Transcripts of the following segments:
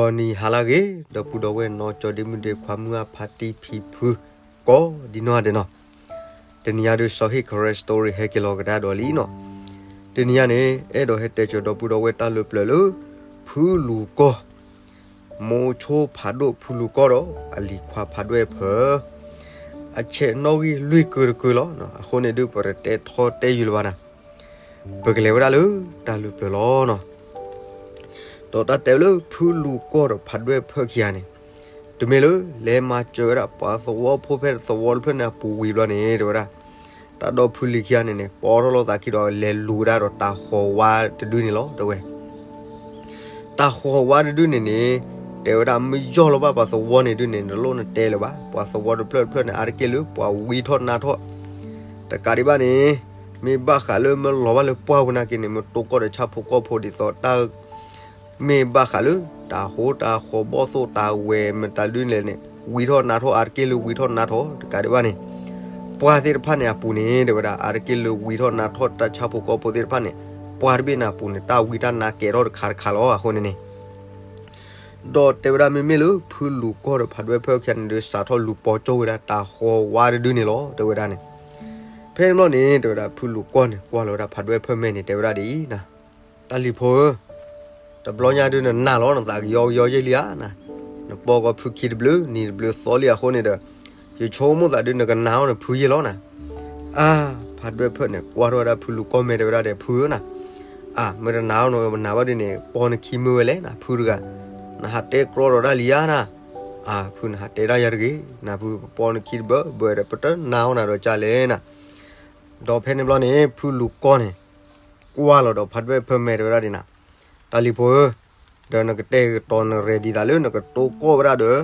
ဒီးနံၤဟါလၢအဂ့ၤ ဒီပုၢ်ဒီဝဲၢ်နီၢ်ကၠီဒ့မုၣ်ဒ့ခွါမုၢ်အဖါတံၢ်ဖံဖု ကိးဒံနီၢ်ဒဲးနီၤ, တနံၤအံၤဒုးစီၤဟ့ၣ် Karen Story ဟဲက့ၤလီၤကဒါဒီးလံနီၤ, တနံၤအံၤန့ၣ် အဲၣ်ဒိးဟဲတဲဆၢဒီပုၢ်ဒီဝဲၢ်တၢ်လၢပျၢၤလၢ ဖုလူၤကီၢ် မိၤဆိဖးဒိၣ်ဖုလူၤကီၢ်ဒီး အလံၤခွါဖးဒွဲၣ်ဖၢ အဆဲးနီၣ်ဂံၢ်လွံၢ်ကၢတကၢလီၤ. အဃိန့ၣ်ဒုး ပတတဲထီတဲယုာ်လၢၤဘၣ်နၤ, ပကလဲၤဝဲဒၣ်လၢတၢ်လၢပျၢၤလီၤနီၤ. ဒီးတၢ်တဲလၢဖုလူၤကီၢ်ဒီးဖးဒွဲၣ်ဖၢခံဂၤန့ၣ်, တမ့ၢ်လၢလဲၤမၤစၢၤဝဲဒၣ်ပှၤသဝီဖိဖဲသဝီတဖျၢၣ်န့ၣ်အပူၤဝံၤဘျီန့ၣ် တဲဝဲဒၣ် တၢ်ဒီဖုလံၤခံဂၤန့ၣ်န့ၣ် ပိာ်ထီၣ်လိာ်သးခံဒီးလဲၤလူၤဝဲဒၣ်ဒီးတၢ်ဃီၤဝါတဒုန့ၣ်လီၤ တဲဝဲ တၢ်ဃီၤဝါတဒုန့ၣ်န့ၣ် တဲဝဲဒၣ်မ့ၢ်ယီၢ်လီၤဘၣ်ပှၤသဝီန့ၣ်ဒုန့ၣ် နလိၣ်နတဲလၢၤဘၣ်, ပှၤသဝီတဖျၢၣ်တဖျၢၣ်န့ၣ် အါတက့ၢ်လၢပှၤဝံထီၣ်နါထီၣ်, တကးဒံးဘၣ်န့ၣ် မ့ၢ်ဘၣ်ဃးလၢမ့ၢ်လီၤဘၣ်လၢပှၢ်ပူၤနာ်က့န့ၣ် မ့ၢ်တိၢ်ကီၢ်ဒီးဆၣ်ဖိကီၢ်ဖိဒ်သိးတၢ် မ့ၢ်ဘၣ်ဃးလၢ တၢ်ဟိတၢ်ဃီၤဘီၣ်သိၣ်တၢ်ဝဲၤမတၤဒုလဲၣ်န့ၣ် ဝံထီၣ်နါထီၣ်အါတက့ၢ်လၢဝံထီၣ်နါထီၣ် တကးဒံးဘၣ်န့ၣ် ပှၢ်သ့ၣ်တဖၣ်န့ၣ်အပူၤန့ၣ် တဲဝဲဒၣ် အါတက့ၢ်လၢဝံထီၣ်နါထီၣ်တၢ်ဆၣ်ဖိကီၢ်ဖိသ့ၣ်တဖၣ်န့ၣ် ပှၢ်တဘ့ၣ်န့ၣ်အပူၤန့ၣ် တၢ်ဝံတၢ်နါကဲထီၣ်တခါတခါလီၤ အဃိန့ၣ်န့ၣ် ဒီးတဲဝဲဒၣ်မ့မ့ၢ်လၢဖုလူၤကီၢ်ဒီးဖးဒွဲၣ်ဖၢခံဂၤန့ၣ်ဒုး စးထီၣ်လူၤပိာ်ကၠိဝဲဒၣ်တၢ်ဃီၤဝါတဒုန့ၣ်လီၤ တဲဝဲဒၣ်န့ၣ်. ဖဲန့ၣ်ဘျီန့ၣ် တဲဝဲဒၣ်ဖုလူၤကီၢ်န့ၣ် ကွၢ်လီၤဝဲဒၣ်ဖးဒွဲၣ်ဖၢမဲာ်န့ၣ် တဲဝဲဒၣ်ဒ်အံၤနၤ, တၢ်လံၤဖိဧၢ, တဘျီညါဒုးနနာ်လီၤ နသးကယီကယီယဲၢ်လံဧါနၤ, နပိာ်ကီၢ်ဖုခံတဘျုး နံၤတဘျုးသီလံအဃိန့ၣ်ဒီး ယဆိကမိၣ်သးဒုးနကနာ်အီၤနဖုယဲၢ်လီၤနၤ. အါ ဖးဒွဲၣ်ဖၢန့ၣ် ကွၢ်ထီၣ်ဝဲဒၣ်ဖုလူၤကီၢ်မဲာ် တဲဝဲဒၣ်ဒီး ဖုဧၢနၤ, အါ မ့ၢ်တနာ်အီၤနနာ်ဘၣ်ဒုးန့ၣ် ပိာ်နခံမုၢ်ဝဲလဲၣ်နၤ ဖုတဂၤ, နဟးတဲကြီဒီးတၢ်လံဧါနၤ, အါ ဖုနဟးတဲဒၣ်ယၤတဂ့ၤနၤ ဖုပပိာ်နခံတဘၢဘၢဒီး ပတနာ်အီၤနၤဒီးကၢ်လဲၣ်နၤ. ဒီးဖဲန့ၣ်ဘျီန့ၣ် ဖုလူၤကီၢ်န့ၣ် ကွၢ်လီၤဒီးဖးဒွဲၣ်ဖၢမဲာ်တဲဝဲဒၣ်ဒ်နၤ, တၢ်လံၤဖိဧၢ, ဒီးနကတဲာ်ကတီၤနရဲၣ်ဒံးသးလၢနကတိၤကီၢ်ဝဲဒၣ်ဒီး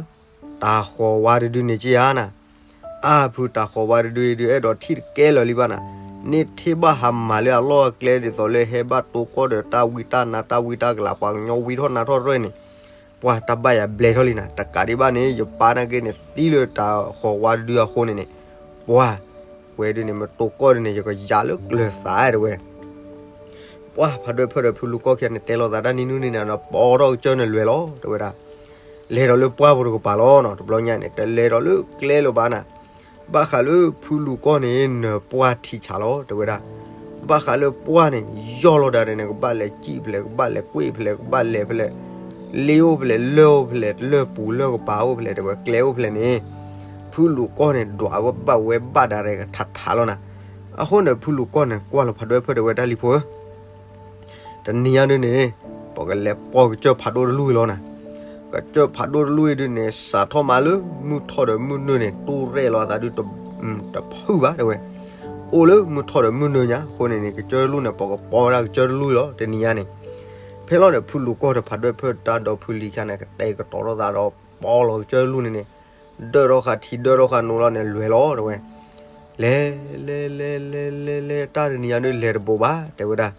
တၢ်ဃီၤဝါတဒုန့ၣ်က့ဧါနၤ. အါ ဖုတၢ်ဃီၤဝါတဒုအံၤဒုး အဲၣ်ဒိးထံၣ်တကဲလၢာ်လံဘၣ်နၤ, န့ၢ်ထံၣ်ဘၣ်ဟါမၢ်လၢအလီၢ်အကျဲဒ်သိးလၢဟဲဘၣ်တိၤကီၢ်ဒီးတၢ်ဝံတၢ်နါတၢ်ဝံတၢ်ကလၤ ပှၤကညီဝံထီၣ်နါထီၣ်တရၢၢ်န့ၣ် ပှၤတၢ်ဘၣ်ယၤဘျဲးထီၣ်လံနၤ. တကးဒံးဘၣ်န့ၣ် ယပၢ်နာ်က့န့ၣ် သံလၢတၢ်ဃီၤဝါတဒုအဃိန့ၣ်န့ၣ်, ပှၤ ဝဲဒုန့ၣ် မ့ၢ်တိၤကီၢ်ဒုန့ၣ် ယကယၤလၢကျၢၤသးတဲဝဲ ပှၢ်ဖးဒွဲၣ်ဖၢဒီးဖုလူၤကီၢ်ခံဂၤန့ၣ် တဲလိာ်သးတၢ်နံၤနုၢ်နံၤနၤဒီး ပိာ်ထီၣ်ကစၢၢ်န့ၣ်လဲၤလီၤ တဲဝဲဒၣ်. လဲၤဒီးလၢပှၢ်ပူၤတကပၤလီၤနီၤ, တဘျီညါန့ၣ် တလဲၤဒီးလၢကျဲလၢၤဘၣ်နၤ. ဘၣ်ဃးလၢဖုလူၤကီၢ်န့ၣ် နၢၤပှၢ်ထံဆးလီၤ တဲဝဲဒၣ်. ဘၣ်ဃးလၢပှၢ်န့ၣ် ယီၢ်လီၤဒၣ်န့ၣ် ကဘၣ်လဲၤစံၣ်ဖဲလဲၣ် ကဘၣ်လဲၤကွ့ၢ်ဖဲလဲၣ် ကဘၣ်လဲၤဖဲလဲၣ် လ့အိၣ်ဖဲလဲၣ် လၢၢ်အိၣ်ဖဲလဲၣ် လၢၢ်ပူၤလၢၢ်ကပၤအိၣ်ဖဲလဲၣ် တဲဝဲ ကျဲအိၣ်ဖဲလဲၣ်န့ၣ် ဖုလူၤကီၢ်န့ၣ် ဒွးဝဲဘၣ်ဝဲဘၣ်ဒၣ်ရဲၣ်ကထးထးလီၤနၤ. အဃိန့ၣ် ဖုလူၤကီၢ်န့ၣ် ကွၢ်လီၤဖးဒွဲၣ်ဖၢဒီးဝဲ တၢ်လံၤဖိဧၢ, တနံၤညါဒုန့ၣ် ပကလဲၤပိာ်ကစၢၢ်ဖးဒိၣ်တလူၢ်အံၤလီၤနၤ. ကစၢၢ်ဖးဒိၣ်တလူၢ်အံၤဒုန့ၣ် စးထီၣ်မးလၢမုၢ်ထီၣ်ဒီးမုၢ်နုာ်န့ၣ် တိၢ်ရဲၣ်လီၤအသးဒု တဖုၣ်ဘၣ်တဲဝဲ. အိၣ်လၢမုၢ်ထီၣ်ဒီးမုၢ်နုာ်ညါ အဃိန့ၣ်န့ၣ် ကစၢၢ်တလူၢ်န့ၣ် ပကပိာ်ဝဲဒၣ်ကစၢၢ်တလူၢ်အံၤလီၤ တနံၤညါန့ၣ်. ဖဲလီၤန့ၣ် ဖုလူၤကီၢ်ဒီးဖးဒွဲၣ်ဖၢတၢ်ဒီဖုလံၤခံဂၤန့ၣ် ကတဲာ်ကတီၤထီၣ်သးဒီး ပိာ်လီၤကစၢၢ်တလူၢ်န့ၣ်န့ၣ် ဒၢထီၣ်ဃာ်ထံဒၢထီၣ်ဃာ်နိလီၤန့ၣ် လဲၤလီၤတဲဝဲ. လဲၤ လဲၤ လဲၤ လဲၤ လဲၤ လဲၤ တၢ်တနံၤညါဒုလဲၤတဘိးဘၣ် တဲဝဲဒၣ်.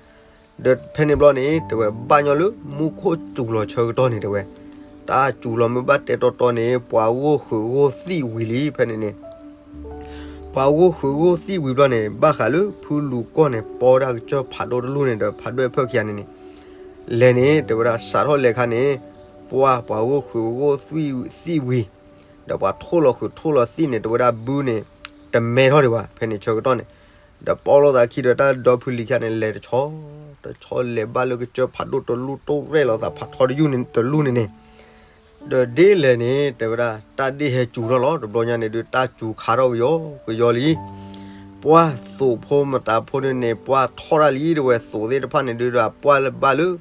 ဒီးဖဲန့ၣ်ဘျီန့ၣ် တဲဝဲ ဘၣ်ညီလၢမူခိၣ်စူၤလီၤဆၢကတီၢ်န့ၣ်တဲဝဲ, တၢ်စူၤလီၤမ့ၢ်ဘၣ်တဲတီတီန့ၣ် ပှၤဂိၢ်ဃုာ်ဂိၢ်သံၣ်ဝံၤလံ ဖဲန့ၣ်န့ၣ် ပှၤဂိၢ်ဃုာ်ဂိၢ်သံၣ်ဝံၤဘျီန့ၣ် ဘၣ်ဃးလၢဖုလူၤကီၢ်န့ၣ် ပိာ်ဝဲဒၣ်ကစၢၢ်ဖးဒိၣ်တလူၢ်န့ၣ်ဒီး ဖးဒွဲၣ်ဖၢခံဂၤန့ၣ်န့ၣ် လဲၤန့ၣ် တဲဝဲဒၣ် စးထီၣ်လဲၤခါန့ၣ် ပှၢ်ပှၤဂိၢ်ဃုာ်ဂိၢ်သံၣ်ဝံၤ ဒီးပှၤထိၣ်လီၤဃုာ်ထိၣ်လီၤသံၣ်န့ၣ် တဲဝဲဒၣ်ဘုန့ၣ် တမဲထီၣ်ဒံးဘၣ် ဖဲန့ၣ်ဆၢကတီၢ်န့ၣ် ဒီးပိာ်လိာ်သးခံဒီးတၢ်ဒီဖုလံၤခံဂၤန့ၣ် လဲၤတဆီ တဆီလဲၤဘၣ်လၢကစၢၢ်ဖးဒိၣ်တလူၢ် တိၢ်ရဲၣ်လီၤသးဖးထီတယုၢ်န့ၣ်တလူၢ်န့ၣ်န့ၣ် ဒီးဒ်လဲၣ်န့ၣ် တဲဝဲဒၣ် တၢ်ဒ့ၣ်ဟဲစူၤထီၣ်လီၤ တဘျီညါန့ၣ်ဒုး တၢ်စူၤခါထီၣ်ကယီကယီလံ. ပှၢ်သိးဖိမတၤဖိန့ၣ်န့ၣ် ပှၢ်ထီၣ်တၢ်လံ တဲဝဲ သိးသ့ၣ်တဖၣ်န့ၣ်ဒုး ဒီးပှၢ်လၢဘၣ်လၢ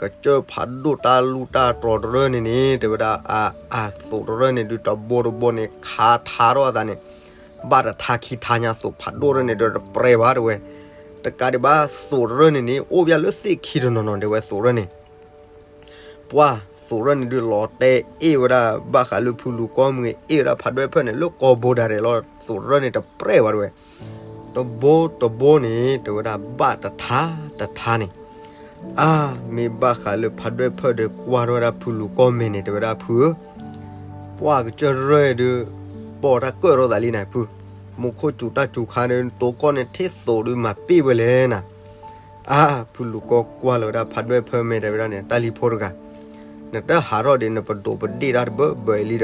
ကစၢၢ်ဖးဒိၣ်တၢ်လူၢ်တၢ်တြီၤတရၢၢ်န့ၣ်န့ၣ် တဲဝဲဒၣ် အ အသိးတရၢၢ်န့ၣ်ဒုး တဘိတဘိန့ၣ် ခးထါထီၣ်အသးန့ၣ် ဘၣ်တထါခံထါညါ သိးဖးဒိၣ်တရၢၢ်န့ၣ်ဒီး တပြဲၤဘၣ်တဲဝဲ. တကးဒံးဘၣ် သိးတရၢၢ်န့ၣ်န့ၣ် အိၣ်ဘၣ်လၢသ့ၣ်ခံတနီၤနီၤ တဲဝဲ သိးတရၢၢ်န့ၣ် ပှၢ်သိးတရၢၢ်န့ၣ်ဒုး လီၤတဲာ်အ့ၣ်ဝဲဒၣ် ဘၣ်ဃးလၢဖုလူၤကီၢ်မ့ၢ်ဂ့ၤ အ့ၣ်ဝဲဒၣ်ဖးဒွဲၣ်ဖၢၣ်န့ၣ် လၢကိာ်ဘိဒၣ်ရဲၣ်လီၤ သိးတရၢၢ်န့ၣ်တပြဲၤဘၣ်တဲဝဲ. တဘိတဘိန့ၣ် တဲဝဲဒၣ် ဘၣ်တထါတထါန့ၣ် အါ မ့ၢ်ဘၣ်ဃးလၢဖးဒွဲၣ်ဖၢၣ်ဒီးကွၢ်ထီၣ်ဝဲဒၣ်ဖုလူၤကီၢ်မဲာ်န့ၣ် တဲဝဲဒၣ် ဖုဧၢ, ပှၢ်ကစၢၢ်တရၢၢ်ဒုး ပိာ်တၢ်ကၢၣ်ထီၣ်သးလံနၤ ဖု, မူခိၣ်စူၤတၢ်စူၤခါန့ၣ် တိၤကီၢ်န့ၣ် ထံၣ်သိးဒုးမၤပ့ၢ်ဝဲလဲၣ်နၤ. အါ ဖုလူၤကီၢ်ကွၢ်လီၤဝဲဒၣ်ဖးဒွဲၣ်ဖၢၣ်မဲာ် တဲဝဲဒၣ်န့ၣ် တၢ်လံၤဖိတဂၤ, နတဟးထီၣ်ဒီး နပဒိးပဒ့ၣ်တၢ်တဘၢဘၢအံၤလံဒီး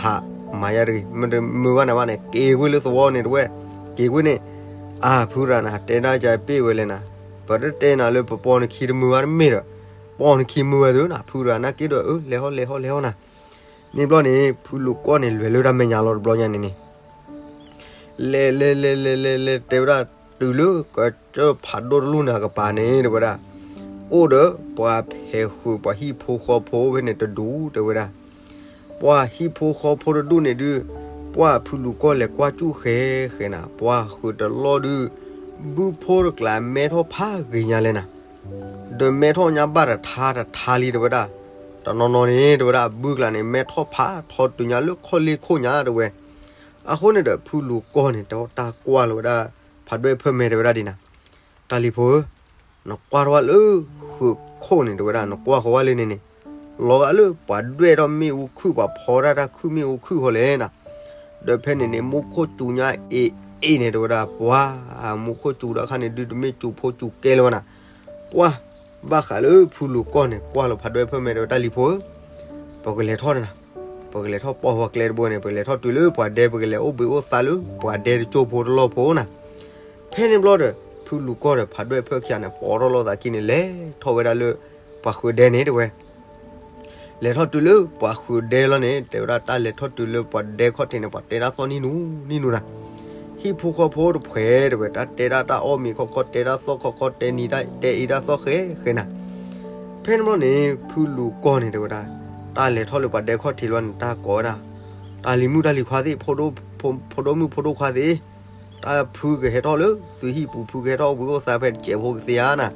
ဟးမၤယါတဂ့ၤ, မ့ၢ်တမုာ်ဘၣ်နၤဘၣ်န့ၣ် က့ၤကွံာ်လၢသဝီန့ၣ်တဝဲ, က့ၤကွံာ်န့ၣ်, အါဖုရၤနၤ တဲဒၣ်ကပ့ၢ်ဝဲလဲၣ်နၤ, ပတတဲနၤလၢပပိာ်နခံတမုာ်ဘၣ်တမ့ၢ်ဒီး, ပိာ်နခံမုာ်ဝဲသုနၤ ဖုရၤနၤက့ၤဒီး အၢ လဲၤဟီလဲၤဟီလဲၤဟီနၤ, န့ၣ်ဘျီန့ၣ် ဖုလူၤကီၢ်န့ၣ် လဲၤလၢတၢ်မဲာ်ညါလီၤတဘျီညါန့ၣ်န့ၣ် လဲၤလဲၤလဲၤလဲၤလဲၤလဲၤ တဲဝဲဒၣ် တုၤလၢကစၢၢ်ဖးဒိၣ်တလူၢ်န့ၣ်အကပၤန့ၣ် တဲဝဲဒၣ်, အိၣ်ဒီးပှၤဖဲဃုာ်ပှၤဟံၣ်ဖိဃီဖိဖဲန့ၣ်တဒူၣ် တဲဝဲဒၣ်, ပှၤဟံၣ်ဖိဃီဖိတဒူၣ်န့ၣ်ဒုး, ပှၤဖုလူၤကီၢ်လဲၤကွၢ်စူၣ်ဃဲဃဲနၤ ပှၤဃုာ်တလီၢ်ဒုး, ဘုဖိတကျးမဲထီၣ်ဖးဂ့ၤညါလဲၣ်နၤ, ဒီးမဲထီၣ်ညါဘၣ်တထါတထါလံ တဲဝဲဒၣ်, တနီၤနီၤန့ၣ် တဲဝဲဒၣ် ဘုကျးန့ၣ် မဲထီၣ်ဖးထီတုၤညါလၢခီၣ်လ့ၢ်ခိၣ်ညါ တဲဝဲ အဃိန့ၣ်ဒီး ဖုလူၤကီၢ်န့ၣ် တၢ်ကွၢ်လီၤဝဲဒၣ် ဖးဒွဲၣ်ဖၢၣ်မဲာ် တဲဝဲဒၣ်ဒ်နၤ, တၢ်လံၤဖိဧၢ, နကွၢ်ထီၣ်ဝဲလၢဃုာ်ခိၣ်န့ၣ် တဲဝဲဒၣ် နကွၢ်ဃီၤဝဲလၢန့ၣ်န့ၣ်, လီၤဂာ်လၢပှၤဒွဲၣ်ထီၣ်မ့ၣ်အူခုၣ် ပှၤဖီဒၣ်တၢ်ခုၣ်မ့ၣ်အူခုၣ်ဃီလဲၣ်နၤ, ဒီးဖဲန့ၣ်န့ၣ် မူခိၣ်စူၤညါအ့ၣ်အ့ၣ်န့ၣ် တဲဝဲဒၣ် ပှၤမူခိၣ်စူၤတခါန့ၣ်ဒုး တမ့ၢ်စူၤဖိစူၤကဲလၢၤဝဲနၤ, ပှၤ ဘၣ်ဃးလၢဖုလူၤကီၢ်န့ၣ် ကွၢ်လီၤဖးဒွဲၣ်ဖၢၣ်မဲာ် တဲဝဲ တၢ်လံၤဖိဧၢ, ပကလဲၤထီၣ်နၤ, ပကလဲၤထီၣ်ပိာ်ဝဲကျဲတဘိန့ၣ် ပကလဲၤထီၣ်တုၤလၢပှၤဒဲ ပကလဲၤအိၣ်ဘှံးအိၣ်သါလၢပှၤဒဲတကၠိဖိတလီၢ်ဖိနၤ, ဖဲန့ၣ်ဘျီဒီး ဖုလူၤကီၢ်ဒီးဖးဒွဲၣ်ဖၢၣ်ခံဂၤန့ၣ် ပိာ်ထီၣ်လိာ်သးခံန့ၣ် လဲၤထီၣ်ဝဲဒၣ်လၢ ပှၤဃုာ်ဒဲန့ၣ် တဲဝဲ လဲၤထီၣ်တုၤလၢပှၤဃုာ်ဒဲလီၤန့ၣ် တဲဝဲဒၣ် တၢ်လဲၤထီၣ်တုၤလၢပှၤဒဲခီၣ်ထံးန့ၣ် ပှၤတဲတၢ်သီၣ်နံၣ်နူနံၣ်နူနၤ, ဟံၣ်ဖိဃီဖိတဖှဲး တဲဝဲ တၢ်တဲဒၣ်တၢ်အီၣ်မ့ၤခီခီ တဲတၢ်သီၣ်ခီခီ တဲနံၤတၢ်တဲအ့ၣ်တၢ်သီၣ်ဃဲဃဲနၤ, ဖဲန့ၣ်ဘျီန့ၣ် ဖုလူၤကီၢ်န့ၣ် တဲဝဲဒၣ် တၢ်လဲၤထီၣ်လၢပှၤဒဲခီၣ်ထံးလီၤန့ၣ် တၢ်ကိးဝဲဒၣ် တၢ်လံၤမုၣ်တၢ်လံၤခွါသ့ၣ် ဖိဒိၣ်မုၣ်ဖိဒိၣ်ခွါသ့ၣ်, တၢ်ဖုကဟဲထီၣ်လၢသုဟံၣ်ပူၤ ဖုကဟဲထီၣ်အိၣ်ဘှံးအိၣ်သါဖဲတစဲးဖိကသ့ဧါနၤ,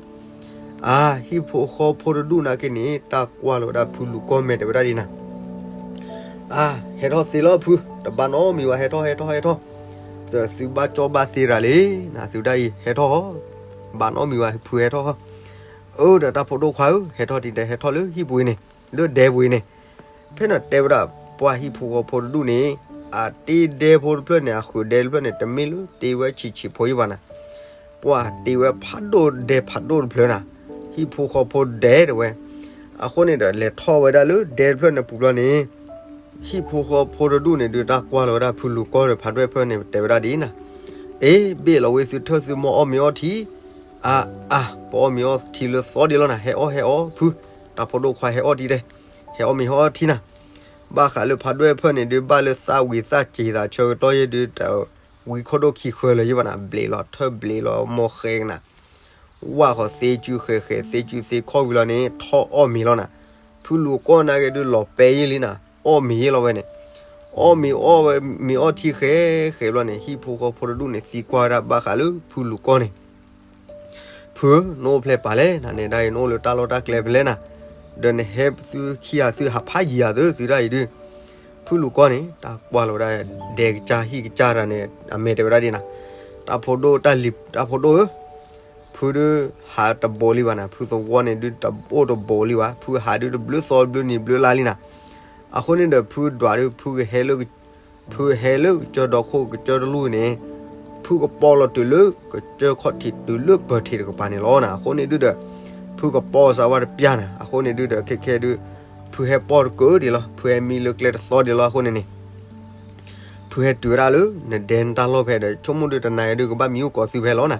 အါ ဟံၣ်ဖိဃီဖိတဒူၣ်နာ်က့န့ၣ် တၢ်ကွၢ်လီၤဝဲဒၣ်ဖုလူၤကီၢ်မဲာ် တဲဝဲဒၣ်ဒ်နၤ, အါ ဟဲထီၣ်သ့လီၤဖု, တဘၣ်နီတမံၤဘၣ် ဟဲထီၣ်ဟဲထီၣ်ဟဲထီၣ်, သုဘၣ်ကၠီဘၣ်သ့တဂၤလံနၤ သုဒၣ်အံၤ ဟဲထီၣ်, ဘၣ်နီတမံၤဘၣ် ဖုဟဲထီၣ်, အၢ ဒီးတၢ်ဖိဒိၣ်ခွါဧၢ ဟဲထီၣ်ဒ်လဲၣ် ဟဲထီၣ်လၢဟံၣ်ပူၤအံၤန့ၣ် လၢဒဲပူၤအံၤန့ၣ်, ဖဲန့ၣ်တဲဝဲဒၣ် ပှၤဟံၣ်ဖိဃီဖိတဒူၣ်န့ၣ် အတ့ဒဲဖိတဖျၢၣ်န့ၣ် အဃုာ်ဒဲတဖျၢၣ်န့ၣ် တမ့ၢ်လၢတ့ဝဲဆံးဆံးဖိယံၤဘၣ်နၤ, ပှၤတ့ဝဲဖးဒိၣ်ဒဲဖးဒိၣ်တဖျၢၣ်နၤ, ဟံၣ်ဖိဃီဖိဒဲတဲဝဲ, အဃိန့ၣ်ဒီး လဲၤထီၣ်ဝဲဒၣ်လၢဒဲတဖျၢၣ်န့ၣ်ပူၤဘျီန့ၣ်, ဟံၣ်ဖိဃီဖိတဒူၣ်န့ၣ်ဒုး တၢ်ကွၢ်လီၤဝဲဒၣ်ဖုလူၤကီၢ်ဒီးဖးဒွဲၣ်ဖၢၣ်န့ၣ် တဲဝဲဒၣ်ဒ်နၤ, အ့ ဘ့ၣ်လီၤဝဲသုထၢၣ်သုမီၢ်အီၣ်မ့ၤအီထံ, အါအါ ပအီၣ်မ့ၤအီထံလၢသီဒံးလီၤနၤ ဟဲအီၣ်ဟဲအီၣ်ဖု, တၢ်ဖိဒိၣ်ခွါဟဲအီၣ်ဒံးတဲ, ဟဲအီၣ်မ့ၤဟီအီထံနၤ, ဘၣ်ဃးလၢဖးဒွဲၣ်ဖၢၣ်န့ၣ်ဒုး ဘၣ်လၢသၣ်ဝံၤသၣ်စ့ၤသးဆၢကတီၢ်ယဲဒုး တဝံခိၣ်ဒိၣ်ခံဃၢလၢၤယံၤဘၣ်နၤ ဘျ့းလီၤထၢၣ်ဘျ့းလီၤမီၢ်ဃဲကနၤ ဝၣ်ဃီၤသ့စုဃဲၤဃဲၤ သ့စုသ့ခီၣ်ဝံၤလီၤန့ၣ် ထီၣ်အီၣ်မ့ၤလီၤနၤ, ဖုလူၤကီၢ်နာ်က့ဒုးလီၤပဲာ်ယံၤလံနၤ အီၣ်မ့ၤယံၤလီၤဝဲန့ၣ်, အီၣ်မ့ၤအီၣ်ဝဲမ့ၤအီထံဃဲၤဃဲၤဘျီန့ၣ် ဟံၣ်ဖိဃီဖိတဒူၣ်န့ၣ် သံကွၢ်ဝဲဒၣ်ဘၣ်ဃးလၢဖုလူၤကီၢ်န့ၣ် ဖုဧၢ နအိၣ်ဖျဲၣ်ပာ်လဲၣ်နၤ နဲဒၣ်အံၤ နအိၣ်လၢတၢ်လီၢ်တၢ်ကျဲဖဲလဲၣ်နၤ, ဒီးနဟဲသုခံဂၤသုဟးဖးယံၤယၤသု သုဒၣ်အံၤဒုး, ဖုလူၤကီၢ်န့ၣ် တၢ်ကွၢ်လီၤဝဲဒၣ် ဒဲကစၢ်ဟံၣ်ကစၢ်တၢ်န့ၣ် အမဲာ်တဲဝဲဒၣ်ဒ်နၤ, တၢ်ဖိဒိၣ်တၢ်လံၤ တၢ်ဖိဒိၣ်ဧၢ, ဖုဒုးဟးတဘိးလံဘၣ်နၤ ဖုသဝီန့ၣ်ဒုးတအိၣ်တဘိးလံဘၣ် ဖုဟးဒုးတဘျုးသီဘျုးနံၤဘျုးလါလံနၤ, အဃိန့ၣ်ဒီးဖုဒွးဒုး ဖုကဟဲလၢ ဖုဟဲလၢကစၢၢ်ဒီခိၣ်ကစၢၢ်တလူၢ်န့ၣ်, ဖုကပီၢ်လီၤတုၤလၢကစၢၢ်ခီၣ်ထံးတုၤလၢပၢၤထံးတကပၤန့ၣ်လီၤနၤ. အဃိန့ၣ်ဒုးဒီး ဖုကပီၢ်စးဝါတပျၢ်နၤ. အဃိန့ၣ်ဒုးဒီး ခဲခဲဒုး ဖုဟဲပီၢ်တကၢၢ်ဒံးလီၤ. ဖုဟဲမံလၢကျဲတသီဒံးလီၤ. အဃိန့ၣ်န့ၣ် ဖုဟဲတုၤဝဲဒၣ်လၢနဒဲနတၢ်လီၢ်ဖဲဒီး ဆိကမိၣ်ဒုးတနၤအံၤဒုးကဘၣ်မံအိၣ်ကိးသုဖဲလီၤနၤ.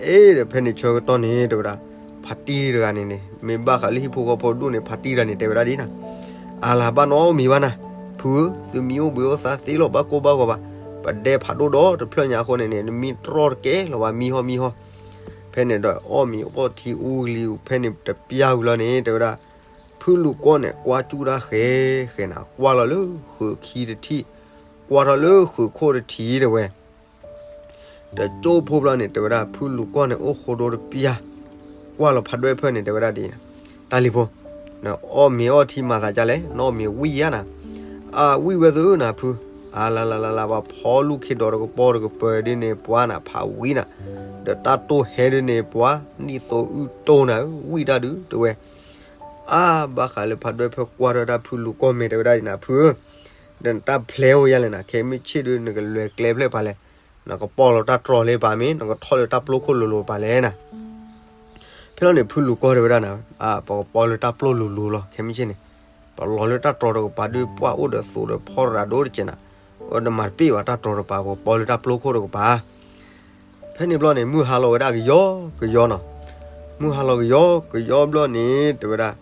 အ့ဒီးဖဲန့ၣ်ဆၢကတီၢ်န့ၣ် တဲဝဲဒၣ် ဖါတံၢ်တဂၤန့ၣ်န့ၣ် မ့ၢ်ဘၣ်ဃးလၢဟံၣ်ဖိဃီဖိဒူၣ်န့ၣ် ဖါတံၢ်တဂၤန့ၣ် တဲဝဲဒၣ်ဒ်နၤ, အါလၢဘၣ်နီတမံၤဘၣ်နၤ, ဖုဧၢ, သုမံအိၣ်ဘှံးအိၣ်သါသ့လီၤ ဘၣ်ကိၢ်ဘၣ်ဂီၤဘၣ်, ပဒဲဖးဒိၣ်ဒီးတဖျၢၣ်ညါအဃိန့ၣ်န့ၣ် နမံတြီၢ်တကဲလီၤဘၣ် မံဟီမံဟီ. ဖဲန့ၣ်ဒီးအီၣ်မ့ၤအီၣ်ထံအူကလံၤ ဖဲန့ၣ်တပျၢ်ဝံၤလီၤန့ၣ် တဲဝဲဒၣ် ဖုလူၤကီၢ်န့ၣ် ကွၢ်ကၠူၣ်တၢ်ဃဲဃဲနၤ, ကွၢ်လီၤလၢဃုာ်ခံတထံၣ်, ကွၢ်ထီၣ်လၢဃုာ်ခိၣ်တထံၣ်တဲဝဲ တကၠိဖိဘျီန့ၣ် တဲဝဲဒၣ် ဖုလူၤကီၢ်န့ၣ် အိၣ်ဃိဒိတပျၢ်, ကွၢ်လီၤဖးဒွဲၣ်ဖၢၣ်န့ၣ် တဲဝဲဒၣ်ဒ်အံၤ, တၢ်လံၤဖိ, နအီၣ်မ့ၤအီၣ်ထံမၤသးဒ်လဲၣ်, နအီၣ်မ့ၤဝံၣ်ဧါနၤ, အဝံၣ်ဝဲသုနၤဖု, အါလါလါလါလါ ပှၤဖီလူၢ်ခ့ဒီးတကပီၤတကပၤဒ်န့ၣ် ပှၤနၤဖးဝံၣ်နၤ, ဒီးတၢ်တိၢ်ဟဲဒ်န့ၣ် ပှၤနံၣ်သိအုၣ်တိၢ်နၤဧၢ, ဝံၣ်တၢ်ဒုး တဲဝဲ အါဘၣ်ဃးလၢဖးဒွဲၣ်ဖၢၣ်ကွၢ်ထီၣ်တၢ်ဖုလူၤကီၢ်မဲာ် တဲဝဲဒၣ်ဒ်နၤဖုဧၢ, ဒီးနတၢ်ဖျဲအိၣ်ယါလဲၣ်နၤ, ခဲမုၢ်ဆ့ၣ်ဒုး နကလဲၤကျဲဖျဲၣ်ပၤလဲၣ်, နကပီၢ်လီၤတၢ်တြီၤလၢပၤမ့ၢ် နကထီၣ်လၢတၢ်ပျိခိၣ်လိၤလိၤပၤလဲၣ်နၤ. ဖဲလီၤန့ၣ် ဖုလူၤကီၢ်တဲဝဲဒၣ်နၤ, ပကပီလၢတၢ်ပျီလူၤလူၤလီၤ ခဲမုၢ်ဆ့ၣ်န့ၣ်, ပလီၤလၢတၢ်တြီတကပၤဒုး ပှၢ်အိၣ်ဒီးသိးဒီးဖီရၤဒိၣ်တကဲးနၤ, အိၣ်ဒီးမၤတပ့ၢ်ဘၣ်တၢ်တြီတကပၤ ပကပီလၢတၢ်ပျီခိၣ်တကပၤ ဖဲန့ၣ်ဘျီန့ၣ် မုၢ်ဟါလီၤဝဲဒၣ်ကယီကယီနီၤ, မုၢ်ဟါလီၤကယီကယီဘျီန့ၣ် တဲဝဲဒၣ်,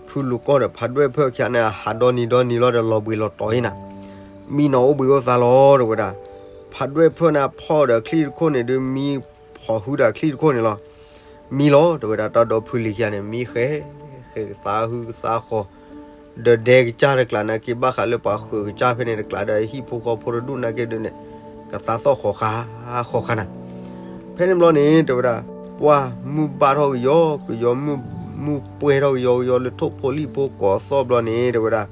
ဖုလူၤကီၢ်ဒီးဖးဒွဲၣ်ဖၢၣ်ခံဂၤန့ၣ် အဟးဒီနံၤဒီနံၤလီၤဒီးလီၤဘှံးလီၤတီၤအံၤနၤ, မံနီၤအိၣ်ဘှံးအိၣ်သါလီၤ တဲဝဲဒၣ်, ဖးဒွဲၣ်ဖၢၣ်န့ၣ်ဖီၣ်ဒီးချံၣ်တခိၣ်န့ၣ်ဒုး မံဖီၣ်ဟုဒီးချံၣ်တခိၣ်န့ၣ်လီၤ, မံလီၤ တဲဝဲဒၣ် တၢ်ဒီဖုလံၤခံဂၤန့ၣ် မံဃဲ ဃဲကသါဟုကသါဃီၤ ဒီးဒဲကစၢ်တကျးနာ်က့ ဘၣ်ဃးလၢပှၤဃုာ်ကစၢ်ဖဲန့ၣ်တကျးဒီး ဟံၣ်ဖိဃီဖိတဒူၣ်နာ်က့ဒုးန့ၣ် ကသါသီၣ်ဃီၤဃာ်ဃီၤဃာ်နၤ, ဖဲန့ၣ်ဘျီန့ၣ် တဲဝဲဒၣ်, ပှၢ်မုၢ်ဘၣ်ထီၣ်ကယီကယီ မုၢ်ပှဲၤထီၣ်ကယီကယီလၢထိၣ်ဖိလံၣ်ဖိကိးသီၣ်ဘျီန့ၣ် တဲဝဲဒၣ်,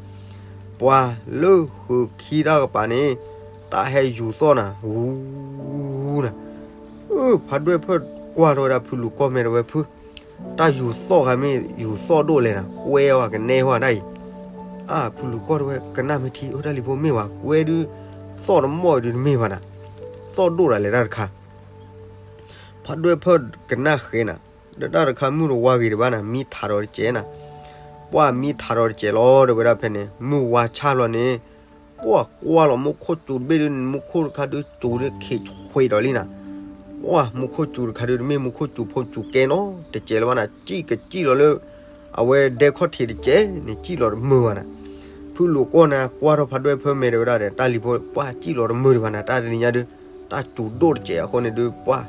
ပှၢ်လၢဃုာ်ခံတၢ်ကပၤန့ၣ် တၢ်ဟဲယူၤသီၣ်နၤ ဝူနၤ ဖးဒွဲၣ်ဖၢၣ်ကွၢ်ထီၣ်ဝဲဒၣ်ဖုလူၤကီၢ်မဲာ်တဲဝဲဖု, တၢ်ယူၤသီၣ်ဂၤမ့ၢ်ယူၤသီၣ်ဒိၣ်လဲၣ်နၤ ကွဲဝဲကနဲဝဲဒၣ်အံၤ, အါ ဖုလူၤကီၢ်တဲဝဲ ကနၣ်မ့ၢ်ထံ အၢ တၢ်လံၤဖိမ့ၢ်ဝဲ ကွဲဒုး သီၣ်တမီၢ်ဒုးတမ့ၢ်ဘၣ်နၤ, သီၣ်ဒိၣ်ဒၣ်လဲာ်တၢ်တခါ ဖးဒွဲၣ်ဖၢၣ်ကနၣ်ဃဲနၤ, ဒီးတၢ်တခါမုၢ်တဝါဂ့ၤတဘၣ်နၤ မံထးဒီးတစဲးနၤ, ပှၢ်မံထးဒီးတစဲးလီၤ တဲဝဲဒၣ်ဖဲန့ၣ် မုၢ်ဝါဆၣ်လီၤန့ၣ်, ပှၢ်ကွၢ်လီၤမူခိၣ်စူၤတဘ့ၣ်ဒုး မူခိၣ်တခါဒုးစူၤဒုးခ့ဆွံးဒီးလံနၤ, ပှၢ်မူခိၣ်စူၤတခါဒုးတမ့ၢ်မူခိၣ်စူၤဖိစူၤကဲနီၤ တစဲးလၢၤဘၣ်နၤ စံၣ်ကစံၣ်လီၤလၢ အဝဲဒဲခီၣ်ထံးတစဲးန့ၣ် စံၣ်လီၤတမုာ်ဘၣ်နၤ, ဖုလူၤကီၢ်န့ၣ် ကွၢ်ထီၣ်ဖးဒွဲၣ်ဖၢၣ်မဲာ်တဲဝဲဒၣ်ဒီး တၢ်လံၤဖိ ပှၢ်စံၣ်လီၤတမုာ်ဒံးဘၣ်နၤ တၢ်တနံၤညါဒုး တၢ်စူၤဒိၣ်တစဲးအဃိန့ၣ်ဒုး ပှၢ်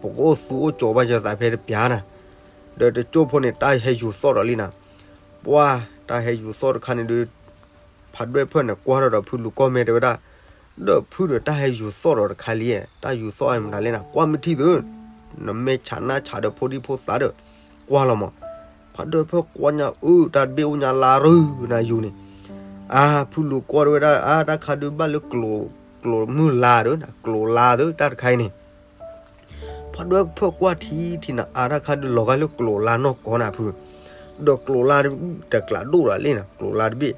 ပကအိၣ်သူအိၣ်ကၠီၤဘၣ်ယသးဖဲတပျၢ်နၤ, ဒီးတကၠိၢ်ဖိန့ၣ် တၢ်ဟဲယူၤသီၣ်ဒီးလံနၤ, ပှၢ်တၢ်ဟဲယူၤသီၣ်တခါန့ၣ်ဒုး ဖးဒွဲၣ်ဖၢၣ်န့ၣ် ကွၢ်ထီၣ်ဒီးဖုလူၤကီၢ်မဲာ်တဲဝဲဒၣ်, ဒီးဖုဒီးတၢ်ဟဲယူၤသီၣ်ဒီးတခါလံ, တၢ်ယူၤသီၣ်အမတၤလဲၣ်နၤ ကွၢ်မ့ၢ်ထံၣ်သု, နမဲာ်ဆးနၢ်ဆးဒီးဖိဒံဖိသၣ်ဒီး ကွၢ်လီၤမး, ဖးဒွဲၣ်ဖၢၣ်ကွၢ်ညါအၢ တၢ်တဘ့ၣ်အိၣ်ညါလါရုၢ်နၤယူၤန့ၣ်, အါ ဖုလူၤကီၢ်တဲဝဲဒၣ် အါ တၢ်ခါဒုးဘၣ်လၢ ကျိာ်မုၢ်လါဒီး ကျိာ်လါဒီး တၢ်တခါအံၤန့ၣ် ဖးဒွဲၣ်ဖၢၣ်ကွၢ်ထံထံနၤ အါ တၢ်ခါဒုးလီၤဂာ်လၢကျိာ်လါနီၢ်ကီၢ်နၤဖု, ဒီးကျိာ်လါတကျးဒိၣ်ဒီးလံနၤ ကျိာ်လါတဘ့ၣ်,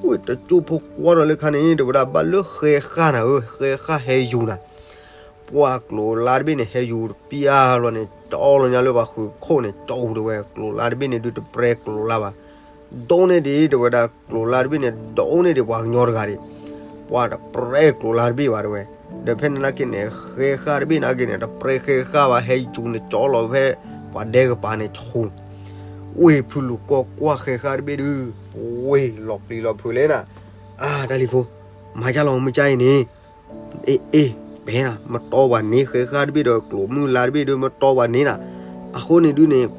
ဝဲတကၠိၢ်ဖိကွၢ်ထီၣ်လၢခါန့ၣ် တဲဝဲဒၣ်ဘၣ်လၢဃဲဃၣ်နၤဧၢ ဃဲဃၣ်ဟဲယူၤနၤ, ပှၢ်ကျိာ်လါတဘ့ၣ်န့ၣ် ဟဲယူၤတပျၢ်လီၤန့ၣ် ကၠီလီၤညါလၢပှၤဃုာ်ခိၣ်န့ၣ် ကၠီတဲဝဲ ကျိာ်လါတဘ့ၣ်န့ၣ်ဒုးတပြဲကျိာ်လါဘၣ်, ဒိၣ်န့ၢ်ဒံးတဲဝဲဒၣ် ကျိာ်လါတဘ့ၣ်န့ၣ် ဒိၣ်န့ၢ်ဒံးပှၤကညီတဂၤဒံး, ပှၢ်တပြဲကျိာ်လါတဘ့ၣ်ဘၣ်တဲဝဲ, ဒီးဖဲန့ၣ်နာ်က့န့ၣ် ဃဲဃၣ်တဘ့ၣ်နာ်က့န့ၣ် တပြဲဃဲဃၣ်ဘၣ် ဟဲယူၤန့ၣ် ကၠီလီၤဖဲ ပှၤဒဲကပၤန့ၣ်ဆူ ဝ့ၢ်ဖုလူၤကီၢ်ကွၢ်ဃဲဃၣ်တဘ့ၣ်ဒုး ဝ့ၢ်လီၤပျံၤလီၤဖုးလဲၣ်နၤ, အါ တၢ်လံၤဖိ မၤယါလီၤမ့ၢ်ကါအံၤန့ၣ်, အ့ အ့ ပဲနၤ မတီဘၣ်န့ၣ် ဃဲဃၣ်တဘ့ၣ်ဒီးကျိာ်မုၢ်လါတဘ့ၣ်ဒီး မတီဘၣ်န့ၣ်နၤ, အဃိန့ၣ်ဒုးန့ၣ်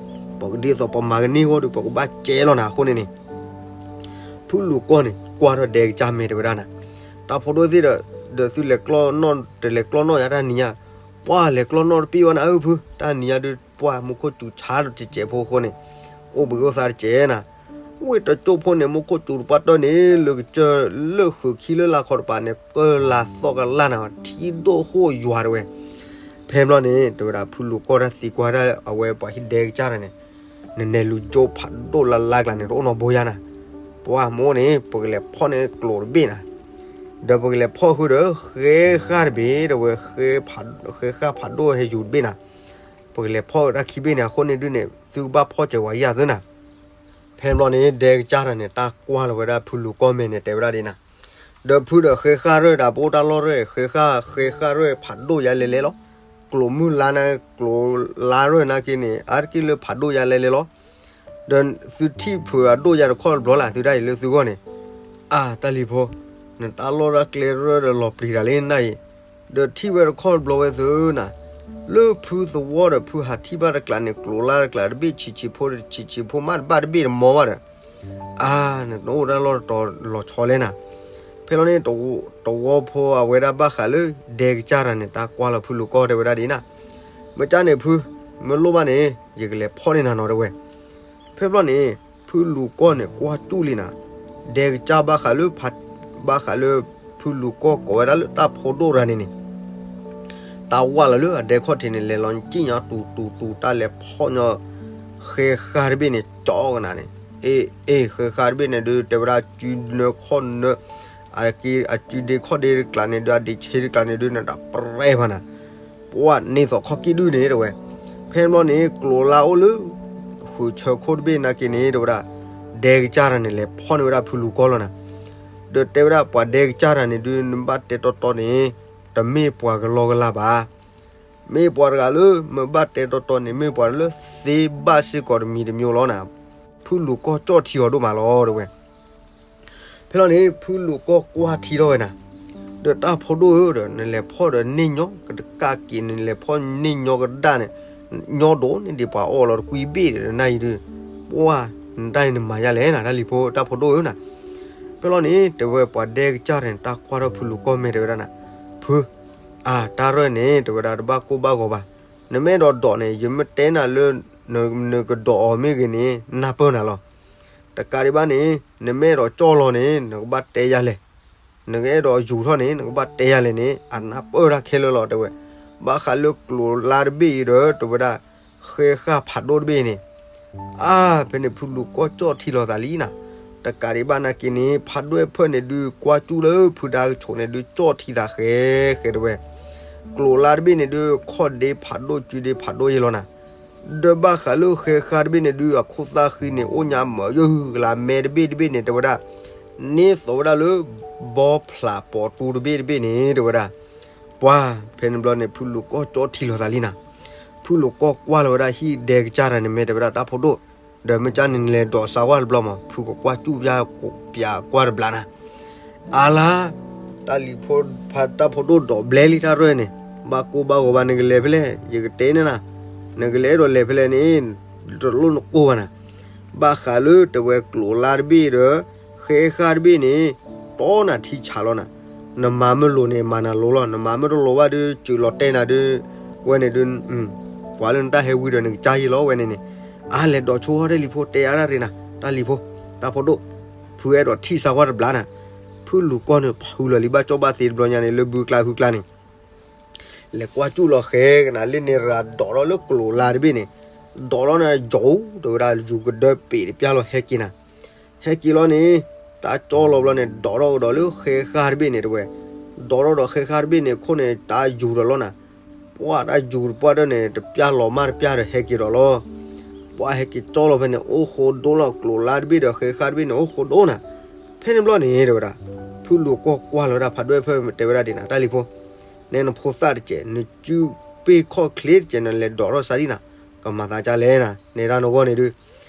ပကဒ်သိးပမၤကန့ၢ်အဂီၢ်ဒီး ပကဘၣ်ကဲလီၤနၤ အဃိန့ၣ်န့ၣ် ဖုလူၤကီၢ်န့ၣ် ကွၢ်ထီၣ်ဒဲကစၢ်မဲာ်တဲဝဲဒၣ်နၤ, တၢ်ဖိဒိၣ်သ့ၣ်ဒီး ဒီးသုလဲၤကျီၢ်နီၣ် တလဲၤကျီၢ်နီၣ်ယါတၢ်နံၤညါ, ပှၢ်လဲၤကျီၢ်နီၣ်တပ့ၢ်ဘၣ်နၤဧၢဖု, တၢ်နံၤညါဒုး ပှၢ်မူခိၣ်စူၤဆါဒီးတစဲးဖိအဃိန့ၣ် အိၣ်ဘှံးအိၣ်သါတစဲးနၤ, ဝ့ၢ်တကၠိၢ်ဖိန့ၣ် မူခိၣ်စူၤတပှၢ်တၢၢ်န့ၣ် လၢကစၢၢ်လၢဃုာ်ခံလၢလါခီတပၤန့ၣ် ကၢၢ်လါသီၣ်ကလၢ်နၤ ထံဒိၣ်ဃိၣ်ယွၤတဲဝဲ, ဖဲဘျီန့ၣ် တဲဝဲဒၣ် ဖုလူၤကီၢ်တၢ်သံကွၢ်ဒၣ် အဝဲပှၤဟံၣ်ဒဲကစၢ်တဂၤန့ၣ်, နနဲလူၤကၠိဖးဒိၣ်လါလါကျါန့ၣ် တအိၣ်နီတဘိယါနၤ, ပှၢ်မိၢ်န့ၣ် ပကလဲၤဖီၣ်န့ၢ်ကျိာ်တဘ့ၣ်နၤ, ဒီးပကလဲၤဖီၣ်ဃုာ်ဒီး ဃဲဃၣ်တဘ့ၣ် တဲဝဲ ဃဲဃၣ်ဖးဒိၣ်ဟဲယူၤတဘ့ၣ်နၤ, ပကလဲၤဖီၣ်တၢ်ခံဘ့ၣ်န့ၣ် အဃိန့ၣ်ဒုးန့ၣ် သုကဘၣ်ဖီၣ်စၢၤဝဲယၤသုနၤ ဖဲဘျီန့ၣ် ဒဲကစၢ်တဂၤန့ၣ် တၢ်ကွၢ်လီၤဝဲဒၣ်ဖုလူၤကီၢ်မဲာ်န့ၣ် တဲဝဲဒၣ်ဒ်နၤ, ဒီးဖုဒီးဃဲဃၣ်ရဲၣ်ဒၣ် ပအိၣ်တၢ်လီၢ်ရဲၣ် ဃဲဃၣ် ဃဲဃၣ်ရဲၣ်ဖးဒိၣ်ယါလဲၤလဲၤလီၤ, ကျိာ်မုၢ်လါန့ၣ် ကျိာ်လါရဲၣ်နာ်က့န့ၣ် အါတက့ၢ်လၢဖးဒိၣ်ယါလဲၤလဲၤလီၤ, ဒီးသုထံၣ်ဖုးအဒိၣ်ယါတခီတဘျီလၢ် သုဒၣ်အံၤလၢသုဂီၢ်န့ၣ်, အါ တၢ်လံၤဖိ, နတၢ်လီၢ်တၢ်ကျဲရဲၣ်ဒီးလီၤပျံၤတၢ်လံနၤအံၤ, ဒီးထံၣ်ဝဲတခီတဘျီဝဲသုနၤ, လၢဖုသဝီဒီးဖုဟးထံၣ်ဘၣ်တကျးန့ၣ် ကျိာ်လါတကျးတဘ့ၣ်ဆံးဆံးဖိ ဆံးဆံးဖိမးတဘၣ်တဘ့ၣ်တမီၤဘၣ်ဒီး, အါ နတအိၣ်တၢ်လီၢ်တတီၤလီၤဆီလဲၣ်နၤ, ဖဲလီၤန့ၣ် တဝီဖိအဝဲဒၣ်ဘၣ်ဃးလၢ ဒဲကစၢ်တဂၤန့ၣ် တၢ်ကွၢ်လီၤဖုလူၤကီၢ်တဲဝဲဒၣ်ဒ်နၤ, မ့ၢ်ကၢ်န့ၣ်ဖု, မ့ၢ်လိၣ်ဘၣ်န့ၣ် ယကလဲၤဖီၣ်န့ၢ်နၤနီၤတဲဝဲ ဖဲဘျီန့ၣ် ဖုလူၤကီၢ်န့ၣ် ကွၢ်ကၠူၣ်လံနၤ, ဒဲကစၢ်ဘၣ်ဃးလၢ ဘၣ်ဃးလၢ ဖုလူၤကီၢ်ကိးဝဲဒၣ်လၢတၢ်ဖိဒိၣ်တဂၤန့ၣ်န့ၣ်, တၢ်ဝၢ်လီၤလၢအဒဲခီၣ်ထံးန့ၣ် လဲၤလီၤကံၣ်ညီတူၤတူၤတူၤ တၢ်လဲၤဖီၣ်ညီ ဃဲဃၣ်တဘ့ၣ်န့ၣ် ကၠီကနၤန့ၣ်, အ့ အ့ ဃဲဃၣ်တဘ့ၣ်န့ၣ်ဒုး တဲဝဲဒၣ် စုနၢခီၣ်နၢ အက့ အစုဒ့ခီၣ်ဒ့တကျးန့ၣ်ဒုး အဒ့ဆ့တကျးန့ၣ်ဒုး နတၢ်ပြဲၢ်ဘၣ်နၤ ပှၢ်န့ၢ်သိးခီၣ်ကံၣ်ဒုၣ်န့ၣ်တဲဝဲ, ဖဲဘျီန့ၣ် ကျိာ်လါအိၣ်လၢ ပူၤဆၢခိၣ်တဘ့ၣ်နာ်က့န့ၣ် တဲဝဲဒၣ် ဒဲကစၢ်တၢ်န့ၣ် လဲၤဖီၣ်န့ၢ်ဝဲဒၣ်ဖုလူၤကီၢ်လီၤနၤ. ဒီးတဲဝဲဒၣ်ပှၤဒဲကစၢ်တၢ်န့ၣ်ဒုး နဘၣ်တဲတီတီန့ၣ် တမ့ၢ်ပှၤကလီကလီဘၣ်. မ့ၢ်ပှၤတဂၤလၢ မ့ၢ်ဘၣ်တဲတီတီန့ၣ် မ့ၢ်ပှၤလၢသ့ဘၣ်စ့ၢ်ကီးတမံၤတမံၤလီၤနၤ. ဖုလူၤကီၢ်ကၠီၣ်ထံအီၤဒိၣ်မးလီၤ တဲဝဲ. ဖဲလီၤန့ၣ် ဖုလူၤကီၢ်ကွၢ်ထံထီၣ်ဝဲနၤ, ဒီးတၢ်ဖိဒိၣ်ဧၢဒီး နလဲၤဖီၣ်ဒီးန့ၢ်ညီကတကးက့ၤ နလဲၤဖီၣ်န့ၢ်ညီကဒၣ်န့ၣ်, ညီဒိၣ်န့ၢ်ဒံးပှၤအီၣ်လီၤတကွံဘ့ၣ်ဒီးနၢ်အံၤဒုး, ပှၢ် နတၢ်အံၤနမၤယါလဲၣ်နၤ တၢ်လံၤဖိ တၢ်ဖိဒိၣ်ဧၢနၤ. ဖဲလီၤန့ၣ် တဲဝဲပှၤဒဲကစၢ်န့ၣ် တၢ်ကွၢ်ထီၣ်ဖုလူၤကီၢ်မဲာ်တဲဝဲဒၣ်နၤ, ဖု အါ တၢ်ရဲၣ်န့ၣ် တဲဝဲဒၣ်တဘၣ်ကိၢ်ဘၣ်ဂီၤဘၣ်. နမ့ၢ်အဲၣ်ဒိးဒိးန့ၣ် ယမ့ၢ်တဲနၤလၢ နကဒိးအီၤမ့ၢ်ဂ့ၤန့ၣ် နၢ်ပၢၢ်နၤလီၤ. တကးဒံးဘၣ်န့ၣ် နမ့ၢ်အဲၣ်ဒိးကၠီၣ်လီၤန့ၣ် နကဘၣ်တဲယၤလဲၣ်. နကအဲၣ်ဒိးယူၤထီၣ်န့ၣ် နကဘၣ်တဲယၤလဲၣ်န့ၣ် အနၢ်ပၢၢ်တၢ်ခဲလၢာ်လီၤ တဲဝဲ. ဘၣ်ဃးလၢကျိၤလါတဘ့ၣ်အံၤဒီး တဲဝဲဒၣ် ဃဲဃာ်ဖးဒိၣ်တဘ့ၣ်န့ၣ် အါ ဖဲန့ၣ်ဖုလူၤကီၢ်ကၠီၣ်ထံလီၤသးလံနၤ. တကးဒံးဘၣ်နာ်က့န့ၣ် ဖးဒွဲၣ်ဖၢၣ်န့ၣ်ဒုး ကွၢ်ကၠူၣ်လၢဖုဒါကဆိးန့ၣ်ဒုး ကၠီၣ်ထံသးဃဲဃဲတဲဝဲ. ကျိၤလါတဘ့ၣ်န့ၣ်ဒုး ခီၣ်ဒ့ဖးဒိၣ် ကုဒ့ဖးဒိၣ်ယဲလီၤနၤ. ဒီးဘၣ်ဃးလၢဃဲဃာ်တဘ့ၣ်န့ၣ်ဒုး အခိၣ်သၣ်ဃံန့ၣ် အိၣ်ညါမၤယုၢ်ဂလၤ မဲတဘ့ၣ်တဘ့ၣ်န့ၣ် တဲဝဲဒၣ် န့ၢ်သိးဝဲဒၣ်လၢ ဘီဖျးပိာ်တူတဘ့ၣ်တဘ့ၣ်န့ၣ် တဲဝဲဒၣ်. ပှၤ ဖဲန့ၣ်ဘျီန့ၣ် ဖုလူၤကီၢ်ကၠီၣ်ထံလီၤသးလံနၤ. ဖုလူၤကီၢ်ကွၢ်လီၤဝဲဒၣ်ဟံၣ်ဒဲကစၢ်တၢ်န့ၣ် မ့ၢ်တဲဝဲဒၣ်တၢ်ဖိဒိၣ်, ဒီးမ့ၢ်ကၢ်န့ၣ် နလဲၤဒိးစါဝဲတဘျီမး ဖုကကွၢ်ကၠူၣ်ပျၢ်ကွၢ်တဘျီနၤ. အါလါ တၢ်လံၤဖိ တၢ်ဖိဒိၣ်ဒိးဘျဲလံတၢ်ရဲၣ်န့ၣ် ဘၣ်ကိၢ်ဘၣ်ဂီၤဘၣ် နကလဲၤဖဲလဲၣ် ယကတဲန့ၣ်နၤ. နကလဲၤအဲၣ်ဒိးလဲၤဖဲလဲၣ်န့ၣ် တလိၣ်နကိၢ်ဘၣ်နၤ. ဘၣ်ဃးလၢတဲဝဲကျိၤလါတဘ့ၣ်ဒီး ဃဲဃာ်တဘ့ၣ်န့ၣ် တီနၤထံဆးလီၤနၤ. နမၤမ့ၢ်လိၤန့ၣ် မၤနၤလိၤလီၤ, နမၤမ့ၢ်တလိၤဘၣ်ဒုး စၢၤလီၤတဲာ်နၤဒုး ဝဲန့ၣ်ဒုး ပှၤလၢနတၢ်ဟဲဝံၤဒီးနကစၢ်ယဲလီၤဝဲန့ၣ်န့ၣ်. အါ လဲၤဒိးဆိတၢ်လံၤဖိ တဲအါတၢ်ရ့နၤ တၢ်လံၤဖိ တၢ်ဖိဒိၣ်, ဖုအဲၣ်ဒိးထံၣ်စါဝဲတဘျီနၤ. ဖုလူၤကီၢ်န့ၣ် ဖုလီၤလံဘၣ်ကၠီဘၣ်သ့တဘျီညါန့ၣ် လၢဘုကျါဟုကျါန့ၣ် လဲၤကွၢ်ကၠူၣ်လီၤဃဲကနၤလၢန့ၣ် ရၤဒိးထီၣ်လၢကျိၤလါတဘ့ၣ်န့ၣ်, ဒိးထီၣ်န့ၣ်ယိာ် တဲဝဲဒၣ် ယူၤကဒၢပ့ၤတပျၢ်လီၤ ဟဲက့ၤနၤ. ဟဲက့ၤလီၤန့ၣ် တၢ်ကၠီလီၤဘျီန့ၣ် ဒိးထီၣ်ကဒီးလၢဃဲဃာ်တဘ့ၣ်န့ၣ်တဲဝဲ, ဒိးထီၣ်ဒီးဃဲဃာ်တဘ့ၣ်န့ၣ်အခိၣ်န့ၣ် တၢ်ယူၤဒီးလီၤနၤ. ပှၢ်တၢ်ယူၤတပှၢ်တၢၢ်န့ၣ် တပျၢ်လီၤမၢ်တပျၢ်ဒီးဟဲက့ၤဒီးလီၤ. ပှၢ်ဟဲက့ၤကၠီလီၤဖဲန့ၣ် အိၣ်ဃိဒိၣ်လီၤ ကျိၤလါတဘ့ၣ်ဒီးဃဲဃာ်တဘ့ၣ်န့ၣ် အိၣ်ဃိဒိၣ်နၤ. ဖဲန့ၣ်ဘျီန့ၣ်တဲဝဲဒၣ် ဖုလူၤကီၢ်ကွၢ်လီၤဝဲဒၣ်ဖးဒွဲၣ်ဖၢၣ်တဲဝဲဒၣ်ဒ်နၤ တၢ်လံၤဖိ နဲနဖိသၣ်တစဲး နစုပ့ၢ်ခီၣ်ချ့တစဲး နလဲၤဒိးထီၣ်စါဒ်နၤ ကမၤသးကၢ်လဲၣ်နၤ နဲဒၣ်နဂီၢ်န့ၣ်ဒုး.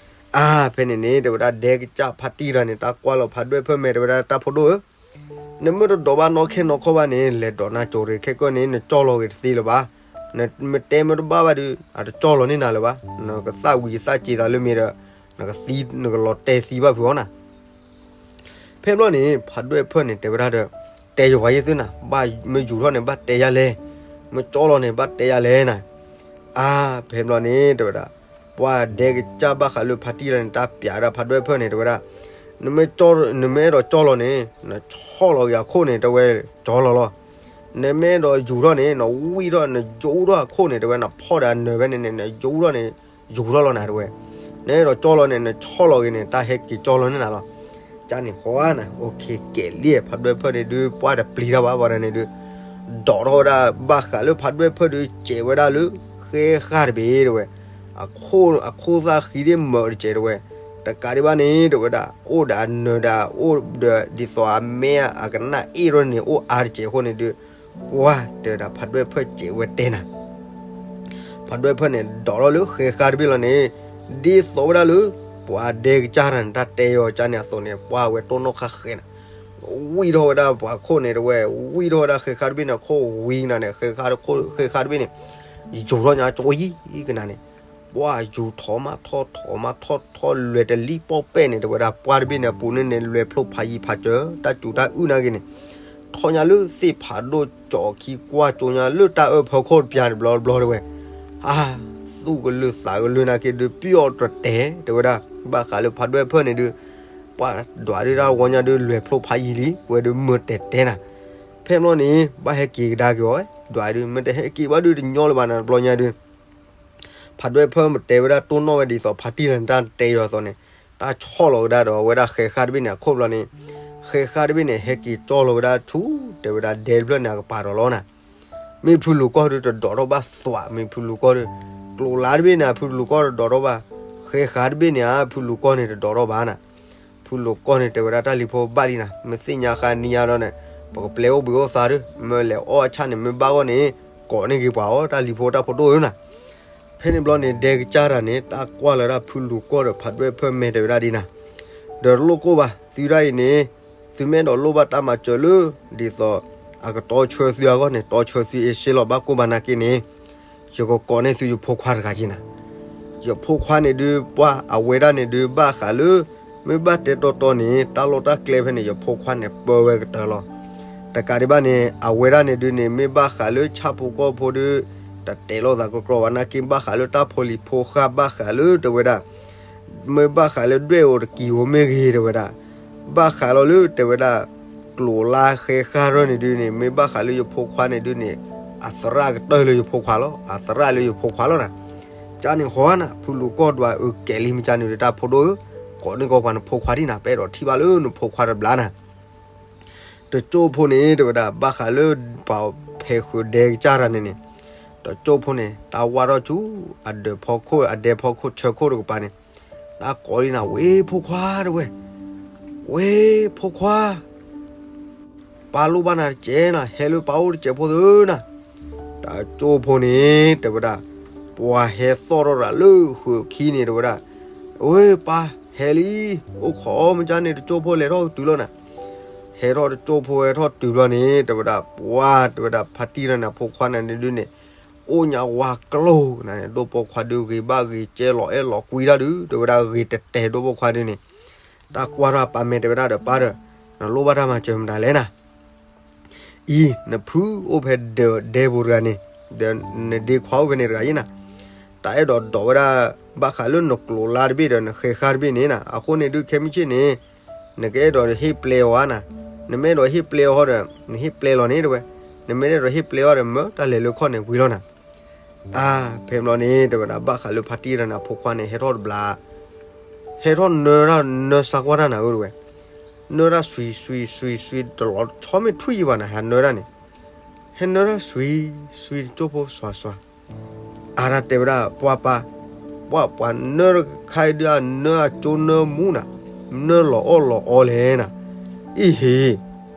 အါ ဖဲန့ၣ်န့ၣ် တဲဝဲဒၣ်ဒဲကစၢ်ဖါတံၢ်တၢ်န့ၣ် တၢ်ကွၢ်လီၤဖးဒွဲၣ်ဖၢၣ်မဲာ်တဲဝဲဒၣ်တၢ်ဖိဒိၣ်ဧၢ, နမ့ၢ်တဒိးဘၣ်နီၢ်ခဲနီၢ်ခီဘၣ်န့ၣ် လဲၤဒိးနၢ်ကၠိၤရ့ၤခဲကၢၢ်န့ၣ် နကၠီလီၤဂ့ၤတသ့လၢၤဘၣ်. နမ့ၢ်တဲမ့ၢ်တဘၣ်ဘၣ်ဒုး အတကၠီလီၤန့ၢ်နၤလၢၤဘၣ်. နကသၣ်ဝံၤယသၣ်စ့သးလၢမ့ၢ်ဒီး နကသံ နကလီၤတဲာ်သံဘၣ်ဖုးအီၤနၤ. ဖဲဘျီန့ၣ် ဖးဒွဲၣ်ဖၢၣ်န့ၣ် တဲဝဲဒၣ်ဒီး တဲယဝၤယဲၢ်သုနၤ ဘၣ်မ့ၢ်ယူၤထီၣ်န့ၣ် ဘၣ်တဲယၤလဲၣ်, မ့ၢ်ကၠီလီၤန့ၣ် ဘၣ်တဲယၤလဲၣ်နၤ. အါ ဖဲဘျီန့ၣ် တဲဝဲဒၣ် ပှၢ်ဒဲကစၢ်ဘၣ်ဃးလၢဖါတံၢ်တၢ်န့ၣ် တၢ်ပျးဒၣ်ဖးဒွဲၣ်ဖၢၣ်န့ၣ် တဲဝဲဒၣ် နမ့ၢ် နမ့ၢ်အဲၣ်ဒိးကၠီလီၤန့ၣ် နဆီၣ်လီၤက့ၤအခိၣ်န့ၣ် တဲဝဲ ကၠီလီၤလီၤ. နမ့ၢ်အဲၣ်ဒိးယူၤထီၣ်န့ၣ် နဝံၣ်ထီၣ် နယိးထီၣ်အခိၣ်န့ၣ် တဲဝဲ နဖီၣ်ဒီးအနၢၤဖဲန့ၣ်န့ၣ် နယိးထီၣ်န့ၣ် ယူၤထီၣ်လီၤနၤ တဲဝဲ. နအဲၣ်ဒိးကၠီလီၤန့ၣ် နဆီၣ်လီၤဂ့ၤန့ၣ် တၢ်ဟဲက့ၤကၠီလီၤန့ၢ်နၤလီၤ. ကန့ၣ်ဟီနၤ အိၣ်ခ့ကဲးလံ ဖးဒွဲၣ်ဖၢၣ်န့ၣ်ဒုး ပှၢ်တပျံၤတၢ်ဘၣ် ပှၤတဂၤန့ၣ်ဒုး ဒိးထီၣ်ဝဲဒၣ်ဘၣ်ဃးလၢဖးဒွဲၣ်ဖၢၣ်ဒုး စဲးဝဲဒၣ်လၢ ဃဲဃာ်တဘ့ၣ် တဲဝဲ အခိၣ်သၣ်ဃံဒ်မၢးတစဲး တဲဝဲ. တကးဒံးဘၣ်န့ၣ် တဲဝဲဒၣ် အိၣ်ဒီးအနၢၤဒီး အိၣ်ဒီးဒ်သိးအမဲာ်အကနၣ်အ့ၣ်ထီၣ်န့ၣ် အိၣ်အါတစဲးအဃိန့ၣ်ဒုး ပှၢ်တဲဝဲဒၣ် ဖးဒွဲၣ်ဖၢၣ်စဲးဝဲတဲနၤ ဖးဒွဲၣ်ဖၢၣ်န့ၣ် ဒိးထီၣ်လၢဃဲဃာ်တဘ့ၣ်လီၤန့ၣ် ဒ်သိးဝဲဒၣ်လၢ ပှၤဒဲကစၢ်တၢ်န့ၣ် တၢ်တဲအီၤကန့ၣ်အသိးန့ၣ် ပှၢ်ဝဲတိၢ်နီၣ်ဃာ်ဃဲနၤ ဝံၣ်ထီၣ်ဝဲဒၣ်ပှၤခိၣ်န့ၣ် တဲဝဲ ဝံၣ်ထီၣ်ဝဲဒၣ်ဃဲဃာ်တဘ့ၣ်န့ၣ် အခိၣ်ဝံၤနၤန့ၣ် ဃဲဃာ်တဘ့ၣ်န့ၣ် ယူၤထီၣ်ညါကၠိယံၤကနၤန့ၣ် ပှၢ်ယူၤထီၣ်မးထီၣ်ထီၣ်မးထီၣ်ထီၣ် လဲၤတလံၣ်ပီၣ်ပဲၣ်န့ၣ် တဲဝဲဒၣ် ပှၢ်တဘ့ၣ်န့ၣ် အပူၤန့ၣ်န့ၣ် လဲၤဖျိဖးယံၤဖးစၢၤ တၢ်စူၤတၢ်အုၣ်နာ်က့န့ၣ် ထီၣ်ညါလၢသ့ၣ်ဖးဒိၣ်ကၠီခံကွၢ်ကၠိညါလၢတၢ်အၢၣ်ဖီခိၣ်တပျၢ်တဘျီတဘျီ တဲဝဲ အါ သူၣ်ကလုၢ်သးကလုၢ်နာ်က့ဒုး ပျီၣ်တတဲ တဲဝဲဒၣ် ဘၣ်ဃးလၢဖးဒွဲၣ်ဖၢၣ်န့ၣ်ဒုး ပှၢ်ဒွးဒုးတၢ်ဝီညါဒုး လဲၤဖျိဖးယံၤလံ ဝဲဒုးမၢတဲတဲနၤ ဖဲဘျီန့ၣ် ဘၣ်ဟဲက့ၤကဒါက့ၤအီၤ ဒွးဒုး မ့ၢ်တဟဲက့ၤဘၣ်ဒုးတညီလၢၤဘၣ်နၤတဘျီညါဒုး ဖးဒွဲၣ်ဖၢၣ်မ့ၢ်တဲဝဲဒၣ်တိၢ်နီၣ်ဝဲဒ်သိးဖါတံၢ်လၢနတၢ်တဲယီၤအသိးန့ၣ် တၢ်ဆီၣ်လီၤဝဲဒၣ်ဒီးဝဲဒၣ်ဃဲဃာ်တဘ့ၣ်န့ၣ် အခိၣ်ဘျီန့ၣ် ဃဲဃာ်တဘ့ၣ်န့ၣ် ဟဲက့ၤကၠီလီၤဝဲဒၣ်ဆူ တဲဝဲဒၣ်ဒဲတဖျၢၣ်န့ၣ် အကပၤဒီးလီၤနၤ မ့ၢ်ဖုလူၤကီၢ်ဒုးတဒိးထီၣ်ဘၣ်သွး မ့ၢ်ဖုလူၤကီၢ်ဒုး ကျိၤလါတဘ့ၣ်န့ၣ် ဖုလူၤကီၢ်တဒိးထီၣ်ဘၣ် ဃဲဃာ်တဘ့ၣ်န့ၣ်ဧါ ဖုလူၤကီၢ်န့ၣ်တဒိးထီၣ်ဘၣ်နၤ. ဖုလူၤကီၢ်န့ၣ်တဲဝဲဒၣ်တၢ်လံၤဖိဘၣ်လံနၤ, မ့ၢ်သ့ၣ်ညါဃာ်နံၤညါဒီးန့ၣ် ပကပျဲအိၣ်ဘှံးအိၣ်သါဒုး, မ့ၢ်လဲၤအီၣ်အဆၣ်န့ၣ် မ့ၢ်ဘၣ်ဂီၢ်န့ၣ် ကိးန့ၢ်က့ၤပှၤအီၤ တၢ်လံၤဖိတၢ်ဖိဒိၣ်ဧၢနၤ. ဖဲန့ၣ်ဘျီန့ၣ် ဒဲကစၢ်တၢ်န့ၣ် တၢ်ကွၢ်လီၤဒၣ်ဖုလူၤကီၢ်ဒီးဖးဒွဲၣ်ဖၢၣ်မဲာ်တဲဝဲဒၣ်ဒ်နၤ, ဒီးတလိၣ်ကိၢ်ဘၣ် သုဒၣ်အံၤန့ၣ် သုမ့ၢ်အဲၣ်ဒိးလိၣ်ဘၣ်တၢ်မၤစၢၤလၢ ဒ်သိး အကတီဆှၢသုအဂီၢ်န့ၣ် တီဆှၢသုအ့ၣ်စ့လီၤ ဘၣ်ကိၢ်ဘၣ်နၤက့န့ၣ် ယကကိးန့ၢ်သုယဖိခွါတဂၤက့နၤ. ယဖိခွါန့ၣ်ဒုး ပှၢ်အဝဲဒၣ်န့ၣ်ဒုး ဘၣ်ဃးလၢ မ့ၢ်ဘၣ်တဲတီတီန့ၣ် တၢ်လီၢ်တၢ်ကျဲဖဲန့ၣ် ယဖိခွါန့ၣ်ပၢဝဲကတၢၢ်လီၤ. တကးဒံးဘၣ်န့ၣ် အဝဲဒၣ်န့ၣ်ဒုးန့ၣ် မ့ၢ်ဘၣ်ဃးလၢဆၣ်ဖိကီၢ်ဖိဒုး တတဲလိာ်သးကကြီဘၣ်နၤက့ ဘၣ်ဃးလၢတၢ်ဖိလံၤဖိဃၢ် ဘၣ်ဃးလၢတဲဝဲဒၣ် မ့ၢ်ဘၣ်ဃးလၢဒွဲၣ်အိၣ်တကံၤဧိၤမ့ၢ်ဂ့ၤတဲဝဲဒၣ်, ဘၣ်ဃးလီၤလၢတဲဝဲဒၣ် ကျိၤလါဃဲဃၢ်ရၢၢ်န့ၣ်ဒုးန့ၣ် မ့ၢ်ဘၣ်ဃးလၢယဖိခွါန့ၣ်ဒုးန့ၣ် အသရၣ်ကတၢၢ်လၢယဖိခွါလီၤ, အသရၣ်လၢယဖိခွါလီၤနၤ. ကန့ၣ်ဃီနၤ ဖုလူၤကီၢ်ဒွးအုးကဲးလံမ့ၢ်ကန့ၣ်ဒီး တၢ်ဖိဒိၣ်ဧၢ, ကိးန့ၢ်ကီးပှၤနဖိခွါဒ်နၤ ပအဲၣ်ဒိးထံၣ်ဘၣ်လၢနဖိခွါတဘျါနၤ. တကၠိဖိန့ၣ် တဲဝဲဒၣ် ဘၣ်ဃးလၢပှၤဖဲးဃုာ်ဒဲကစၢ်တၢ်န့ၣ်န့ၣ်, တကၠိဖိန့ၣ် တၢ်ဝါထီၣ်ဆူ အဒဲးဖီခိၣ် အဒဲးဖီခိၣ်ဆၢခိၣ်တကပၤန့ၣ်, တၢ်ကိးလံနၤ ဝ့ၢ်ဖိခွါတဲဝဲ, ဝ့ၢ်ဖိခွါ ပၢ်လိၣ်ဘၣ်နၤတစဲးနၤ, ဟဲလၢပၢ်အိၣ်တစဲးဖိသၢနၤ. တကၠိဖိန့ၣ် တဲဝဲဒၣ် ပှၤဟဲသီၣ်ထီၣ်တၢ်လၢဃုာ်ခံန့ၣ် တဲဝဲဒၣ်, ဝ့ၢ်ပၢ်ဟဲလံ, အိၣ်ခိးမ့ၢ်ကန့ၣ် တကၠိဖိလဲၤထီၣ်ကတုၤလီၤနၤ. ဟဲထီၣ်တကၠိဖိဟဲထီၣ်တုၤဘျီန့ၣ် တဲဝဲဒၣ် ပှၢ်တဲဝဲဒၣ် ဖါတံၢ်တၢ်န့ၣ်အဖိခွါန့ၣ်ဒုးန့ၣ် အိၣ်ညါဝါကျိၤနၤန့ၣ် ဒိၣ်ပိာ်ခွါဒုးဂ့ၤဘၣ်ဂ့ၤကဲလီၤအဲၣ်လီၤကွံတၢ်ဒုး တဲဝဲဒၣ်ဂ့ၤတဲာ်တဲာ်ဒိၣ်ပိာ်ခွါဒုးန့ၣ်, တၢ်ကွၢ်ထီၣ်အပၢ်မဲာ်တဲဝဲဒၣ်ဒီး ပၢ်ဒီး နလိၣ်ဘၣ်တၢ်မၤစၢၤမတၤလဲၣ်နၤ. အံၤ နဖုအိၣ်ဖဲဒဲပူၤတဂၤန့ၣ်, ဒီးနဒ့ခွါအိၣ်ဖဲန့ၣ်တဂၤအံၤနၤ, တၢ်အဲၣ်ဒိးဒိးဝဲဒၣ် ဘၣ်ဃးလၢနကျိၤလါတဘ့ၣ်ဒီးနဃဲဃၢ်တဘ့ၣ်န့ၣ်နၤ, အဃိန့ၣ်ဒုးခဲမုၢ်ဆ့ၣ်န့ၣ် နကအဲၣ်ဒိးဟ့ၣ်ပျဲအီၤဧါနၤ, နမ့ၢ်အဲၣ်ဒိးဟ့ၣ်ပျဲအီၤဟီဒီး နဟ့ၣ်ပျဲလီၤန့ၣ်တဲဝဲ, နမ့ၢ်အဲၣ်ဒိးဟ့ၣ်ပျဲအီၤဒီး မၢတၢ်လဲၤလၢခီၣ်န့ၣ်ဝံၤလီၤနၤ. အါ ဖဲဘျီန့ၣ် တဲဝဲဒၣ် ဘၣ်ဃးလၢဖါတံၢ်တၢ်န့ၣ် အဖိခွါန့ၣ် ဟဲထီၣ်တဘျီ ဟဲထီၣ်နၢတၢ်နၢစၢ်ကွၢ်တၢ်နၤဧၢတဲဝဲ, နၢတၢ်စွံစွံစွံစွံ တလီၤဆီမ့ၢ်ထွံၣ်ယံၤဘၣ်နၤ ဟဲနၢတၢ်န့ၣ်, ဟဲနၢတၢ်စွံစွံတကၠိဖိစွၤစွၤ, အါတၢ်တဲဝဲဒၣ် ပှၢ်ပၢ်, ပှၢ်ပှၤနၢတခါအံၤဒုး အနၢအကၠိနၢမူနၤ, နၢလီၤအီၣ်လီၤအီလဲၣ်နၤ, အံၤဟ့ၣ်,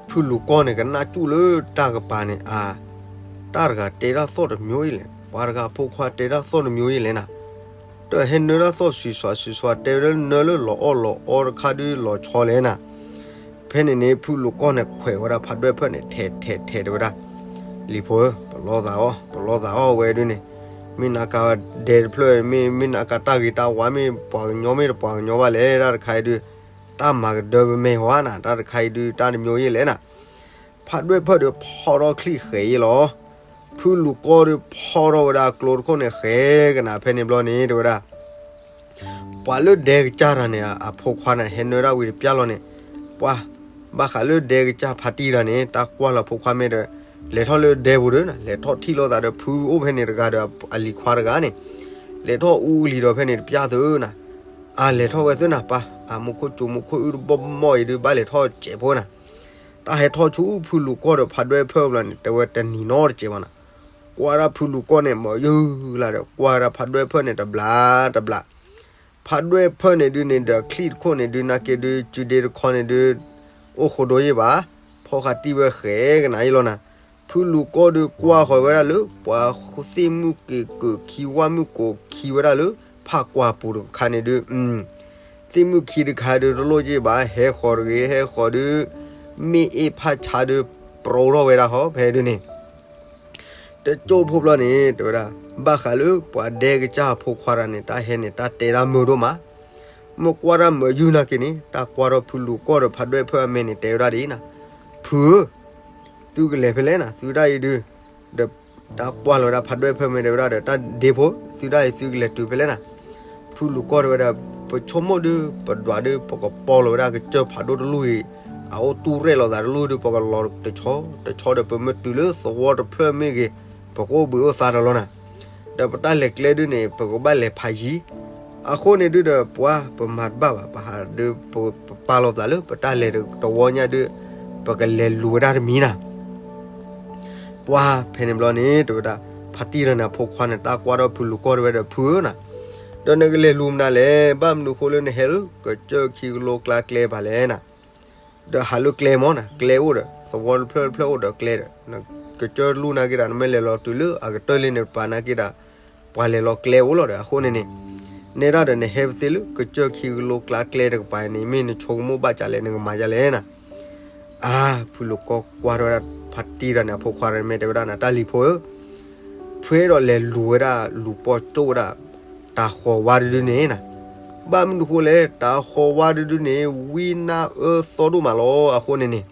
ဖုလူၤကီၢ်န့ၣ် ကနၣ်စူၣ်လၢတၢ်ကပၤန့ၣ် အါ တၢ်တဂၤတဲတၢ်သီၣ်တမျိုးအံၤလဲၣ်, ပှၤတဂၤဖိခွါတဲတၢ်သီၣ်တမျိုးအံၤလဲၣ်နၤ, တဟဲနၢတၢ်သီၣ်စွံစွၤစွံစွၤ တဲဝဲဒၣ်နၢလၢလီၤအီၣ်လီၤအီတခါဒုးလီၤဆီလဲၣ်နၤ. ဖဲန့ၣ်န့ၣ် ဖုလူၤကီၢ်န့ၣ် ခွဲးဝဲဒၣ်ဖးဒွဲၣ်ဖၢၣ်န့ၣ် ထဲးထဲးထဲးတဲဝဲဒၣ်, လံၤဖိဧၢ, ပလီၢ်သးအီၣ် ပလီၢ်သးအီၣ်ဝဲဒုးန့ၣ်, မ့ၢ်နကဒဲတဖျၢၣ် မ့ၢ် မ့ၢ်နကတၢ်ဂ့ၤတၢ်ဝါ မ့ၢ်ပှၤကညီမ့ၢ်တပှၤကညီဘၣ်လဲၣ် တၢ်တခါအံၤဒုး, တၢ်မၤကဒၢပမဲာ်ဝဲနၤ တၢ်တခါအံၤဒုး တၢ်တမျိုးအံၤလဲၣ်နၤ. ဖးဒွဲၣ်ဖၢၣ်ဒီးဖီၣ်ထီၣ်ချံၣ်ဃဲးအံၤလီၤ. ဖုလူၤကီၢ်ဒီးဖီၣ်ထီၣ်ဝဲဒၣ်ကျိတခိၣ်န့ၣ် ဃဲကနၤဖဲန့ၣ်ဘျီန့ၣ် တဲဝဲဒၣ် ပှၤလၢဒဲကစၢ်တၢ်န့ၣ် အဖိခွါန့ၣ် ဟဲနၢတၢ်ဝံၤတပျၢ်လီၤန့ၣ်, ပှၤ ဘၣ်ဃးလၢဒဲကစၢ်ဖါတံၢ်တၢ်န့ၣ် တၢ်ကွၢ်လီၤဖိခွါမ့ၢ်ဒီး လဲၤထီၣ်လၢဒဲပူၤဒီးနၤ လဲၤထီၣ်ထံၣ်လိာ်သးဒီးဖုအိၣ်ဖဲန့ၣ်တဂၤဒီးအလံၤခွါတဂၤန့ၣ်, လဲၤထီၣ်အူလံၤဒီးဖဲန့ၣ်တပျၢ်သုနၤ, အါလဲၤထီၣ်ဝဲသုနၤပၢ်, အမူခိၣ်ကၠိမူခိၣ်အုတဘီၣ်မီၢ်အံၤဒုး ဘၣ်လဲၤထီၣ်စဲးဖိနၤ. တၢ်ဟဲထီၣ်ဆူဖုလူၤကီၢ်ဒီးဖးဒွဲၣ်ဖၢၣ်ဘျီန့ၣ် တဲဝဲတနံၤနီတစဲးဘၣ်နၤ, ကွၢ်ဒၣ်ဖုလူၤကီၢ်န့ၣ် မၤယုၢ်လၢ်ဒီး ကွၢ်ဒၣ်ဖးဒွဲၣ်ဖၢၣ်န့ၣ်တဘျီတဘျီ, ဖးဒွဲၣ်ဖၢၣ်န့ၣ်ဒုးန့ၣ်ဒီးချံၣ်တခိၣ်န့ၣ်ဒုး နာ်က့ဒုး စုဒ့တခီန့ၣ်ဒုး အိၣ်ဃိဒိယ့ၢ်ဘၣ်, ဖီၣ်ဃာ်တံၢ်ဝဲဃဲကနၤအံၤလီၤနၤ. ဖုလူၤကီၢ်ဒုးကွၢ်ဃီၤဝဲဒၣ်လၢ ပှၤသ့ၣ်မုၣ်က့ၤကၢၢ်ခံ ဝၣ်မုၣ်ကိးခံဝဲဒၣ်လၢ ဖးကွၢ်ပူၤတခါန့ၣ်ဒုး သ့ၣ်မုၣ်ခံတခါဒုးတလိၣ်ယ့ၢ်ဘၣ် ဟဲဃီၤတဂ့ၤ ဟဲဃီၤဒုး မ့ၢ်အ့ၣ်ဖးဆါဒုး ပြီထီၣ်ဝဲဒၣ်ဟီ ဖဲဒုးန့ၣ် တကၠိဖိဘျီန့ၣ် တဲဝဲဒၣ် ဘၣ်ဃးလၢပှၤဒဲကစၢ်အဖိခွါတၢ်န့ၣ် တၢ်ဟဲန့ၣ် တၢ်တဲတၢ်မုာ်ဒိၣ်မး, မ့ၢ်ကွၢ်တၢ်မုာ်ယုၢ်နာ်က့န့ၣ် တၢ်ကွၢ်ထီၣ်ဖုလူၤကီၢ်ဒီးဖးဒွဲၣ်ဖၢၣ်အမဲာ်န့ၣ် တဲဝဲဒၣ်ဒ်အံၤနၤ, ဖုဧၢ သုကလဲၤဖဲလဲၣ်နၤ သုဒၣ်အံၤဒုး, ဒီးတၢ်ကွၢ်လီၤဝဲဒၣ်ဖးဒွဲၣ်ဖၢၣ်မဲာ်တဲဝဲဒၣ်ဒီး တၢ်ဒ့ဖိ သုဒၣ်အံၤသုကလဲၤတုၤဖဲလဲၣ်နၤ, ဖုလူၤကီၢ်တဲဝဲဒၣ် ပဆိကမိၣ်ဒုး ပဒွးဒုး ပကပီလီၤဝဲဒၣ်ကစၢၢ်ဖးဒိၣ်တလူၢ်အံၤ အအိၣ်တူၢ်ရဲၣ်လိာ်သးတလူၢ်ဒုး ပကလီၤတဆီတဆီဒီး ပမ့ၢ်တုၤလၢသဝီတဖျၢၣ်မ့ၢ်ဂ့ၤ ပကအိၣ်ဘှံးအိၣ်သါတလီၤနၤ, ဒီးပတၢ်လဲၤကျဲဒုးန့ၣ် ပကဘၣ်လဲၤဖးယံၤ, အဃိန့ၣ်ဒုးဒီး ပှၤပမၤတဘၣ်ဘၣ် ပဟးဒုး ပပာ်လီၤသးလၢ ပတၢ်လဲၤတဝီညါဒုး ပကလဲၤလူၤဝဲဒၣ်တမံၤနၤ ပှၤဖဲန့ၣ်ဘျီန့ၣ် တဲဝဲဒၣ် ဖါတံၢ်တၢ်န့ၣ် အဖိခွါန့ၣ် တၢ်ကွၢ်ထီၣ်ဖုလူၤကီၢ်တဲဝဲဒီး ဖုဧၢနၤ, ဒီးနကလဲၤလူၤမနုၤလဲၣ်, ဘၣ်မနုၤဃိလၢနဟဲလၢကစၢၢ်ခံကလိကျါကျဲဘၣ်လဲၣ်နၤ. ဒီးဟးလၢကျဲမ့ၢ်နၤ, ကျဲအိၣ်ဒီး သဝီတဖျၢၣ်တဖျၢၣ်အိၣ်ဒီးကျဲဒီး ကစၢၢ်တလူၢ်နာ်က့ဒီး နမ့ၢ်လဲၤလီၤတုၤလၢအကတၢၢ်လံန့ၣ် ပပာ်နာ်က့ဒီး ပှၤလဲၤလီၤကျဲအိၣ်လီၤဒီး အဃိန့ၣ်န့ၣ်, နဲဒၣ်ဒီးနဟဲပသ့လၢကစၢၢ်ခံကလိကျါကျဲတကပၤန့ၣ် မ့ၢ်နဆိကမိၣ်ဘၣ်ဒ်လဲၣ် နကမၤဒ်လဲၣ်နၤ. အါ, ဖုလူၤကီၢ်ကွၢ်ထီၣ်ဝဲဒၣ်ဖါတံၢ်တဂၤန့ၣ်အဖိခွါဒီး မ့ၢ်တဲဝဲဒၣ်နၤ တၢ်လံၤဖိဧၢ, ဖုအဲၣ်ဒိးလဲၤလူၤဝဲဒၣ် လူၤပိာ်ကၠိၣ်ဝဲဒၣ် တၤဃီၤဝါတဒုန့ၣ်နၤ. ဘၣ်မနုၤဃိလဲၣ်, တၤဃီၤဝါတဒုန့ၣ် ဝံနၢ်အၢသီဒိၣ်မးလီၤ. အဃိန့ၣ်န့ၣ်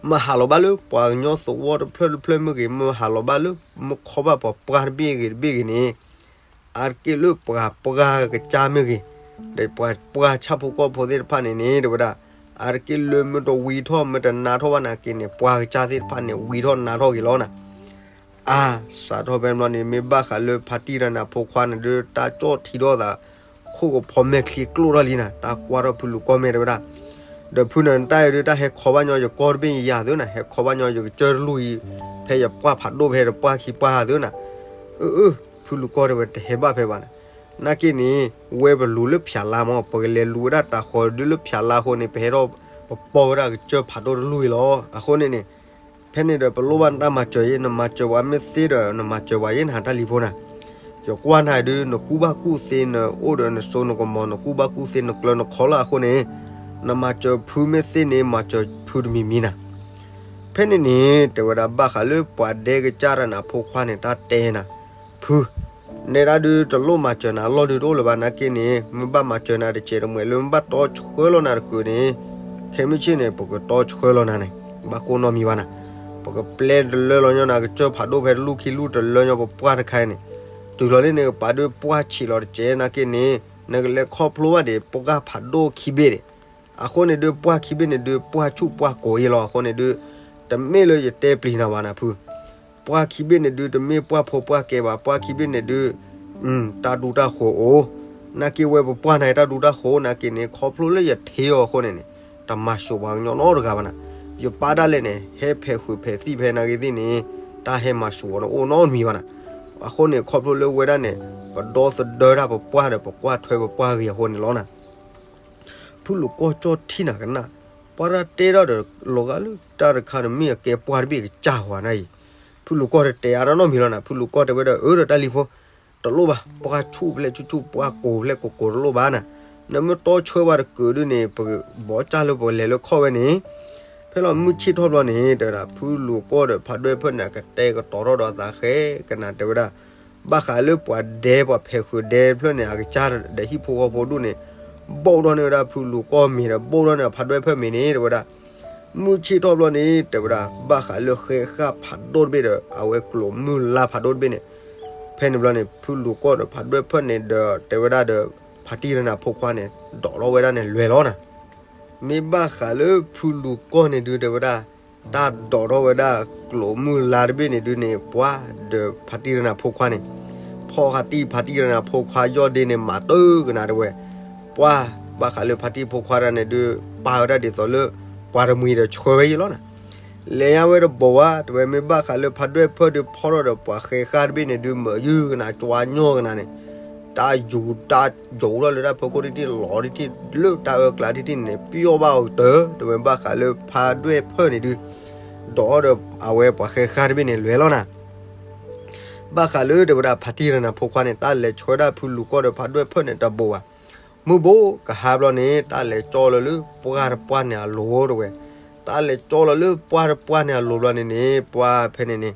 မ့ၢ်ဟးလီၤဘၣ်လၢပှၤကညီသဝီတဖျၢၣ်တဖျၢၣ်မ့ၢ်ဂ့ၤ, မ့ၢ်ဟးလီၤဘၣ်လၢမုၢ်ခီဘၣ်ပှၤပှၢ်တဘ့ၣ်ဂ့ၤတဘ့ၣ်ဂ့ၤန့ၣ်, အါတက့ၢ်လၢပှၤပှၢ်ကစၢ်မ့ၢ်ဂ့ၤ, ဒီးပှၤပှၢ်ဆၣ်ဖိကီၢ်ဖိသ့ၣ်တဖၣ်န့ၣ်န့ၣ် တဲဝဲဒၣ်, အါတက့ၢ်လၢမ့ၢ်တဝံထီၣ်မ့ၢ်တနါထီၣ်ဘၣ်နာ်က့န့ၣ် ပှၢ်ကစၢ်သ့ၣ်တဖၣ်န့ၣ် ဝံထီၣ်နါထီၣ်ဂ့ၤလီၤနၤ. အါ, စးထီၣ်ဖဲန့ၣ်ဘျီန့ၣ် မ့ၢ်ဘၣ်ဃးလၢဖါတံၢ်တဂၤန့ၣ်အဖိခွါန့ၣ်ဒုး တၢ်ကၠီၣ်ထံထီၣ်သး ခိၣ်ကဖီမဲာ်ချံကျိၣ်ထီၣ်လံနၤ, တၢ်ကွၢ်ထီၣ်ဖုလူၤကီၢ်မ့ၢ်တဲဝဲဒၣ်, ဒီးဖုန့ၣ်တၢ်အံၤဒုး တၢ်ဟဲခီဘၣ်ညီယကီၢ်တဘ့ၣ်ယၤသုနၤ, ဟဲခီဘၣ်ညီယကစၢၢ်တလူၢ်အံၤ, ဖဲယပှၢ်ဖးဒိၣ်ဖဲတပှၢ်ခံပှၢ်သုနၤ. အၢ အၢ ဖုလူၤကီၢ်တဲဝဲတဟဲဘၣ်ဖဲဘၣ်နၤ, နာ်က့န့ၣ် ဝဲပလူၤလၢဖၠးလါမး, ပကလဲၤလူၤဝဲဒၣ်တၤဃီၤဒုးလၢဖၠးလါအဃိန့ၣ် ပဟဲထီၣ်ပပိာ်ဝဲဒၣ်ကစၢၢ်ဖးဒိၣ်တလူၢ်အံၤလီၤ. အဃိန့ၣ်န့ၣ် ဖဲန့ၣ်ဒီးပလိၣ်ဘၣ်နတၢ်မၤစၢၤအံၤ, နမၤစၢၤပှၤမ့ၢ်သ့ဒီး နမၤစၢၤပှၤယဲနၤတၢ်လံၤဖိနၤ. ယကွၢ်နၤဒုး နကူၣ်ဘၣ်ကူၣ်သ့ နအိၣ်ဒီးနစိနကမီၤ နကူၣ်ဘၣ်ကူၣ်သ့ နကျၢၤနခီလီၤအဃိန့ၣ်, နမၤစၢၤဖုမ့ၢ်သ့န့ၣ် မၤစၢၤဖုတမံၤမံၤနၤ. ဖဲန့ၣ်န့ၣ် တဲဝဲဒၣ်ဘၣ်ဃးလၢပှၤဒဲကစၢ်တဂၤန့ၣ်အဖိခွါန့ၣ် တၢ်တဲနၤ, ဖု နဲဒၣ်ဒုးတလိၣ်မၤစၢၤနၤအလီၢ်ဒုးတအိၣ်လၢၤဘၣ်နာ်က့န့ၣ် မ့ၢ်ဘၣ်မၤစၢၤနၤတစဲးတမှဲးလၢ မ့ၢ်ဘၣ်တီဆှၢလီၤနၤတကုးန့ၣ်, ခဲမုၢ်ဆ့ၣ်န့ၣ် ပကတီဆှၢလီၤနၤန့ၣ် ဘၣ်ကိၢ်နီတမံၤဘၣ်နၤ. ပကပျဲတလၢလီၤညီနၤကစၢၢ်ဖးဒိၣ်ဖဲတလူၢ်ခံလူၢ်တလၢညီပပှၢ်တခါအံၤန့ၣ်, တုၤလီၤလံန့ၣ်ကပာ်ဒုးပှၢ်ဆံးလီၤတစဲးနာ်က့န့ၣ်, နကလဲၤခီဖျိဘၣ်ဒံးပှၢ်ဖးဒိၣ်ခံဘ့ၣ်ဒံး. အဃိန့ၣ်ဒုးပှၢ်ခံဘ့ၣ်န့ၣ်ဒုး ပှၢ်ဆူၣ်ပှၢ်ကိၤအံၤလီၤ. အဃိန့ၣ်ဒုး တမ့ၢ်လၢယတဲပျံၤနၤဘၣ်နၤဖု ပှၢ်ခံဘ့ၣ်န့ၣ်ဒုး တမ့ၢ်ပှၢ်ဖိပှၢ်ကဲဘၣ်, ပှၢ်ခံဘ့ၣ်န့ၣ်ဒုး တၢ်ဒူတၢ်ဃိၤအိၣ်, နာ်က့ဝဲပပှၢ်န့ၣ်တၢ်ဒူတၢ်ဃိၤနာ်က့န့ၣ် ခီဖျိလၢယထံအီၤအဃိန့ၣ်န့ၣ် တမၤစှၤပှၤကညီနီတဂၤဘၣ်နၤ. ယပၢ်ဒၣ်လဲာ်န့ၣ် ဟဲဖဲးဃုာ်ဖဲးသံၣ်ဖဲနာ်က့သ့ၣ်န့ၣ် တၢ်ဟဲမၤစှၤအီၤန့ၣ်အိၣ်နီတမံၤဘၣ်နၤ. အဃိန့ၣ် ခီဖျိလၢဝဲဒၣ်န့ၣ် ပဒီသဒၢတၢ်ပပှၢ်ဒီး ပကွၢ်ထွဲပပှၢ်ဂ့ၤအဃိန့ၣ်လီၤနၤ. ဖုလူၤကီၢ်ကၠီၣ်ထံၣ်နၤကနၣ်, ပှၤတၢ်တဲထီၣ်ဒီး လီၤဂာ်လၢတၢ်တခါန့ၣ် မ့ၢ်အကဲပှၢ်တဘ့ၣ်ကစၢ်ဝဲနၤအံၤ, ဖုလူၤကီၢ်တတဲအါနီတမံၤလီၤနၤ. ဖုလူၤကီၢ်တဲဝဲဒီး အၢ ဒီးတၢ်လံၤဖိ တလိၣ်ဘၣ်, ပှၢ်ဆူၣ်ဖျဲၣ်ဆူၣ်ဆူၣ် ပှၢ်ကိၤဖျဲၣ်ကိၤကိၤတလိၣ်ဘၣ်နၤ. နမ့ၢ်တီဆှၢဝဲတကုးဒုးန့ၣ် ပကဘီကၢ်လၢပလဲၤလၢခီၣ်ဝဲန့ၣ် ဖဲလီၤမုၢ်ဆ့ၣ်ထီၣ်ဘျီန့ၣ် တဲဝဲဒၣ် ဖုလူၤကီၢ်ဒီးဖးဒွဲၣ်ဖၢၣ်န့ၣ် ကတဲာ်ကတီၤထီၣ်ဒီးအသးဃဲကနၤ တဲဝဲဒၣ်, ဘၣ်ဃးလၢပှၤဒဲပှၤဖဲးဃုာ်ဒဲတဖျၢၣ်န့ၣ် အကစၢ်ဒီးဟံၣ်ဖိဃီဖိဒူၣ်န့ၣ် ဘိၣ်ထီၣ်န့ၢ်ဝဲဒၣ်ဖုလူၤကီၢ်မ့ၤဒီး ဘိၣ်ထီၣ်န့ၢ်ဖးဒွဲၣ်ဖၢၣ်မ့ၤန့ၣ် တဲဝဲဒၣ်. မုၢ်ဆ့ၣ်ထီၣ်ဘျီန့ၣ် တဲဝဲဒၣ် ဘၣ်ဃးလၢဃဲဃၣ်ဖးဒိၣ်တဘ့ၣ်ဒီး အဝဲကျိာ်မုၢ်လါဖးဒိၣ်တဘ့ၣ်န့ၣ်, ဖဲန့ၣ်ဘျီန့ၣ် ဖုလူၤကီၢ်ဒီးဖးဒွဲၣ်ဖၢၣ်န့ၣ်ဒီး တဲဝဲဒၣ်ဒီး ဖါတံၢ်တဂၤန့ၣ်အဖိခွါန့ၣ် ဒိးထီၣ်ဝဲဒၣ်န့ၣ် လဲၤလီၤနၤ. မ့ၢ်ဘၣ်ဃးလၢဖုလူၤကီၢ်န့ၣ်ဒုး တဲဝဲဒၣ် တၢ်ဒိးထီၣ်ဝဲဒၣ်ကျိာ်မုၢ်လါတဘ့ၣ်န့ၣ်ဒုးန့ၣ် ပှၤဒီးဖါတံၢ်တဂၤန့ၣ်အဖိခွါန့ၣ် ဖီဃာ်တံၢ်ဖါတံၢ်တဂၤန့ၣ်အဖိခွါယီၢ်ဒ့န့ၣ် မၤတၢ်ကနၤ တဲဝဲ. ပှၤ ဘၣ်ဃးလၢဖါတံၢ်ဖိခွါတဂၤန့ၣ်ဒုး ပာ်ဝဲဒၣ်ဒ်သိးလၢ ပှၤတမှံၤဒီးဆှၢဝဲယံၤလီၤနၤ. လဲၤယါဝဲတဘိးဝဲ တဲဝဲ မ့ၢ်ဘၣ်ဃးလၢဖးဒွဲၣ်ဖၢၣ်ဒုးဖီထီၣ်ဒီးပှၤဃဲဃၣ်တဘ့ၣ်န့ၣ်ဒုး မၤယုၢ်ကနၤ ကွၢ်ညီကနၤန့ၣ် တၢ်ယူၤတၢ်ယိးထီၣ်လၢတၢ်ဖီခိၣ်ထံၣ်ထံၣ် လီၤထံၣ်ထံၣ် လၢတၢ်အၢကျါထံၣ်ထံၣ်န့ၣ် ပျီၢ်ဘၣ်အီၤကတၢၢ် တဲဝဲ ဘၣ်ဃးလၢဖးဒွဲၣ်ဖၢၣ်န့ၣ်ဒုး ဒိးဒီးအဝဲပှၤဃဲဃၣ်တဘ့ၣ်န့ၣ် လဲၤလီၤနၤ. ဘၣ်ဃးလၢတဲဝဲဒၣ်ဖါတံၢ်တဂၤန့ၣ်အဖိခွါန့ၣ် တၢ်လဲၤဆှၢဒၣ်ဖုလူၤကီၢ်ဒီးဖးဒွဲၣ်ဖၢၣ်န့ၣ်တဘိးဘၣ်. မုၢ်ဘိးကဟါဘျီန့ၣ် တၢ်လဲၤကၠီလီၤလၢပှၢ်တပှၢ်န့ၣ်အလိၤ တဲဝဲ. တၢ်လဲၤကၠီလီၤလၢပှၢ်တပှၢ်န့ၣ်အလိၤဘျီန့ၣ်န့ၣ် ပှၤဖဲန့ၣ်န့ၣ်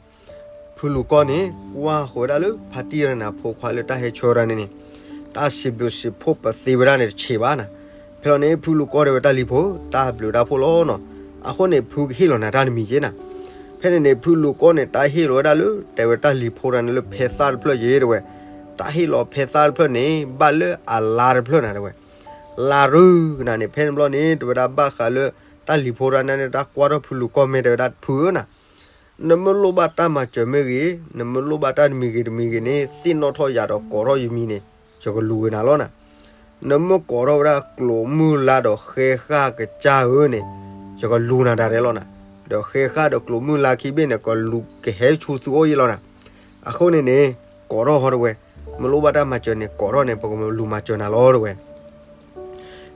ဖုလူၤကီၢ်န့ၣ် ကွၢ်ဃီၤဝဲဒၣ်လၢဖါတံၢ်တဂၤန့ၣ်အဖိခွါလၢတၢ်ဟဲဆှၢဝဲဒၣ်န့ၣ်န့ၣ် တၢ်စံးဘျုးစံးဖှိၣ်ပသ့ဝဲဒၣ်န့ၣ်တဆံးဘၣ်နၤ. ဖဲလီၤန့ၣ် ဖုလူၤကီၢ်တဲဝဲတၢ်လံၤဖိ တၢ်ဘျုးတၢ်ဖှိၣ်လီၤနီၤ. အဃိန့ၣ် ဖုကဟ့ၣ်လီၤနၤတၢ်တမံၤက့နၤ. ဖဲန့ၣ်န့ၣ် ဖုလူၤကီၢ်န့ၣ် တၢ်ဟ့ၣ်လီၤဝဲဒၣ်လၢ တဲဝဲတၢ်လံၤဖိတဂၤန့ၣ်လၢဖဲသၣ်တဖျၢၣ်က့ တဲဝဲ. တၢ်ဟ့ၣ်လီၤဖဲသၣ်တဖျၢၣ်န့ၣ် ဘၣ်လၢအလါတဖျၢၣ်နၤ တဲဝဲ. လါရူကနၤန့ၣ် ဖဲန့ၣ်ဘျီန့ၣ် တဲဝဲဒၣ်ဘၣ်ဃးလၢ တၢ်လံၤဖိတဂၤန့ၣ် တၢ်ကွၢ်ထီၣ်ဖုလူၤကီၢ်မ့ၢ်တဲဝဲဒၣ်ဖုဧၢနၤ နမ့ၢ်လိၣ်ဘၣ်တၢ်မၤစၢၤမ့ၢ်ဂ့ၤ, နမ့ၢ်လိၣ်ဘၣ်တၢ်တမံၤဂ့ၤတမံၤဂ့ၤန့ၣ် သ့ၣ်နီၣ်ထီၣ်ယၤဒီးကိးထီၣ်ယမံၤန့ၣ် ယကလူၤက့ၤနၤလီၤနၤ. နမ့ၢ်ကိးထီၣ်ဝဲဒၣ်ကျိာ်မုၢ်လါဒီးဃဲဃၣ်ကစၢ်ဧၢန့ၣ် ယကလူၤနၤဒၣ်လဲာ်လီၤနၤ. ဒီးဃဲဃၣ်ဒီးကျိာ်မုၢ်လါခံဘ့ၣ်န့ၣ် ကလူၤကဟဲဆူသုအိၣ်ယဲလီၤနၤ. အဃိန့ၣ်န့ၣ် ကိးထီၣ်ဟီတဲဝဲ. မ့ၢ်လိၣ်ဘၣ်တၢ်မၤစၢၤန့ၣ် ကိးထီၣ်န့ၣ် ပကလူၤမၤစၢၤနၤလီၤ တဲဝဲ.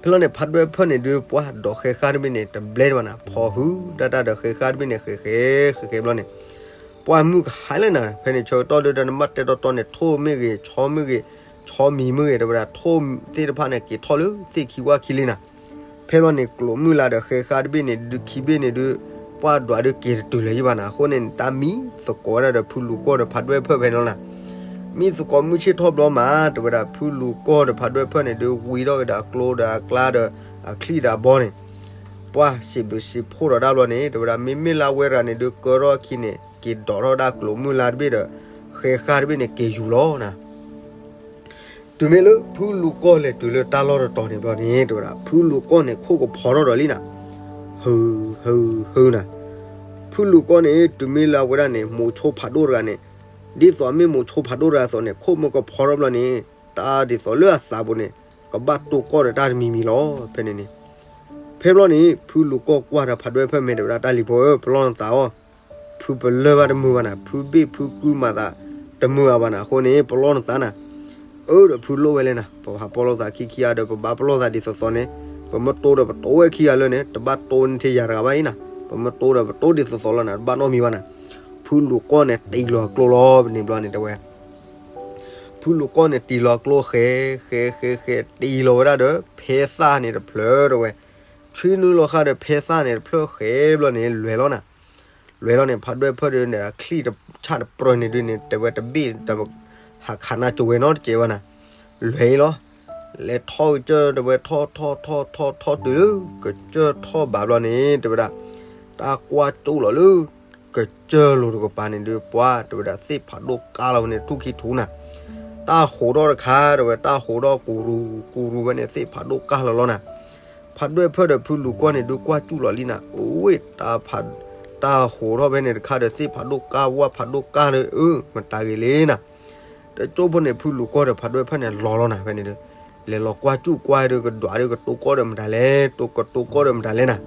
ဖဲလီၤန့ၣ် ဖးဒွဲၣ်ဖၢၣ်န့ၣ်ဒုး ပှၢ်ဒီးဃဲၤဃာ်တဘ့ၣ်န့ၣ် တဘျဲဒံးဘၣ်နၤ, ဖီၣ်ဟုၣ်တၢ်တၢ်ဒီးဃဲၤဃာ်တဘ့ၣ်န့ၣ် ဃဲၤဃဲၤဃဲၤဃဲၤဘျီန့ၣ် ပှၢ်မုၢ်ကဟါလၢနၤ, ဖဲန့ၣ်ဆၢကတီၢ်ဒုး တၢ်နဘၣ်တဲတီတီန့ၣ် ထိၣ်မ့ၢ်ဂ့ၤ ဆီမ့ၢ်ဂ့ၤ ဆီမံၤမ့ၢ်ဂ့ၤ တဲဝဲဒၣ် ထိၣ်သ့ၣ်တဖၣ်န့ၣ် က့ၤထီၣ်လၢသ့ၣ်ခံဝၢ်ခံလံနၤ. ဖဲလီၤန့ၣ် ကျိးမုၢ်လၢ်ဒီးဃဲၤဃာ်တဘ့ၣ်န့ၣ်ဒုး ခံဘ့ၣ်န့ၣ်ဒုး ပှၢ်ဒွးဒုးက့ၤတတုၤလၢၤယံၤဘၣ်နၤ, အဃိန့ၣ် တၢ်မံသကိးဝဲဒၣ်ဒီး ဖုလူၤကီၢ်ဒီးဖးဒွဲၣ်ဖၢၣ်ဖဲန့ၣ်လီၤနၤ. မံသကိးမုၢ်ဆ့ၣ်ထီၣ်ဘျီမး တဲဝဲဒၣ် ဖုလူၤကီၢ်ဒီးဖးဒွဲၣ်ဖၢၣ်န့ၣ်ဒုး ဝံထီၣ်က့ၤဒီးအကျိဒီးအကျါဒီး အချံၣ်ဒီးအဘီန့ၣ် ပှၢ်စံးဘျုးစံးဖှိၣ်ဒီးတၢ်ဘျီန့ၣ် တဲဝဲဒၣ် မ့မ့ၢ်လၢအဝဲတဂၤန့ၣ်ဒုး ကၢထီၣ်အခံန့ၣ် က့ၤဒိးထီၣ်ဒၣ်ကျိးမုၢ်လၢ်တဘ့ၣ်ဒီး ဃဲၤဃာ်တဘ့ၣ်န့ၣ် က့ၤယူၤလီၤနၤ. တုၤမ့ၢ်လၢဖုလူၤကီၢ်လဲၤတုၤလၢတၢ်လီၢ်တတီၤန့ၣ်ဘျီန့ၣ် တဲဝဲဒၣ် ဖုလူၤကီၢ်န့ၣ် ခိၣ်ကဖီထီၣ်ဒီးလံနၤ, ဟု ဟု ဟုနၤ. ဖုလူၤကီၢ်န့ၣ် တုၤမ့ၢ်လၢအဝဲဒၣ်န့ၣ် မိၤဆိဖးဒိၣ်တဂၤန့ၣ် ဒ်သိးမ့ၢ်မိၤဆိဖးဒိၣ်တဂၤအသိးန့ၣ် ခိၣ်မ့ၢ်ကဖီထီၣ်ဘျီန့ၣ် တၢ်ဒ်သိးလၢအသးပူၤန့ၣ် ကဘၣ်တိၢ်ကီၢ်ဒီးတၢ်တမံၤမံၤလီၤ ဖဲန့ၣ်န့ၣ်. ဖဲဘျီန့ၣ် ဖုလူၤကီၢ်ကွၢ်ဒီးဖးဒွဲၣ်ဖၢၣ်မဲာ် တဲဝဲဒၣ် တၢ်လံၤဖိဧၢ ပလီၢ်နသးအီၤ, ဖုပလၢၢ်ဘၣ်တမုာ်ဘၣ်နၤ, ဖုဘ့ၣ်ဖုကုမၤသးတမုာ်အါဘၣ်နၤ, အဃိန့ၣ် ပလီၢ်နသးနၤ. အၢ ဒီးဖုလိၣ်ဝဲလဲၣ်နၤ, ပဟးပီၣ်လိာ်သးခံခံဂၤဒီး ပဘၣ်ပလီၢ်သးဒ်သိးသိးန့ၣ် ပမ့ၢ်တိၢ်ဒီးပတိၢ်ဝဲခံဂၤလၢာ်န့ၣ် တဘၣ်တိၢ်န့ၢ်ထဲယၤတဂၤဘၣ်အံၤနၤ, ပမ့ၢ်တိၢ်ဒီးပတိၢ်ဒ်သိးသိးလီၤနၤ, တဘၣ်နီတမံၤဘၣ်နၤ. ဖုလူၤကီၢ်န့ၣ် တံၤလီၤအကျိလီၤ ပန့ၣ်ဘျီန့ၣ် တဲဝဲ ဖုလူၤကီၢ်န့ၣ် တံၤလီၤအကျိဃဲၤ ဃဲၤ ဃဲၤ ဃဲၤ တံၤလီၤဝဲဒၣ်ဒီး ဖဲသၣ်န့ၣ်တဖျၢၣ် တဲဝဲ, ဆွံနုာ်လီၤဃာ်ဒီးဖဲသၣ်န့ၣ်တဖျၢၣ်ဃဲၤဘျီန့ၣ် လဲၤလီၤနၤ. လဲၤလီၤန့ၣ် ဖးဒွဲၣ်ဖၢၣ်ဒုးန့ၣ် အချံၣ်တဆၣ်တပြၢၢ်န့ၣ်ဒုးန့ၣ် တဲဝဲတဘ့ၣ် ဟးခးနၢ်ကၠိဝဲနီတစဲးဘၣ်နၤ, လဲၤအံၤလီၤ. လဲၤထီၣ်ကစၢၢ် တဲဝဲ ထီၣ်ထီၣ်ထီၣ်ထီၣ်ထီၣ်တုၤလၢ ကစၢၢ်ထီၣ်ဘးဘျီန့ၣ် တဲဝဲဒၣ် တၢ်ကွၢ်ကၠူၣ်လီၤလၢ ကစၢၢ်လိၤတကပၤန့ၣ်ဒုး ပှၤ တဲဝဲဒၣ် သ့ၣ်ဖးဒိၣ်ကါလီၤဝဲန့ၣ် ထူၣ်ခံထူၣ်နၤ, တၢ်ဟိးထီၣ်တခါ တဲဝဲ တၢ်ဟိးထီၣ်ကူၤရူၤ ကူၤရူၤဝဲန့ၣ် သ့ၣ်ဖးဒိၣ်ကါလီၤလီၤနၤ. ဖးဒွဲၣ်ဖၢၣ်ဒီးဖုလူၤကီၢ်န့ၣ်ဒုး ကွၢ်ကၠူၣ်လီၤလံနၤ, အိၣ်ဝဲ တၢ်ဖး တၢ်ဟိးထီၣ်ဖဲန့ၣ်တခါဒီး သ့ၣ်ဖးဒိၣ်ကါ ဝၣ်ဖးဒိၣ်ကါဒီး အၢ မတၤဂ့ၤလဲၣ်နၤ. တကၠိဖိန့ၣ် ဖုလူၤကီၢ်ဒီးဖးဒွဲၣ်ဖၢၣ်န့ၣ် လီၤလီၤနၤ ဖဲန့ၣ်ဒုး, လဲၤလီၤကွၢ်ကၠူၣ်ကွၢ်ဒုး ကဒွးဒုးကတိၤကီၢ်ဒီးမတၤလဲၣ် တိၤကတိၤကီၢ်ဒီးမတၤလဲၣ်နၤ.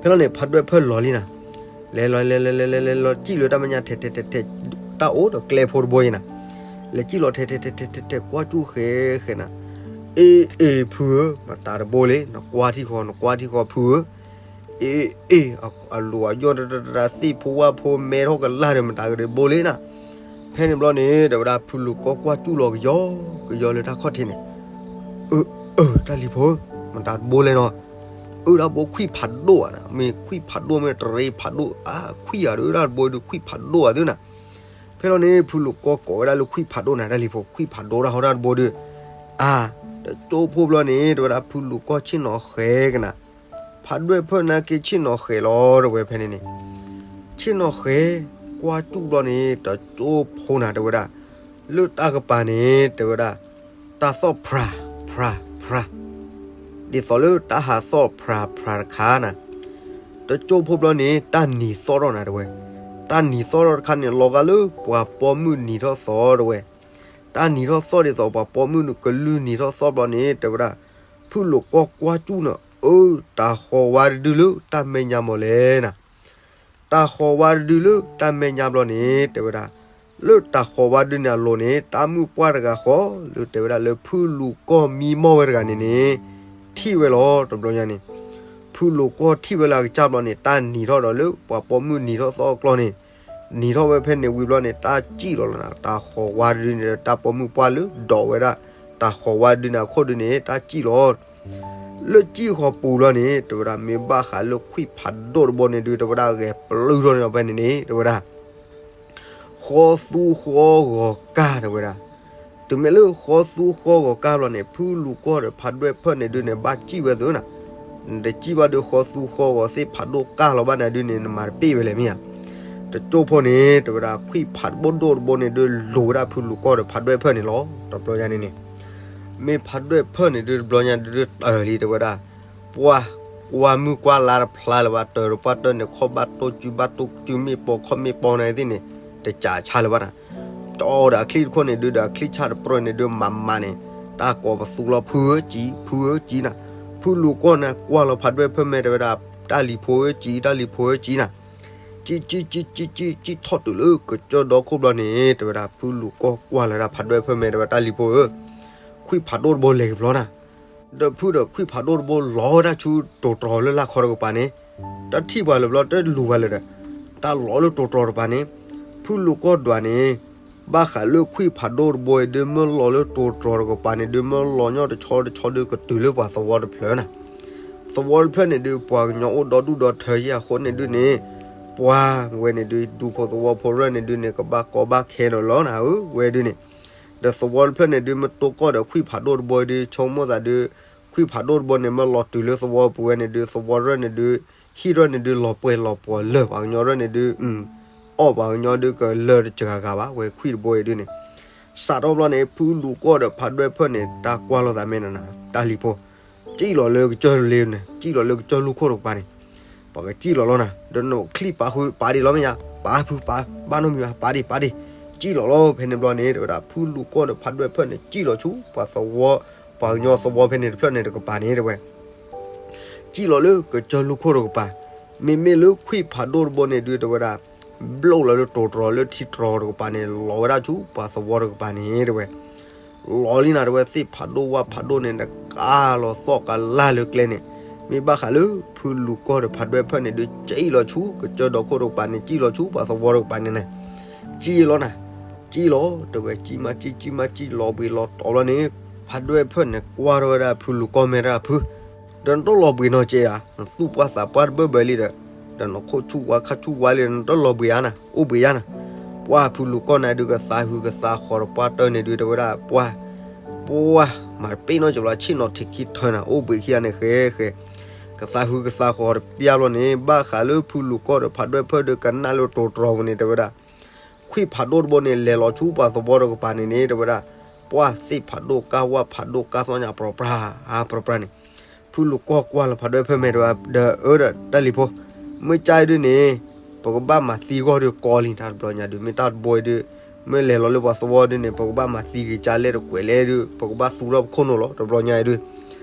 ဖဲလီၤန့ၣ် ဖးဒွဲၣ်ဖၢၣ်လီၤလံနၤ, လဲၤလီၤ လဲၤ လဲၤ လဲၤ လဲၤ လဲၤ လဲၤလီၤ စံၣ်လၢတၢ်မဲာ်ညါ ထဲ ထဲ ထဲ ထဲ တၢ်အိၣ်ဒီးကျဲဖိတဘိအံၤနၤ, လဲၤစံၣ်လီၤ ထဲ ထဲ ထဲ ထဲ ထဲ ကွၢ်ကၠူၣ်ဃဲၤဃဲၤနၤ, အ့ အ့ ဖုဧၢ မတၤတဘိလဲၣ် နကွၢ်ထံၣ်ဃီ နကွၢ်ထံၣ်ဃီ ဖုဧၢ, အ့ အ့ အလိၤအယီၢ် တၢ်သ့ၣ်ဖိဝၣ်ဖိ မဲထီၣ်ကလၢ်ဒီး မတၤကဒုးတဘိလဲၣ်နၤ. ဖဲန့ၣ်ဘျီန့ၣ် တဲဝဲဒၣ် ဖုလူၤကီၢ်ကွၢ်ကၠူၣ်လီၤကယီကယီလၢတၢ်ခီၣ်ထံးန့ၣ်, အၢ အၢ တၢ်လံၤဖိဧၢ မတၤတဘိလဲၣ်နီၤ, အၢ တၢ်ဘိခွံၣ်ဖးဒိၣ်ဧါ, မ့ၢ်ခွံၣ်ဖးဒိၣ် မ့ၢ်တရံးဖးဒိၣ် အါ ခွံၣ်ဧါဒီး တၢ်တဘိဒုးခွံၣ်ဖးဒိၣ်ဧါသုနၤ. ဖဲလီၤန့ၣ် ဖုလူၤကီၢ်ကိးဝဲဒၣ်လၢခွံၣ်ဖးဒိၣ်နၤ တၢ်လံၤဖိ ခွံၣ်ဖးဒိၣ်တၢ်ဟီၣ်တၢ်တဘိဒုး, အါ တကၠိဖိဘျီန့ၣ် တဲဝဲဒၣ် ဖုလူၤကီၢ်ဆ့ၣ်နီၤဃဲၤကနၤ, ဖးဒွဲၣ်ဖၢၣ်နာ်က့ဆ့ၣ်နီၤဃဲၤလီၤ တဲဝဲဖဲန့ၣ်န့ၣ်, ဆ့ၣ်နီၤဃဲၤ ကွၢ်ကၠူၣ်ဘျီန့ၣ် တကၠိဖိနၤ တဲဝဲဒၣ်, လၢတၢ်ကပၤန့ၣ် တဲဝဲဒၣ် တၢ်သီၣ်ဖြး ဖြး ဖြး ဒ်သိးလၢတၢ်ဟးသီၣ်ဖြး ဖြးတခါနၤ, တကၠိဖိဘျီန့ၣ် တၢ်နံၤသီၣ်ထီၣ်နၤ တဲဝဲ, တၢ်နံၤသီၣ်ထီၣ်တခါန့ၣ် လီၤဂာ်လၢပှၤပိာ်မုၣ်နံၤထီၣ်သီ တဲဝဲ, တၢ်နံၤထီၣ်သီၣ်ဒ်သိးပှၤပိာ်မုၣ်ကလုၢ်နံၤထီၣ်သီၣ်ဘျီန့ၣ် တဲဝဲဒၣ်, ဖုလူၤကီၢ်ကွၢ်ကၠူၣ်နၤ အၢ တၢ်ဃီၤဝါတဒုလၢတၢ်မဲာ်ညါမီၢ်လဲၣ်နၤ, တၢ်ဃီၤဝါတဒုလၢတၢ်မဲာ်ညါဘျီန့ၣ် တဲဝဲဒၣ်, လၢတၢ်ဃီၤဝါတဒုန့ၣ်အလိၤန့ၣ် တၢ်မုၣ်ပှၢ်တဂၤဃီ လၢတဲဝဲဒၣ်လၢဖုလူၤကီၢ်မံမီၢ်ဝဲတဂၤန့ၣ်န့ၣ် ထံၣ်ဝဲလီၤ တဘျီညါန့ၣ်, ဖုလူၤကီၢ်ထံၣ်ဝဲလၢအကစၢ်ဘျီန့ၣ် တၢ်နံၤထီၣ်ဒီးလၢပှၤပိာ်မုၣ်နံၤထီၣ်သီၣ်အကျီၢ်န့ၣ်, နံၤထီၣ်ဝဲဖဲန့ၣ်ဝံၤဘျီန့ၣ် တၢ်စံၣ်လီၤလီၤနၤ တၢ်ဃီၤဝါတဒုန့ၣ် တၢ်ပိာ်မုၣ်ပှၢ်လၢဒိးဝဲဒၣ် တၢ်ဃီၤဝါတဒုန့ၣ်အခိၣ်ဒုန့ၣ် တၢ်စံၣ်လီၤ လၢစံၣ်ဃီၤပူၤဘျီန့ၣ် တဲဝဲဒၣ် မ့ၢ်ဘၣ်ဃးလၢခွံၣ်ဖးဒိၣ်တဘိန့ၣ်ဒုး တဲဝဲဒၣ်ဂဲၤပျုၢ်ထီၣ်န့ၣ်ဖဲန့ၣ်န့ၣ် တဲဝဲဒၣ် ဃီသူဃီဂီၤကၢ် တဲဝဲဒၣ်, တုၤမ့ၢ်လၢဃီသူဃီဂီၤကၢ်ဘျီန့ၣ် ဖုလူၤကီၢ်ဒီးဖးဒွဲၣ်ဖၢၣ်န့ၣ်ဒုးန့ၣ် ဘၣ်စံၣ်ဝဲသုနၤ, နတစံၣ်ဘၣ်ဒုးဃီသူဃီဂီၤသ့ၣ်ဖးဒိၣ်ကၢ်လီၤဘၣ်န့ၣ်ဒုးန့ၣ် နမၤတပ့ၢ်ဝဲလဲၣ်မ့ၢ်ဧါ, တကၠိဖိန့ၣ် တဲဝဲဒၣ် ခွံၣ်ဖးဒိၣ်ဒိၣ်တဘိန့ၣ်ဒုး လူၤဝဲဒၣ်ဖုလူၤကီၢ်ဒီးဖးဒွဲၣ်ဖၢၣ်န့ၣ်လီၤ တဘျီညါန့ၣ်န့ၣ် မ့ၢ်ဖးဒွဲၣ်ဖၢၣ်န့ၣ်ဒုး တဘျီညါဒုးတၢၢ်လံ တဲဝဲဒၣ်, ပှၢ်ကွၢ်မုၢ်ကွၢ်လါတဖျါလၢၤဘၣ် တၢၢ်တပှၢ်တၢၢ်န့ၣ် ခီၣ်ဘၣ်တိၢ်စုဘၣ်တိၢ်စုမ့ၣ်ပိာ်ခီၣ်မ့ၣ်ပိာ်န့ၣ်သ့ၣ်န့ၣ် တကးဆါလၢၤဘၣ်နၤ, ကၠီဒီးအချံၣ်တခိၣ်န့ၣ်ဒုးဒီး အချံၣ်ဆၣ်တပြၢၢ်န့ၣ်ဒုး မၤမၤန့ၣ် တၢ်ကိးပသူလီၤ ဖုဧၢကၠံ ဖုဧၢကၠံနၤ, ဖုလူၤကီၢ်န့ၣ် ကွၢ်လီၤဖးဒွဲၣ်ဖၢၣ်မဲာ် တဲဝဲဒၣ် တၢ်လံၤဖိဧၢကၠံ တၢ်လံၤဖိဧၢကၠံနၤ, ကံၣ်ကံၣ်ကံၣ်ကံၣ်ကံၣ် ကံၣ်ထီၣ်တုၤလၢကစၢၢ်ဒီခိၣ်ဘျီန့ၣ် တဲဝဲဒၣ် ဖုလူၤကီၢ်ကွၢ်လီၤဝဲဒၣ်ဖးဒွဲၣ်ဖၢၣ် မ့ၢ်တဲဝဲ တၢ်လံၤဖိဧၢ, ခွံၣ်ဖးဒိၣ်တဘိလဲၤကဘျီနၤ. ဒီးဖုဒီးခွံၣ်ဖးဒိၣ်တဘိလီၤဝဲဒၣ်ဆူတိၤတြီၤလၢလၢ်ခီတကပၤန့ၣ်, တၢ်ထံၣ်ပှၤလၢၤဘျီ တလူၤပှၤလၢၤဒီး တၢ်လီၤလၢတိၤတြီၤတကပၤန့ၣ်, ဖုလူၤကီၢ်ဒွးန့ၣ် ဘၣ်ဃးလၢခွံၣ်ဖးဒိၣ်တဘိအံၤဒုး မ့ၢ်လီၤလၢတိၤတြီၤတကပၤန့ၣ်ဒုး မ့ၢ်လီၤညီတဆီတဆီဒုး ကတုၤလၢပှၤသဝီတဖျၢၣ်နၤ. သဝီတဖျၢၣ်န့ၣ်ဒုး ပှၤကညီအိၣ်ဒီဒူၣ်ဒီထၢယဲၢ်အဃိန့ၣ်ဒုးန့ၣ်, ပှၤဝဲန့ၣ်ဒုး ဒူဖိသဝီဖိရၢၣ်န့ၣ်ဒုးန့ၣ် ကဘၣ်ကီဘၣ်ခဲဒီးလီၤနၤဧၢ ဝဲဒုးန့ၣ်. ဒီးသဝီတဖျၢၣ်န့ၣ်ဒုး မ့ၢ်တိၢ်ကီၢ်ဒီးခွံၣ်ဖးဒိၣ်တဘိအံၤဒုး ဆိကမိၣ်သးဒုး ခွံၣ်ဖးဒိၣ်တဘိန့ၣ် မ့ၢ်လီၤတုၤလၢသဝီပူၤဝဲန့ၣ်ဒုး သဝီရၢၣ်န့ၣ်ဒုး ဟံၣ်ရၢၣ်န့ၣ်ဒုး လီၤပှဲၤလီၤပှီၤလၢာ် ပှၤကညီရၢၣ်န့ၣ်ဒုး အီၣ်ပှၤကညီဒုးကလၢတစှၤဂၤဘၣ် ဝဲခွံၣ်တဘိအံၤဒုးန့ၣ်. စးထီၣ်ဘျီန့ၣ် ဖုလူၤကီၢ်ဒီးဖးဒွဲၣ်ဖၢၣ်န့ၣ် တၢ်ကွၢ်လိာ်သးမ့ၢ်နၤနၤ တၢ်လံၤဖိ, ကံၣ်လီၤလၢကစၢၢ်လ့န့ၣ် ကံၣ်လီၤလၢကစၢၢ်လူၢ်ခိၣ်တကပၤန့ၣ်, ပှၤကစံၣ်လီၤလီၤနၤ ဒီးနချံၣ်ပာ်ဃုာ်ပာ်ဒံးလီၤမ့ၢ်ယါ ပာ်ဖုပာ် ဘၣ်နီတမံၤဘၣ် ပာ်ဒံးပာ်ဒံး, ကံၣ်လီၤလီၤ ဖဲန့ၣ်ဘျီန့ၣ် တဲဝဲဒၣ် ဖုလူၤကီၢ်ဒီးဖးဒွဲၣ်ဖၢၣ်န့ၣ် ကံၣ်လီၤဆူ ပှၤသဝီ ပှၤကညီသဝီဖဲန့ၣ်တဖျၢၣ်န့ၣ်တကပၤန့ၣ် တဲဝဲ ကံၣ်လီၤလၢကစၢၢ်လူၢ်ခိၣ်တကပၤ, မ့မ့ၢ်လၢခွံၣ်ဖးဒိၣ်တဘိန့ၣ်ဒုး တဲဝဲဒၣ် ဘျိးလီၤလၢတိၤတြီၤလၢထံတြီၤတကပၤန့ၣ် လီၤဝဲဒၣ်ဆူပှၤသဝီတကပၤန့ၣ် တဲဝဲ လီၤလံနၤ တဲဝဲ သ့ၣ်ဖးဒိၣ်ဝၣ်ဖးဒိၣ်န့ၣ် နကါလီၤသီၣ်ကလၢ်လၢကျဲန့ၣ်, မ့ၢ်ဘၣ်ဃးလၢဖုလူၤကီၢ်ဒီးဖးဒွဲၣ်ဖၢၣ်န့ၣ်ဒုး ကံၣ်လီၤဆူကစၢၢ်ဒီခိၣ်တကပၤန့ၣ် ကံၣ်လီၤဆူပှၤသဝီတကပၤန့ၣ်နၤ, ကံၣ်လီၤနၤ, ကံၣ်လီၤ တဲဝဲ ကံၣ်မးကံၣ် ကံၣ်မးကံၣ် လီၤဘှံးလီၤတီၤလီၤန့ၣ်, ဖးဒွဲၣ်ဖၢၣ်န့ၣ် ကွၢ်ထီၣ်ဝဲဒၣ်ဖုလူၤကီၢ် မ့ၢ်တဲဖု ဒီးနတလီၤဘှံးနီတစဲးဧါ, နသူၣ်ပှၢ်သးပှၢ်တဘၢဘၢလံဒီး, ဒီးနခိၣ်ဆူၣ်ဝါခါဆူၣ်ဝါလံဒီး နတလီၤဘှံးဧါနၤ အိၣ်ဘှံးဧါနၤ. ပှၢ်ဖုလူၤကီၢ်န့ၣ်ဒုး ကသးဟုကသးဃီၤတပှၢ်တၢၢ်န့ၣ်ဒုး တဲဝဲဒၣ် ပှၢ်, ပှၢ်, မၤတပ့ၣ်နီတစဲးဘျီ ဆ့ၣ်နီၤထံးခံထၢနၤ အိၣ်ဘှံးခံဂၤန့ၣ် ဃဲဃဲ ကသးဟုကသးဃီၤတပျၢ်ဘျီန့ၣ် ဘၣ်ဃးလၢဖုလူၤကီၢ်ဒီးဖးဒွဲၣ်ဖၢၣ်ဒုး ကနၣ်လၢတိၤတြီၤပူၤန့ၣ် တဲဝဲဒၣ် ခွံၣ်ဖးဒိၣ်တဘိန့ၣ် လဲၤလီၤဆူပှၤသဝီတကပၤန့ၣ်န့ၣ် တဲဝဲဒၣ် ပှၢ်သ့ၣ်ဖးဒိၣ်ကါဝၣ်ဖးဒိၣ်ကါသီၣ်ညါ ပြပြ ပြပြန့ၣ်, ဖုလူၤကီၢ်ကွၢ်လီၤဖးဒွဲၣ်ဖၢၣ် မ့ၢ်တဲဝဲဒီး အၢ ဒီးတၢ်လံၤဖိ, မ့ၢ်ကါအံၤဒုးန့ၣ် ပကဘၣ်မၤသံဂီၢ်ဒုးကီလံ တၢ်တဘျီညါဒုး မ့ၢ်တၢ်တဘိအံၤဒုး မ့ၢ်လဲၤလီၤလၢပှၤသဝီဒုးန့ၣ် ပကဘၣ်မၤသံက့ၤကါလဲၣ်တကွဲးလဲၣ်ဒုး ပကဘၣ်သူထီၣ်ပခိၣ်နူာ်လီၤ တဘျီညါအံၤဒုး,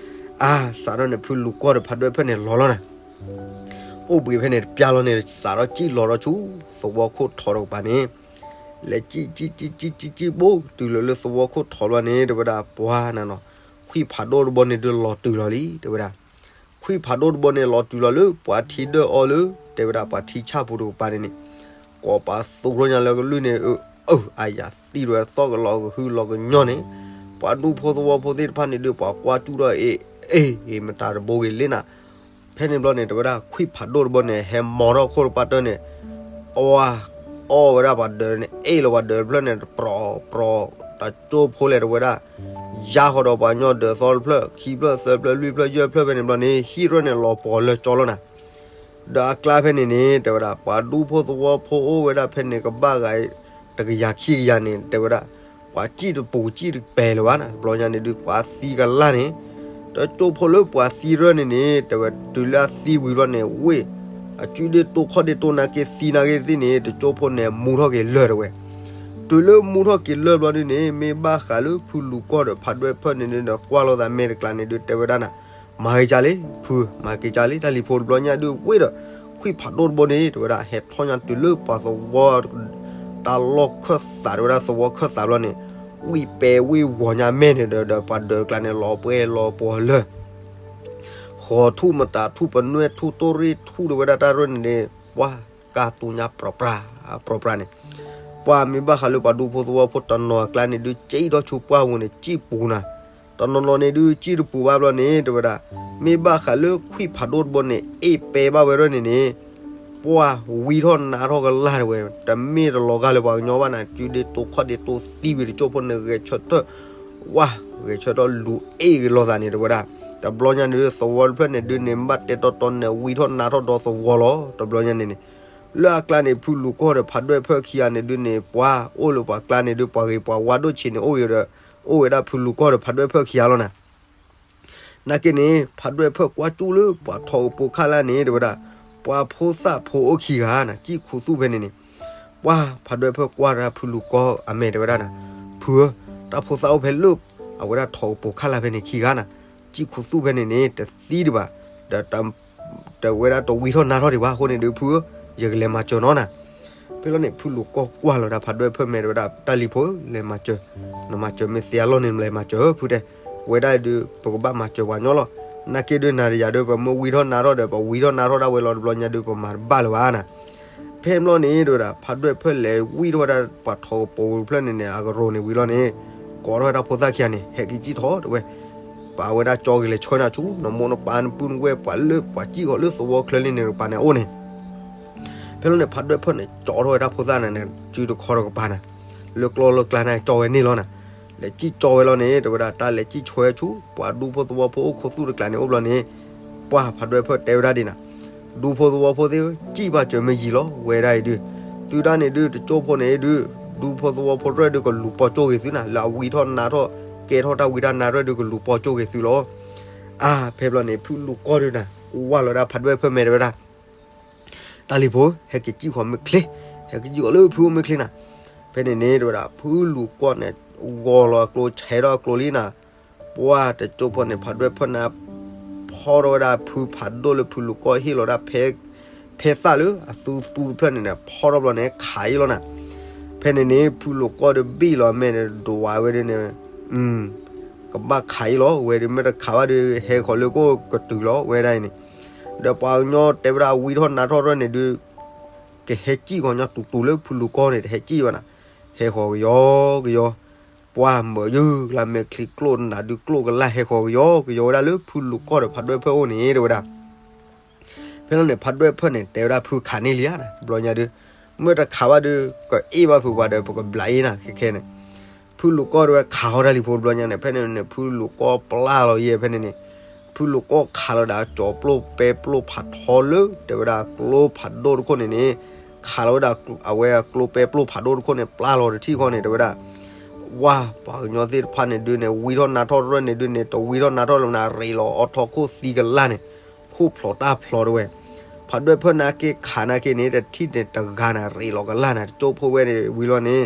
အါ စးထီၣ်န့ၣ် ဖုလူၤကီၢ်ဒီးဖးဒွဲၣ်ဖၢၣ်န့ၣ် လီၤလီၤနၤ အိၣ်ဘှံးဖဲန့ၣ်တပျၢ်လီၤန့ၣ် စးထီၣ်ကံၣ်လီၤဒီးဆူ သဝီခိၣ်ထိးတကပၤန့ၣ်, လဲၤကံၣ်ကံၣ်ကံၣ်ကံၣ်ကံၣ်ကံၣ်ဘိ တုၤလီၤလၢသဝီခိၣ်ထိးဘျီန့ၣ် တဲဝဲဒၣ် ပှၢ်နၤနီၤ, ခွံၣ်ဖးဒိၣ်တဘိန့ၣ်ဒုးလီၤတုၤလီၤလံ တဲဝဲဒၣ်, ခွံၣ်ဖးဒိၣ်တဘိန့ၣ် လီၤတုၤလီၤလၢပှၤထံဒၢၣ်အီၤလၢ တဲဝဲဒၣ်ပှၤထံဆၣ်ပူၤတကပၤန့ၣ်န့ၣ်, ကိးပသူထီၣ်ညါလၢကလုၢ်န့ၣ် အၢ အၢ အါယၤသံဝဲ သီၣ်ကလီၤကဟုလီၤကညီန့ၣ်, ပှၤဒူဖိသဝီဖိသ့ၣ်တဖၣ်န့ၣ်ဒုး ပှၤကွၢ်စူၣ်ထီၣ်အ့ၣ် အ့ၣ် မတၤတဘိဂ့ၤလံနၤ, ဖဲန့ၣ်ဘျီန့ၣ် တဲဝဲဒၣ် ခွံၣ်ဖးဒိၣ်တဘိန့ၣ် ဟဲမီထီၣ်ခိၣ်တပၢ်တၢၢ်န့ၣ်, အဝဲ အီၣ်ဝဲဒၣ်ပှၤဒၢးန့ၣ် အ့ၣ်လီၤပှၤဒၢးတဖျၢၣ်န့ၣ် ပြီပြီ, တကၠိဖိလဲၣ် တဲဝဲဒၣ်, ယါဃီဒီးပှၤကညီဒၢးသီတဖျၢၣ် ခံဖျၢၣ်သၢဖျၢၣ်လွံၢ်ဖျၢၣ် ယဲၢ်ဖျၢၣ်ဖဲန့ၣ်ဘျီန့ၣ် ဟံၣ်ရၢၣ်န့ၣ် လီၤပှီၤလၢာ်ကၠီလီၤနၤ, ဒီးအကျါဖဲန့ၣ်န့ၣ် တဲဝဲဒၣ် ပှၤဒူဖိသဝီဖိအိၣ်ဝဲဒၣ်ဖဲန့ၣ် ကဘၣ်ဂၤ တကယၤခံကယၤန့ၣ် တဲဝဲဒၣ်, ပှၤစံၣ်တပူၤစံၣ်တပဲၤလၢၤဘၣ်နၤ တဘျီညါန့ၣ်ဒုး ပှၤသံကလၢ်န့ၣ်, တကၠိဖိလၢပှၤသံရၢၣ်န့ၣ်န့ၣ် တဲဝဲ တုၤလၢအသံဝံၤဘျီန့ၣ် ဝ့ၢ် အကုဒ့ၣ်တိၢ်ခီၣ်ဒ့ၣ်တိၢ်နါက့သံနာ်က့သ့ၣ်န့ၣ် တကၠိဖိန့ၣ် မူထီၣ်က့ၤလၢာ်တဲဝဲ, တုၤလၢမူထီၣ်က့ၤလၢာ်ဘျီဒုးန့ၣ် မ့ၢ်ဘၣ်ဃးလၢဖုလူၤကီၢ်ဒီးဖးဒွဲၣ်ဖၢၣ်န့ၣ်ဒုး ကွၢ်လိာ်သးမဲာ်တကျါန့ၣ်ဒုး တဲဝဲဒၣ်နၤ, မၤက့ၤကၢလံ ဖု မၤက့ၤကၢလံ တၢ်လံၤဖိ တဘျီညါဒုး ဝ့ၢ်ဒီး ခွံၣ်ဖးဒိၣ်တဘိန့ၣ် တဲဝဲဒၣ် ဟဲထီၣ်ညါတုၤလၢပှၤသဝီ တၢ်လီၢ်ခၢၣ်သး တဲဝဲဒၣ် သဝီခၢၣ်သးဘျီန့ၣ်, ဝံၣ်ပဲဝံၣ်ဝီၤညါမဲာ်န့ၣ်ဒီး ဒီးပှၤဒၢးတကျါန့ၣ် လီၤပှဲၤလီၤပှီၤလၢာ် ဃီၤထူၣ်မတၤထူၣ် ပနွဲၣ်ထူၣ် တိၢ်ရ့ၣ်ထူၣ် တဲဝဲဒၣ် တၢ်ရၢၣ်န့ၣ်န့ၣ် ပှၢ်ကၢ်တူၢ်ညါပြၢပြၢ ပြၢပြၢန့ၣ်, ပှၢ်မ့ၢ်ဘၣ်ဃးလၢပှၤဒူဖိသဝီဖိတနီၤအကျါန့ၣ်ဒုး စံၣ်ထီၣ်ဆူပှၢ်ပူၤန့ၣ် စံၣ်ပူၤနၤ, တနီၤနီၤန့ၣ်ဒုး စံၣ်တပူၤဘၣ်ဘျီန့ၣ် တဲဝဲဒၣ်, မ့ၢ်ဘၣ်ဃးလၢခွံၣ်ဖးဒိၣ်တဘိန့ၣ် အ့ၣ်ပဲဘၣ်ဝဲရၢၣ်န့ၣ်န့ၣ် ပှၢ်ဝံထီၣ်နါထီၣ်ကလၢ်တဲဝဲ, တမ့ၢ်တလီၤဂာ်လၢပှၤကညီဘၣ်နၤ, ကုဒ့ၣ်တိၢ်ခီၣ်ဒ့ၣ်တိၢ်သံဝံၤ တကၠိဖိန့ၣ် ဂဲၤဆၢထၢၣ် ဝါ ဂဲၤဆၢထၢၣ်လူၤအ့ၣ်ဂ့ၤလိာ်သးန့ၣ် တဲဝဲဒၣ်, တဘျီညါန့ၣ်ဒုး သဝီတဖျၢၣ်န့ၣ်ဒုးန့ၣ် ဘၣ်တဲတီတီန့ၣ် ဝံထီၣ်နါထီၣ်ဒီသဝီလီၤ တဘျီညါန့ၣ်န့ၣ်, လၢအကျါန့ၣ် ဖုလူၤကီၢ်ဒီးဖးဒွဲၣ်ဖၢၣ်ခံဂၤန့ၣ်ဒုးန့ၣ် ပှၢ်အိၣ်လၢပှၤကျါန့ၣ်ဒုး ပှၤဂ့ၤပှၤဝါဒိၣ်ဆံးန့ၣ် အိၣ်ဂ့ၤဒီး အိၣ်ဝဲဒၣ်ဖုလူၤကီၢ်ဒီးဖးဒွဲၣ်ဖၢၣ်ခံဂၤလီၤနၤ နာ်က့န့ၣ် ဖးဒွဲၣ်ဖၢၣ်ကွၢ်ကၠူၣ်လၢပှၤထိးကပိာ်ခါလၢ်န့ၣ် တဲဝဲဒၣ်, ပှၤဖိသၣ်ဖိအိၣ်ခံဂၤနၤ စံၣ်ခူသူၣ်ဖဲန့ၣ်န့ၣ်, ပှၢ်ဖးဒွဲၣ်ဖၢၣ်ကွၢ်တၢ်ဖုလူၤကီၢ်အမဲာ်တဲဝဲဒၣ်နၤ, ဖုဧၢ, တၢ်ဖိသၣ်အိၣ်ဖဲလၢ အဝဲဒၣ်ထိးကပိာ်ခါလၢ်ဖဲန့ၣ်ခံဂၤနၤ, စံၣ်ခူသူၣ်ဖဲန့ၣ်န့ၣ် တသံဒံးဘၣ်, ဒီး တဝဲဒၣ်တဝံထီၣ်နါထီၣ်ဒံးဘၣ်အဃိန့ၣ်ဒုး ဖုဧၢ, ယကလဲၤမၤစၢၤနီၤနၤ. ဖဲလီၤန့ၣ် ဖုလူၤကီၢ်ကွၢ်လီၤဝဲဒၣ်ဖးဒွဲၣ်ဖၢၣ်မဲ တဲဝဲဒၣ် တၢ်လံၤဖိဧၢ, လဲၤမၤစၢၤ, နမၤစၢၤမ့ၢ်သ့အလီၢ်န့ၣ် နလဲၤမၤစၢၤဧၢ ဖုတဲ. ဝဲဒၣ်အံၤဒုး ပကဘၣ်မၤစၢၤပှၤညီလီၤ. နာ်က့ဒုး နၤဒီးယၤဒုး ပမ့ၢ်ဝံထီၣ်နါထီၣ်ဒီး ပဝံထီၣ်နါထီၣ်ဒၣ်ဝဲလီၤတဘျီညါဒုး ပမၤတဘၣ်လၢၤဘၣ်နၤ. ဖဲဘျီန့ၣ် တဲဝဲဒၣ် ဖးဒွဲၣ်ဖၢၣ်လဲၤဝံထီၣ်ဝဲဒၣ် ပှၤထီၣ်ကပိာ်ဖျၢၣ်န့ၣ်န့ၣ် အကရိၤန့ၣ်ဝံၤလီၤန့ၣ် ကိးထီၣ်ဝဲဒၣ်ဖိသၣ်ခံဂၤန့ၣ် ဟဲက့ၤစံၣ်ထီၣ် တဲဝဲ. ပာ်ဝဲဒၣ်ကၠီက့ၤလဲၤဆှၢနၤဆူ နမိၢ်နပၢ်နပုၢ်နဝဲၢ် ပှၤလၢပှၤစံၣ်ဃီၤလၢသဝီချၢလံန့ၣ်တကပၤန့ၣ်အအိၣ်န့ၣ်. ဖဲလီၤန့ၣ် ဖးဒွဲၣ်ဖၢၣ်န့ၣ် ကၠီထီၣ်ဝဲဒၣ်ဖိသၣ်န့ၣ်န့ၣ် စုတခီတကပၤန့ၣ် လၢကျီလၢကျါန့ၣ် ကၠီဝဲန့ၣ်လီၤနၤ. လဲၤစံၣ်ကၠီဝဲလီၤန့ၣ် တဲဝဲဒၣ် တၢ်လဲၤစံၣ်ဆှၢဆူ ပှၤဒူဖိသဝီဖိအိၣ်ခိၣ်သူၣ်တကျါန့ၣ်အိၣ်ဘျီန့ၣ် ပှၤဖးဒွဲၣ်ဖၢၣ်တဲဝဲဒၣ်ဒ်နၤ ဒူဖိသဝီဖိသ့ၣ်ဧၢ, စံၣ်ဘၣ်စၢၤမ့ၢ်ယံာ်လီၤ ဝဲဒၣ်အံၤဒုး. သုဒၣ်န့ၣ်ဒုး တကၠိဖိန့ၣ်ဒုး ဒူဖိသဝီဖိတဖၣ်ဒုး ကလူၤပိာ်ကၠိက့ၤသုနၤ, လၢအဝံထီၣ်နါထီၣ် ကဲထီၣ်တၢ်ဝံတၢ်နါတဖၣ်ဒုး ကလူၤပိာ်ကၠိက့ၤသုလီၤ. အါ ဖဲဘျီန့ၣ် ဖုလူၤကီၢ်ဒုးနၤ ကွၢ်လီၤဒၣ်ဖးဒွဲၣ်ဖၢၣ်မဲာ်တဲဝဲဒၣ် တၢ်လံၤဖိ ဟဲက့ၤစံၣ်ဃီၤမ့ၢ်ချ့, ဟဲက့ၤစံၣ်ဃီၤလၢဖုအိၣ်မ့ၢ်ချ့နၤ. ဖဲန့ၣ်န့ၣ် တဲဝဲဒၣ် ဖုလူၤကီၢ်န့ၣ် ဂီၤလီၤအကျိ ဆဲးထီၣ်အကျိလံနၤ. ပှၤတကၠိဖိန့ၣ် ဖးဒွဲၣ်ဖၢၣ်န့ၣ် ဖီထီၣ်ဝဲဒၣ်ဖုဖးဒိၣ်လၢဖုလူၤကီၢ်ဟ့ၣ်လီၤဒၣ် ဖဲသၣ်လၢအသူသူတဖျၢၣ်န့ၣ်န့ၣ် ဖီထီၣ်ဘျီန့ၣ် ခးအံၤလီၤနၤ. ဖဲန့ၣ်န့ၣ် ဖုလူၤကီၢ်ဒုးဘံၣ်လီၤအမဲာ်န့ၣ် ဒွးဝဲဒၣ်န့ၣ် ကဘၣ်ခးအံၤလီၤ, ဝဲဒၣ်မ့ၢ်တခးဘၣ်ဒီး ဟဲဃီၤလၢကအိၣ်ကတုၤလီၤ ဝဲဒၣ်အံၤန့ၣ်. ဒီးပှၤကညီတဲဝဲဒၣ်ဝံထီၣ်နါထီၣ်တဖၣ်န့ၣ်ဒုး ကဟဲစံၣ်ဃီၤညီတူတူလၢဖုလူၤကီၢ်န့ၣ် တဟဲစံၣ်ဘၣ်နၤ, ဟဲဃီၤကယီကယီ, ပှၤမၢယုၢ်လၢမဲာ်ချံကျိၣ်နၤဒုးကျိၣ်ကလၢ် ဟဲဃီၤကယီကယီဝဲဒၣ်လၢဖုလူၤကီၢ်ဒီးဖးဒွဲၣ်ဖၢၣ်အိၣ်န့ၣ် တဲဝဲဒၣ် ဖဲလီၤန့ၣ် ဖးဒွဲၣ်ဖၢၣ်န့ၣ် တဲဝဲဒၣ်ဖုခးန့ၢ်လံဧါ, တဘျီညါဒုး မ့ၢ်တခးဘၣ်ဒုး ကအ့ၣ်ဘၣ်ဖုပှၤဒီး ပကဘျးအ့ၣ်နၤ ခဲခဲန့ၣ်. ဖုလူၤကီၢ်တဲဝဲခးဃီတၢ်လံၤဖိတဘျီညါန့ၣ် ဖဲန့ၣ်န့ၣ် ဖုလူၤကီၢ်ပျၢ်လီၤယဲၢ်ဖဲန့ၣ်န့ၣ်, ဖုလူၤကီၢ်ခးလီၤဒၣ်ကၠီၤပျိၢ်ပဲပျိၢ်ဖးထီလၢ တဲဝဲဒၣ်ကျိဖးဒိၣ်တခိၣ်န့ၣ်န့ၣ်, ခးလီၤဝဲဒၣ်အဝဲကျိပဲပျိၢ်ဖးဒိၣ်တခိၣ်န့ၣ် ပျၢ်လီၤတထံၣ်ဃီန့ၣ် တဲဝဲဒၣ် ဝါ ပှၤကညီသ့ၣ်တဖၣ်န့ၣ်ဒုးန့ၣ် ဝံထီၣ်နါထီၣ်တဖၣ်န့ၣ်ဒုးန့ၣ် တဝံထီၣ်နါထီၣ်လၢၤနၤ ရ့းလီၤအီထီခိၣ်သံကလၢ်န့ၣ်, ခိၣ်ဖျိးတၢ်ဖျိးတဲဝဲ. ဖးဒွဲၣ်ဖၢၣ်န့ၣ်က့ၤခးန့ၣ်က့ၤန့ၣ် တထံၣ်န့ၣ်တဂၤန့ၣ် ရ့းလီၤကလၢ်န့ၣ် တကၠိဖိဝဲန့ၣ်ဝံၤလီၤန့ၣ်,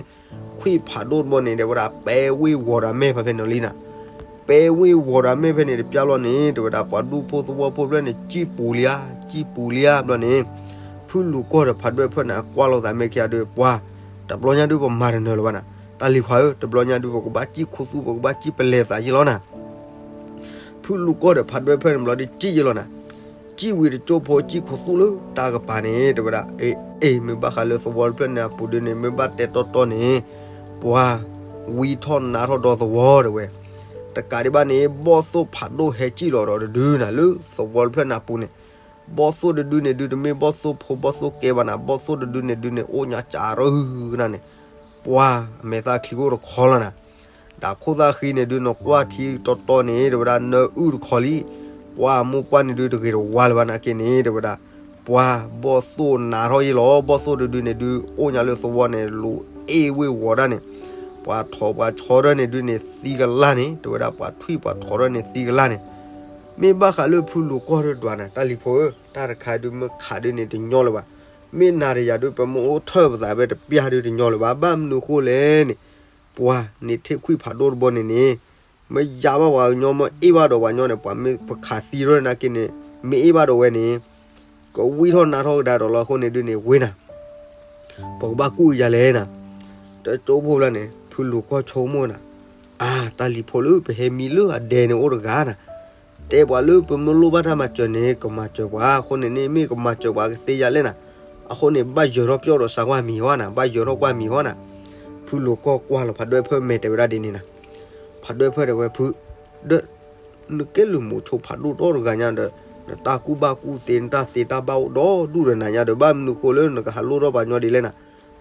ခွံၣ်ဖးဒိၣ်တဘီန့ၣ် တဲဝဲဒၣ် ပဲဝ့ၢ်ဝီၤဒီးမဲာ်ဖဲဖဲန့ၣ်လံနၤ. ပဲဝ့ၢ်ဝီၤဒီးမဲာ်ဖဲန့ၣ်တပျၢ်လီၤန့ၣ် တဲဝဲဒၣ် ပှၤဒူဖိသဝီဖိဖျၢၣ်န့ၣ် စံၣ်ပူၤလံဧါ, စံၣ်ပူၤလံဧါဘျီန့ၣ်, ဖုလူၤကီၢ်ဒီးဖးဒွဲၣ်ဖၢၣ်န့ၣ် ကွၢ်လိာ်သးမဲာ်ခံဂၤဒုး ပှၤ တဘျီညါဒုး ပမၤတနၢၤလၢၤဘၣ်နၤ, တၢ်လံၤဖးဧၢ, တဘျီညါဒုး ပကဘၣ်စံၣ်ခူသူၣ် ပကဘၣ်စံၣ်ပလဲၤသးယ့ၢ်လီၤနၤ. ဖုလူၤကီၢ်ဒီးဖးဒွဲၣ်ဖၢၣ်န့ၣ်ဘျီဒုး စံၣ်ယ့ၢ်လီၤနၤ. စံၣ်ဝံၤတကၠိဖိ စံၣ်ခူသူၣ်လၢတၢ်ကပၤန့ၣ် တဲဝဲဒၣ် အ့ အ့ မ့ၢ်ဘၣ်ဃးလၢသဝီတဖျၢၣ်န့ၣ်အပူၤဒုးန့ၣ် မ့ၢ်ဘၣ်တဲတီတီန့ၣ်, ပှၤ ဝံထီၣ်နါထီၣ်ဒီသဝီတဲဝဲ. တကးဒံးဘၣ်န့ၣ် ဘီၣ်သိၣ်ဖးဒိၣ်ဟဲစံၣ်လီၤဒီးတဒုနၤ လၢသဝီတဖျၢၣ်န့ၣ်အပူၤန့ၣ်, ဘီၣ်သိၣ်တဒုန့ၣ်ဒုး တမ့ၢ်ဘီၣ်သိၣ်ဖိဘီၣ်သိၣ်ကဲဘၣ်နၤ, ဘီၣ်သိၣ်တဒုန့ၣ်ဒုးန့ၣ် အိၣ်ညါစးရၢနၤန့ၣ်, ပှၤ အမဲာ်သၣ်ချံကအိၣ်တခီလီၤနၤ. ဒီးခိၣ်သၣ်ဃံန့ၣ်ဒုး နကွၢ်ထံတီတီန့ၣ် တဲဝဲဒၣ် နၢအုၣ်တခီလံ. ပှၤမိၢ်ပှၢ်န့ၣ်ဒုး တဂ့ၤတဝါလၢၤဘၣ်နာ်က့န့ၣ် တဲဝဲဒၣ် ပှၤဘီၣ်သိၣ်နါထီၣ်ယ့ၢ်လီၤ. ဘီၣ်သိၣ်တဒုန့ၣ်ဒုး အိၣ်ညါလၢသဝီန့ၣ် လူၤအ့ၣ်ဝ့ၢ်ဝီၤဒၣ်န့ၣ်, ပှၤထိးပှၤဆီထီၣ်န့ၣ်ဒုးန့ၣ် သံကလၢ်န့ၣ်, တဲဝဲဒၣ် ပှၤထွံၣ်ပှၤထိးထီၣ်န့ၣ် သံကလၢ်န့ၣ်. မ့ၢ်ဘၣ်ဃးလၢဖုလူၤကီၢ်ဒုးဒွးနၤ တၢ်လံၤဖိဧၢ, တၢ်တခါဒုးမ့ၢ်ခးဒုးန့ၣ် တညီလၢၤဘၣ်. မ့ၢ်နၤဒီးယၤဒုး ပမ့ၢ်အိၣ်ထၢၣ်ပသးဖဲတပျၢ်ဒုး တညီလၢၤဘၣ်. ဘၣ်မနုၤဃိလဲၣ်န့ၣ်, ပှၤန့ၣ်ထံၣ်ခွံၣ်ဖးဒိၣ်တဘီန့ၣ်န့ၣ်, မ့ၢ်ယါဘၣ်ပှၤကညီ မ့ၢ်အ့ၣ်ဘၣ်ဒီးပှၤကညီန့ၣ် ပှၤမ့ၢ်ပခးသံထီၣ်နာ်က့န့ၣ်, မ့ၢ်အ့ၣ်ဘၣ်ဒီးဝဲန့ၣ် ကဝံထီၣ်နါထီၣ်ကဒါဒီးလီၤအဃိန့ၣ်ဒုးန့ၣ် ဝ့နၤ ပကဘၣ်ကူၣ်ကယၤလဲၣ်နၤ. တကၠိဖိဖျၢၣ်န့ၣ် ဖုလူၤကီၢ်ဆိကမိၣ်နၤ, အါ တၢ်လံၤဖိလၢပဟဲမံလၢအဒဲန့ၣ်အိၣ်တဂၤနၤ, တဲပှၤလၢပမ့ၢ်လိၣ်ဘၣ်တၢ်မၤစၢၤန့ၣ် ကမၤစၢၤပှၤ, အဃိန့ၣ်န့ၣ် မ့ၢ်ကမၤစၢၤပှၤကသ့ယၤလဲၣ်နၤ. အဃိန့ၣ် ဘၣ်ယၢၤထီၣ်ပျီၢ်ဒီးစးကွၢ်မံၤဟီနၤ, ဘၣ်ယၢၤထီၣ်ကွၢ်မံၤဟီနၤ. ဖုလူၤကီၢ်ကွၢ်လီၤဖးဒွဲၣ်ဖၢၣ်မဲာ်တဲဝဲဒၣ်ဒ်န့ၣ်နၤ. ဖးဒွဲၣ်ဖၢၣ်တဲဝဲဖု, ဒီး နကဲလူၤမိၤဆိဖးဒိၣ်ဒီတဂၤညါဒီး နတၢ်ကူၣ်ဘၣ်ကူၣ်သ့ နတၢ်သ့တၢ်ဘၣ်အိၣ်ဒီဒူၣ်ဒီးနၤညါဒီး ဘၣ်မနုၤဃိလၢနကဟးလိၣ်ထီၣ်ပှၤညီဒ်လဲၣ်နၤ.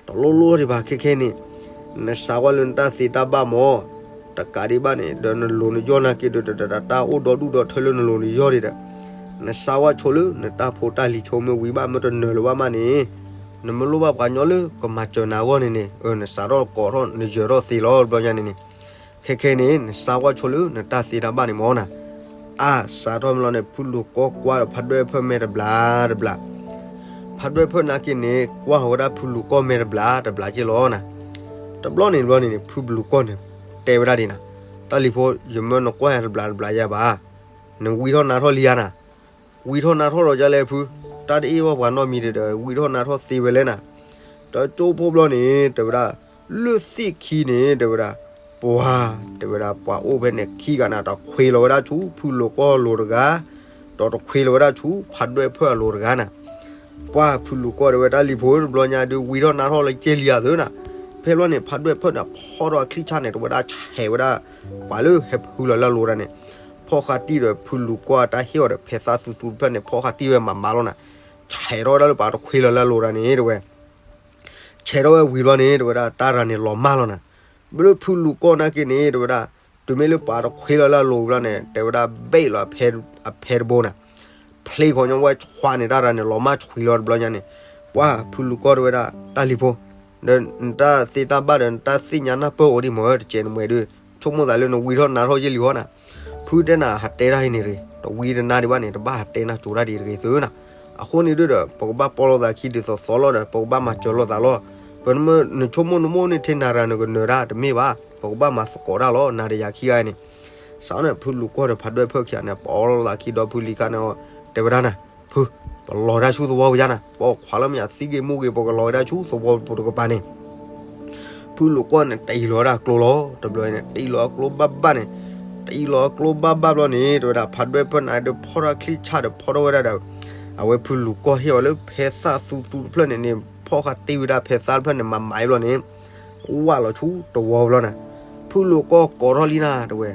တလိၣ်လိၣ်ဒံးဘၣ်ခဲခဲန့ၣ်, နစးကွၢ်လၢနတၢ်သ့တၢ်ဘၣ်မၢ်, တကးဒံးဘၣ်န့ၣ် ဒီးနလိၤနယီၢ်နာ်က့ဒီး တၢ်အိၣ်ဒီဒူၣ်ဒီထၢလၢနလိၤနယီၢ်ဒံးဒီး, နစးကွၢ်ဆိလၢနတၢ်ဖိတၢ်လံၤဆိမ့ၢ်ဝံၤဘၣ် မ့ၢ်တနၢၤလၢၤဘၣ်မးန့ၣ်, နမ့ၢ်လိၣ်ဘၣ်ပှၤညီလၢကမၤစၢၤနၤအဂီၢ်န့ၣ်န့ၣ်, နစးထီၣ်ကိးထီၣ်နယၢၤထီၣ်သ့လီၤတဘျီညါန့ၣ်န့ၣ်. ခဲခဲန့ၣ် နစးကွၢ်ဆိလၢနတၢ်သ့တၢ်ဘၣ်န့ၣ်မၢ်နၤ. အါ စးထီၣ်မ့ၢ်လီၤန့ၣ် ဖုလူၤကီၢ်ကွၢ်ဒီးဖးဒွဲၣ်ဖၢၣ်မဲာ်တဘျီတဘျီ, ဖးဒွဲၣ်ဖၢၣ်နာ်က့န့ၣ် ကွၢ်ဝဲဒၣ်ဖုလူၤကီၢ်မဲာ်တဘျီတဘျီက့လီၤနၤ. တဘျီန့ၣ်တဘျီန့ၣ်န့ၣ် ဖုလူၤကီၢ်န့ၣ် တဲဝဲဒၣ်ဒ်နၤ, တၢ်လံၤဖိ ယမၢနကွၢ်ယၤတဘျီတဘျီယၤဘၣ်, နဝံထီၣ်နါထီၣ်လံဧါနၤ. ဝံထီၣ်နါထီၣ်ဒီးဒ်လဲၣ်ဖု, တၢ်တအ့ၣ်ဘၣ်ပှၤနီတမံၤဒီး ဝံထီၣ်နါထီၣ်သ့ဝဲလဲၣ်နၤ. ဒီးကၠိဖိဘျီန့ၣ် တဲဝဲဒၣ် လၢသ့ၣ်ခံန့ၣ် တဲဝဲဒၣ် ပှၤ တဲဝဲဒၣ် ပှၤအိၣ်ဖဲန့ၣ်ခံဂၤနၤ တခွ့လီၤဝဲဒၣ်ဆူ ဖုလူၤကီၢ်အလိၤတဂၤ, ဒီးတခွ့လီၤဝဲဒၣ်ဆူ ဖးဒွဲၣ်ဖၢၣ်အလိၤတဂၤနၤ. ပှၤဖုလူၤကီၢ်တဲဝဲ တၢ်လံၤဖိ တဘျီညါဒုး ဝံထီၣ်နါထီၣ်လၢကဲလံယၤသုနၤ. ဖဲဘျီန့ၣ် ဖးဒွဲၣ်ဖၢၣ်န့ၣ် ဖီၣ်ထီၣ်အချံၣ်ဆၣ်န့ၣ် တဲဝဲဒၣ် ဆဲးဝဲဒၣ် ပှၤလၢဟဲဖုလီၤလၢအလိၤတၢ်န့ၣ် ဖီၣ်ဃာ်တံၢ်ဒီး ဖုလူၤကီၢ်အတၢ်ဟ့ၣ်အီၤဒီး ဖဲသၣ်သူသူတဖျၢၣ်န့ၣ် ဖီၣ်ဃာ်တံၢ်ဝဲမးမးလီၤနၤ. ဆဲးထီၣ်ဝဲဒၣ်လၢပှၤတခွ့လီၤလၢအလိၤတၢ်န့ၣ် တဲဝဲ ဆဲးထီၣ်ဝဲဝံၤဘျီန့ၣ် တဲဝဲဒၣ် တၢ်ရၤန့ၣ်လီၤမၢ်လီၤနၤ. ဘျီဖုလူၤကီၢ်နာ်က့န့ၣ် တဲဝဲဒၣ် တုၤမ့ၢ်လၢပှၤတခွ့လီၤလၢအလိၤဘျီန့ၣ် တဲဝဲဒၣ် ဘ့ၣ်လီၤအဖဲတဘိနၤ. ဖျ့ဃီၤညီဝဲဆွးန့ၣ် တၢ်ရၤန့ၣ်လီၤမၢ်ဆွံလီၤတဘျီညါန့ၣ် ပှၤဖုလူၤကီၢ်တဲဝဲဒၣ် တၢ်လံၤဖိ ဒီးနတၢ်သ့တၢ်ဘၣ်ဒီး နတၢ်သ့ၣ်ညါနၢ်ပၢၢ်အိၣ်ဒံးမ့ၢ် တကဲးနမဲာ်ဒုး ဆိကမိၣ်သးလၢနဝံထီၣ်နါထီၣ်ယဲၢ်လံၤဟီနၤ. ဖုတဲနၤ ဟးတဲတၢ်အံၤန့ၣ်ရ့ၣ် တဝံတနါဒံးဘၣ်န့ၣ် တဘၣ်ဟးတဲနၢ်ကၠိတၢ်ဒံးတဂ့ၤသုနၤ. အဃိန့ၣ်ဒုးဒီး ပကဘၣ်ပီၣ်လိာ်သးခံဒ်သိးသိးလီၤဒီး ပကဘၣ်မၤစၢၤလိာ်သးလီၤ. ပနဆိကမိၣ်နမိၣ်န့ၢ်ထဲနၤရၤနကနၢၤတၢ်တမ့ၢ်ဘၣ်, ပကဘၣ်မၤသကိးတၢ်လီၤ နၤဒီးယၤခံဂၤန့ၣ်. စးန့ၣ် ဖုလူၤကီၢ်ဒီးဖးဒွဲၣ်ဖၢၣ်ခံဂၤန့ၣ် ပီၣ်လိာ်သးခံဒီဖုလံၤခါန့ၣ် တဲဝဲဒၣ်နၤ ဖု ပလီၤတၢ်ဆူသဝီပူၤယါနၤ, ပီၣ်ခွါလၢမ့ၢ်ယသံဂ့ၤမူဂ့ၤ ပကလီၤဝဲဒၣ်ဆူသဝီပူၤတကပၤန့ၣ် ဖုလူၤကီၢ်န့ၣ် တ့လီၤဝဲဒၣ်ကျိလီၤ. တဘျီန့ၣ် တ့လီၤအကျိဘၣ်ဘၣ်န့ၣ်, တ့လီၤအကျိဘၣ်ဘၣ်ဘျီန့ၣ် တဲဝဲဒၣ် ဖးဒွဲၣ်ဖၢၣ်န့ၣ်ဒုး ဖီၣ်ထီၣ်ချံၣ်ဆၣ်ဒီး ဖီၣ်ထီၣ်ဝဲဒၣ်ဒီး အဝဲဖုလူၤကီၢ်ဟ့ၣ်အီၤလၢဖဲသၣ်သူသူတဖျၢၣ်န့ၣ်န့ၣ် ဖီၣ်ဃာ်တံၢ်ဝဲဒၣ်ဖဲသၣ်တဖျၢၣ်န့ၣ် မၤမၤအံၤဘျီန့ၣ် ဝၢ်လီၤဆူတဝီဘျီနၤ. ဖုလူၤကီၢ်ကိးထီၣ်လံနၤ တဲဝဲ,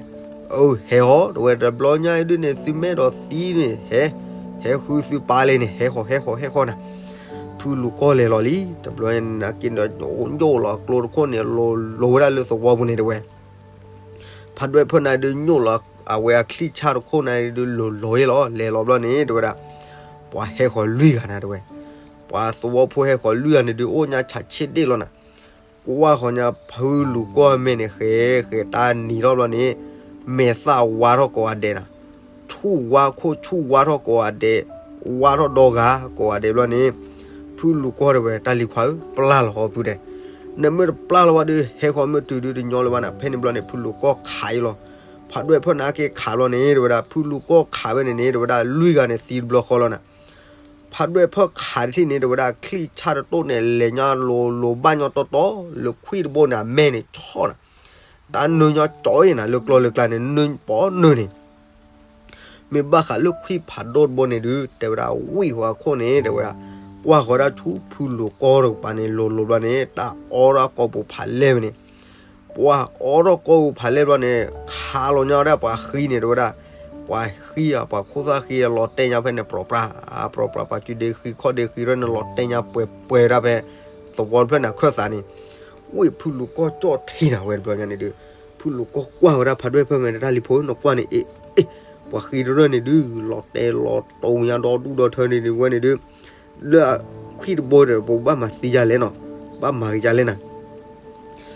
အၢ ဟဲဃီၤ တဲဝဲ, တဘျီညါအံၤဒုးန့ၣ် သုမဲာ်ဒီးသံန့ၣ် ဟဲ ဟဲဃုသုပၢ်လံန့ၣ် ဟဲဃီၤ ဟဲဃီၤ ဟဲဃီၤနၤ. ဖုလူၤကီၢ်လဲၤလီၤလံ တဘျီန့ၣ် က့ၤညိၣ်လီၤအကျိတခိၣ်န့ၣ် လိၤလိၤဝဲဒၣ်လၢသဝီပူၤန့ၣ် တဲဝဲ ဖးဒွဲၣ်ဖၢၣ်န့ၣ်ဒုး ညိၣ်လီၤအဝဲအချံၣ်ဆၣ်တခိၣ်န့ၣ်ဒုး လိၤလိၤယဲလီၤ. လဲၤလီၤဘျီန့ၣ် တဲဝဲဒၣ် ပှၤဟဲဃီၤလွံၢ်ဂၤနၤ တဲဝဲ, ပှၤသဝီဖိဟဲဃီၤလွံၢ်ဂၤန့ၣ်ဒုး အိၣ်ညါဆးဆ့ၣ်ဒ့ၣ်လီၤနၤ. ကွၢ်ဃီၤညါဖုလူၤကီၢ်မဲာ်န့ၣ် ဃဲ ဃဲတၢ်နံၤထီၣ်ဘျီန့ၣ် မဲာ်သၣ်ဝါထီၣ်ကိးဂၤဒဲးနၤ, ဆူၣ်ဝါခိၣ်ဆူၣ်ဝါထီၣ်ကိးဂၤဒဲး, ဝါထီၣ်ဒီဂၤကိးဂၤဒဲးဘျီန့ၣ် ဖုလူၤကီၢ်တဲဝဲ တၢ်လံၤခွါဧၢ ပျၢ်လီၤဟီဖုဒဲး, နမ့ၢ်တပျၢ်လီၤဘၣ်ဒုး ဟဲဃီၤမ့ၢ်တုၤဒုးတညီလၢၤဘၣ်နၤ. ဖဲန့ၣ်ဘျီန့ၣ် ဖုလူၤကီၢ်ခးအံၤလီၤ. ဖးဒွဲၣ်ဖၢၣ်န့ၣ်က့ၤခးဘျီန့ၣ် တဲဝဲဒၣ် ဖုလူၤကီၢ်ခးဝဲန့ၣ်န့ၣ် တဲဝဲဒၣ် လွံၢ်ဂၤန့ၣ်သံတဘျီဃီလီၤနၤ. ဖးဒွဲၣ်ဖၢၣ်ခးတထံၣ်န့ၣ် တဲဝဲဒၣ် ချံၣ်ဆၣ်တတိၢ်န့ၣ် လဲၤညါလိၤလိၤဘၣ်ညီတီတီ လၢခွံၣ်တဘိန့ၣ် အမဲာ်န့ၣ်ဆီၣ်နၤ, တၢ်နၢညီကၠီအံၤနၤ လၢကျီလၢကျါန့ၣ် နၢပီနၢန့ၣ် မ့ၢ်ဘၣ်ဃးလၢခွံၣ်ဖးဒိၣ်တဘိန့ၣ်ဒုး တဲဝဲဒၣ် ဝံၣ်ဃီၤအခိၣ်န့ၣ် တဲဝဲဒၣ် ကွၢ်ဃီၤဒၣ်ဆူဖုလူၤကီၢ်တကပၤန့ၣ် လိၤလိၤဘျီန့ၣ် တၢ်အီထီၣ်ကီၢ်ပူၤဖးလဲၢ်ဝဲန့ၣ် ပှၤအီထီၣ်ကီၢ်ပူၤဖးလဲၢ်ဘျီန့ၣ် ခးလီၤညါဝဲဒၣ်ပှၤဃံန့ၣ် တဲဝဲဒၣ် ပှၤဃံဧါ ပှၤခိၣ်သၣ်ဃံ လီၤတဲာ်ညါဖဲန့ၣ် ပြီၤပြး ပြီၤပြး ပှၤစုဒ့ဃံ ခီၣ်ဒ့ဃံရၢၢ်န့ၣ် လီၤတဲာ်ညါပှဲၤပှဲၤဝဲဒၣ်ဖဲ သဝီတဖျၢၣ်န့ၣ် အခၢၣ်သးန့ၣ် ဝံၣ်ဖုလူၤကီၢ်ကၠီၣ်ထံနၤဝဲတဘျီညါန့ၣ်ဒုး ဖုလူၤကီၢ်ကွၢ်ဝဲဒၣ်ဖးဒွဲၣ်ဖၢၣ်မဲာ် တၢ်လံၤဖိ နကွၢ်န့ၣ် အ့ အ့ ပှၤဃံတရၢၢ်န့ၣ်ဒုး လီၤတဲာ်လီၤတိၤညါဒီဒူၣ်ဒီထၢန့ၣ်ဝဲန့ၣ်ဒုး လၢခွံၣ်တဘိဒီး ပဘၣ်မၤသံယၤလဲၣ်နီၤ, ဘၣ်မၤကယၤလဲၣ်နၤ.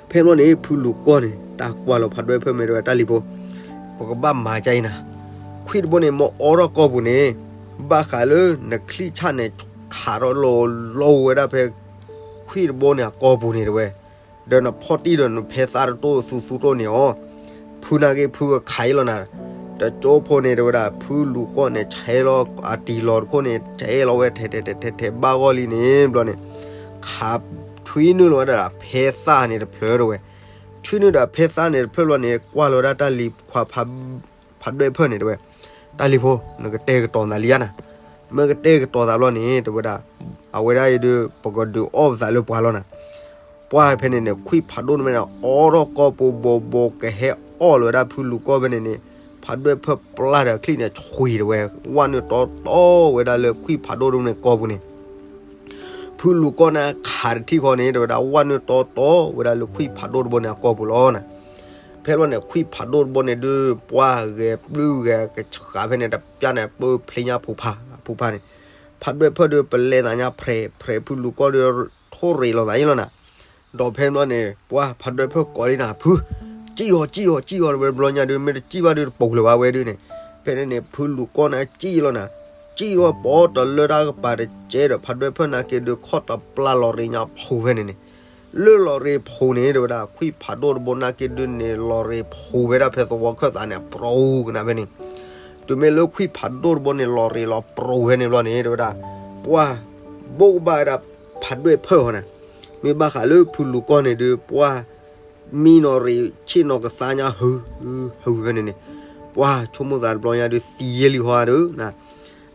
ဖဲဘျီန့ၣ် ဖုလူၤကီၢ်န့ၣ် တၢ်ကွၢ်လီၤဖးဒွဲၣ်ဖၢၣ်မဲာ်တဲဝဲ တၢ်လံၤဖိ ပကဘၣ်မၤကယၤအံၤနၤ, ခွံၣ်တဘိန့ၣ် မ့ၢ်အီထီၣ်ကီၢ်ပူၤန့ၣ် ဘၣ်ဃးလၢနချံၣ်ဆၣ်န့ၣ် ခးထီၣ်လိၤလိၤဝဲဒၣ်ဖဲ ခွံၣ်တဘိန့ၣ်အကီၢ်ပူၤန့ၣ်တဲဝဲ ဒီးနဖီၣ်တံၢ်ဒီးနဖဲသၣ်တတိၢ်သူသူတိၢ်န့ၣ်အီၤ, ဖုနာ်က့ဖုကခးအံၤလီၤနၤ, တကၠိဖိန့ၣ်တဲဝဲဒၣ် ဖုလူၤကီၢ်န့ၣ် ဆဲးလီၤအတံၤလီၤတခိၣ်န့ၣ် ဆဲးလီၤဝဲထဲထဲထဲထဲထဲဘၣ်ဂီၢ်လံန့ၣ် ဘျီန့ၣ် ခးထွံနုာ်လီၤဝဲဒၣ် ဖဲသၣ်န့ၣ်တဖျၢၣ်တဲဝဲ, ထွံနုာ်ဒီးဖဲသၣ်န့ၣ်တဖျၢၣ်ဘျီန့ၣ် ကွၢ်လီၤဝဲဒၣ်တၢ်လံၤခွါ ဖးဒွဲၣ်ဖၢၣ်န့ၣ်တဲဝဲ, တၢ်လံၤဖိ နကတဲာ်ကတီၤသးလံဧါနၤ, မ့ၢ်ကတဲာ်ကတီၤသးဘျီန့ၣ် တဲဝဲဒၣ် အဝဲဒၣ်အံၤဒုး ပကဒုးအီၣ်ပသးလၢပှၤလီၤနၤ, ပှၢ်ဖဲန့ၣ်န့ၣ် ခွံၣ်ဖးဒိၣ်တဘိန့ၣ် အီထီၣ်ကီၢ်ပူၤဘိးဘိး ကဟဲအီၣ်လီၤဝဲဒၣ်ဖုလူၤကီၢ်ဖဲန့ၣ်န့ၣ် ဖးဒွဲၣ်ဖၢၣ်ပျၢ်ဒီးအချံၣ်န့ၣ် ဆွံတဲဝဲ ဝဲနုာ်တီတီဝဲဒၣ်လၢခွံၣ်ဖးဒိၣ်တဘိန့ၣ်ကီၢ်ပူၤန့ၣ် ဖုလူၤကီၢ်န့ၣ်ခးတထံၣ်ဃီန့ၣ် တဲဝဲဒၣ် ဝဲနုာ်တီတီဝဲဒၣ်လၢခွံၣ်ဖးဒိၣ်တဘိန့ၣ်အကီၢ်ပူၤလီၤနၤ, ဖဲဘျီန့ၣ် ခွံၣ်ဖးဒိၣ်တဘိန့ၣ်ဒုး ပှၢ်ဂဲၤပျုၢ်ဂဲၤကဆှးဖဲန့ၣ် တပျၢ်န့ၣ် ပၢဖျ့ညါဖူးဖး ဖူးဖးန့ၣ်, ဖးဒွဲၣ်ဖၢၣ်ဒုး ပလဲသးညါဖြဲးဖြဲး ဖုလူၤကီၢ်ဒုး ထိၣ်ရ့းလိာ်သးအံၤလီၤနၤ, ဒီးဖဲဘျီန့ၣ် ပှၢ်ဖးဒွဲၣ်ဖၢၣ်ကိးလံနၤ ဖု ကံၣ်အီၤ ကံၣ်အီၤ ကံၣ်အီၤ တဝဲဘျီညါဒုး မ့ၢ်တကံၣ်ဘၣ်ဒုးတပိာ်လၢၤဘၣ်ဝဲဒုးန့ၣ်, ဖဲန့ၣ်န့ၣ် ဖုလူၤကီၢ်န့ၣ်ကံၣ်လီၤနၤ, ကံၣ်လီၤပိာ်တလၢတၢ်ကပၤတကဲဒီး ဖးဒွဲၣ်ဖၢၣ်နာ်က့ဒုး ခီၣ်တပျၢ်လီၤရ့းညါဖူးဖဲန့ၣ်န့ၣ်, လၢလီၤရ့းဖူးန့ၣ် တဲဝဲဒၣ် ခွံၣ်ဖးဒိၣ်တဘိနာ်က့ဒုးန့ၣ် လီၤရ့းဖူးဝဲဒၣ်ဖဲသဝီခၢၣ်သးန့ၣ် ပြူၤကနၣ်ဖဲန့ၣ်, တုၤမ့ၢ်လၢခွံၣ်ဖးဒိၣ်တဘိန့ၣ် လီၤရ့းလီၤပြူၤဖဲန့ၣ်ဘျီန့ၣ် တဲဝဲဒၣ်, ပှၢ်ဘိးကဘၣ်ဝဲဒၣ်ဖးဒွဲၣ်ဖၢၣ်ဃီန့ၣ်, မ့ၢ်ဘၣ်ဃးလၢဖုလူၤကီၢ်န့ၣ်ဒုး ပှၢ်မံနီၤရံးဆ့ၣ်နီၤကသါညါဟု, ဟုဖဲန့ၣ်န့ၣ်, ပှၢ်ဆိကမိၣ်သးတဘျီညါဒုးသံယဲလံဟီဧါဒုး,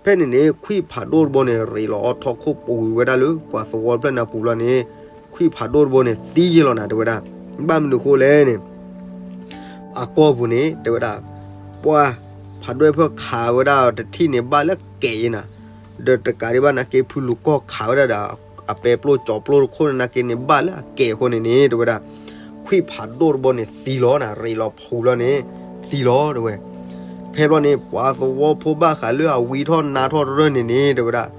ဖဲန့ၣ်န့ၣ် ခွံၣ်ဖးဒိၣ်တဘိန့ၣ် ရ့းလီၤအီထီၣ်ခိၣ်ပူၤဝဲဒၣ်လၢပှၤသဝီဖျၢၣ်န့ၣ်ပူၤဘျီန့ၣ်, ခွံၣ်ဖးဒိၣ်တဘိန့ၣ် သံယဲလီၤနၤ တဲဝဲဒၣ်, ဘၣ်မနုၤဃိလဲၣ်န့ၣ် အကီၢ်ပူၤန့ၣ် တဲဝဲဒၣ်, ပှၢ်ဖးဒွဲၣ်ဖၢၣ်ခးဝဲဒၣ်တထံၣ်န့ၣ် ဘၣ်လၢအကဲးအံၤနၤ, ဒီးတကးဒံးဘၣ်နာ်က့ ဖုလူၤကီၢ်ခးဝဲဒၣ်ဒီး အပဲပျိၢ်ကၠီၤပျိၢ်တခိၣ်န့ၣ်နာ်က့န့ၣ် ဘၣ်လၢအကဲးအဃိန့ၣ်န့ၣ် တဲဝဲဒၣ်, ခွံၣ်ဖးဒိၣ်တဘိန့ၣ်သံလီၤနၤ, ရ့းလီၤဖူးလီၤန့ၣ် သံလီၤတဲဝဲ. ဖဲဘျီန့ၣ် ပှၤသဝီဖိဘၣ်ဃးလၢအဝံထီၣ်နါထီၣ်တရၢၢ်န့ၣ်န့ၣ် တဲဝဲဒၣ်,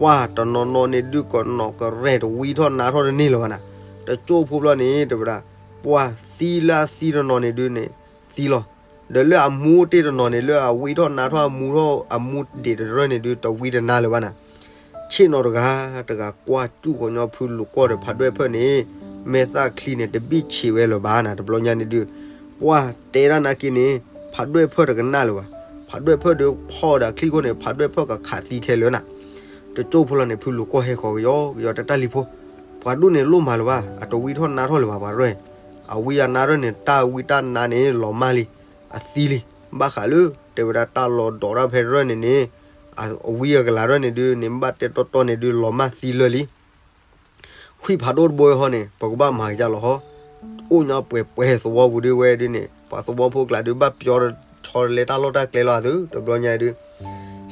ပှၢ်တနီၤနီၤန့ၣ်ဒုးကနီၤကရဲၣ်တဝံထီၣ်နါထီၣ်တန့ၢ်လၢၤဘၣ်နၤ, တကၠိၢ်ဖိဘျီန့ၣ် တဲဝဲဒၣ်, ပှၢ်သံလၢအသံတနီၤန့ၣ်ဒုးန့ၣ် သံလီၤ, ဒီးလၢအမူတ့ၢ်တနီၤန့ၣ် လၢအဝံထီၣ်နါထီၣ်အမူထီၣ်အမူဒံးတရၢၢ်န့ၣ်ဒုး တဝံတနါလၢၤဘၣ်နၤ, ဆ့ၣ်နီၤတဂၤတဂၤကွၢ်စူၣ်ဃီညီဖုလူၤကီၢ်ဒီးဖးဒွဲၣ်ဖၢၣ်န့ၣ်, မဲာ်သၣ်ချံန့ၣ် တဘံၣ်ဆံးဝဲလၢၤဘၣ်နၤ, တဘျီညါန့ၣ်ဒုး ပှၢ်တဲဒၣ်နာ်က့န့ၣ် ဖးဒွဲၣ်ဖၢၣ်တကနၣ်လၢၤဘၣ်, ဖးဒွဲၣ်ဖၢၣ်ဒုးဖီၣ်ဒီးအချံခိၣ်န့ၣ် ဖးဒွဲၣ်ဖၢၣ်ကခးသံခဲလၢာ်နၤ, တကၠိၢ်ဖိလီၤန့ၣ် ဖုလူၤကီၢ်ဟဲဃီၤကယီကယီ တဲတၢ်လံၤဖိ, ပှၤဒိၣ်န့ၣ်လိၣ်မးလၢၤဘၣ်, အတဝံထီၣ်နါထီၣ်လၢၤဘၣ်ပှၤရၢၢ်, အဝံအနါရၢၢ်န့ၣ် တၢ်ဝံတၢ်နါန့ၣ် လီၤမၢ်လံ, အသံလံ, ဘၣ်ဃးလၢ တဲဝဲဒၣ်တၢ်လီၤဒိးတၢ်ဖဲရၢၢ်န့ၣ်န့ၣ်, အဝံအကလၤရၢၢ်န့ၣ်ဒုးန့ၣ် ဘၣ်တဲတီတီန့ၣ်ဒုး လီၤမၢ်သံလၢာ်လံ ခွံၣ်ဖးဒိၣ်တဘိဟီန့ၣ် ပကဘၣ်မၤကစၢ်လီၤဟီ, အိၣ်ညီပှဲၤပှဲၤသဝီပူၤဒုးဝဲဒုးန့ၣ် ပှၤသဝီဖိကျါဒုးဘၣ်ပျီထီၣ်လဲတၢ်လီၢ်တၢ်ကျဲလီၤသု တဘျီညါဒုး,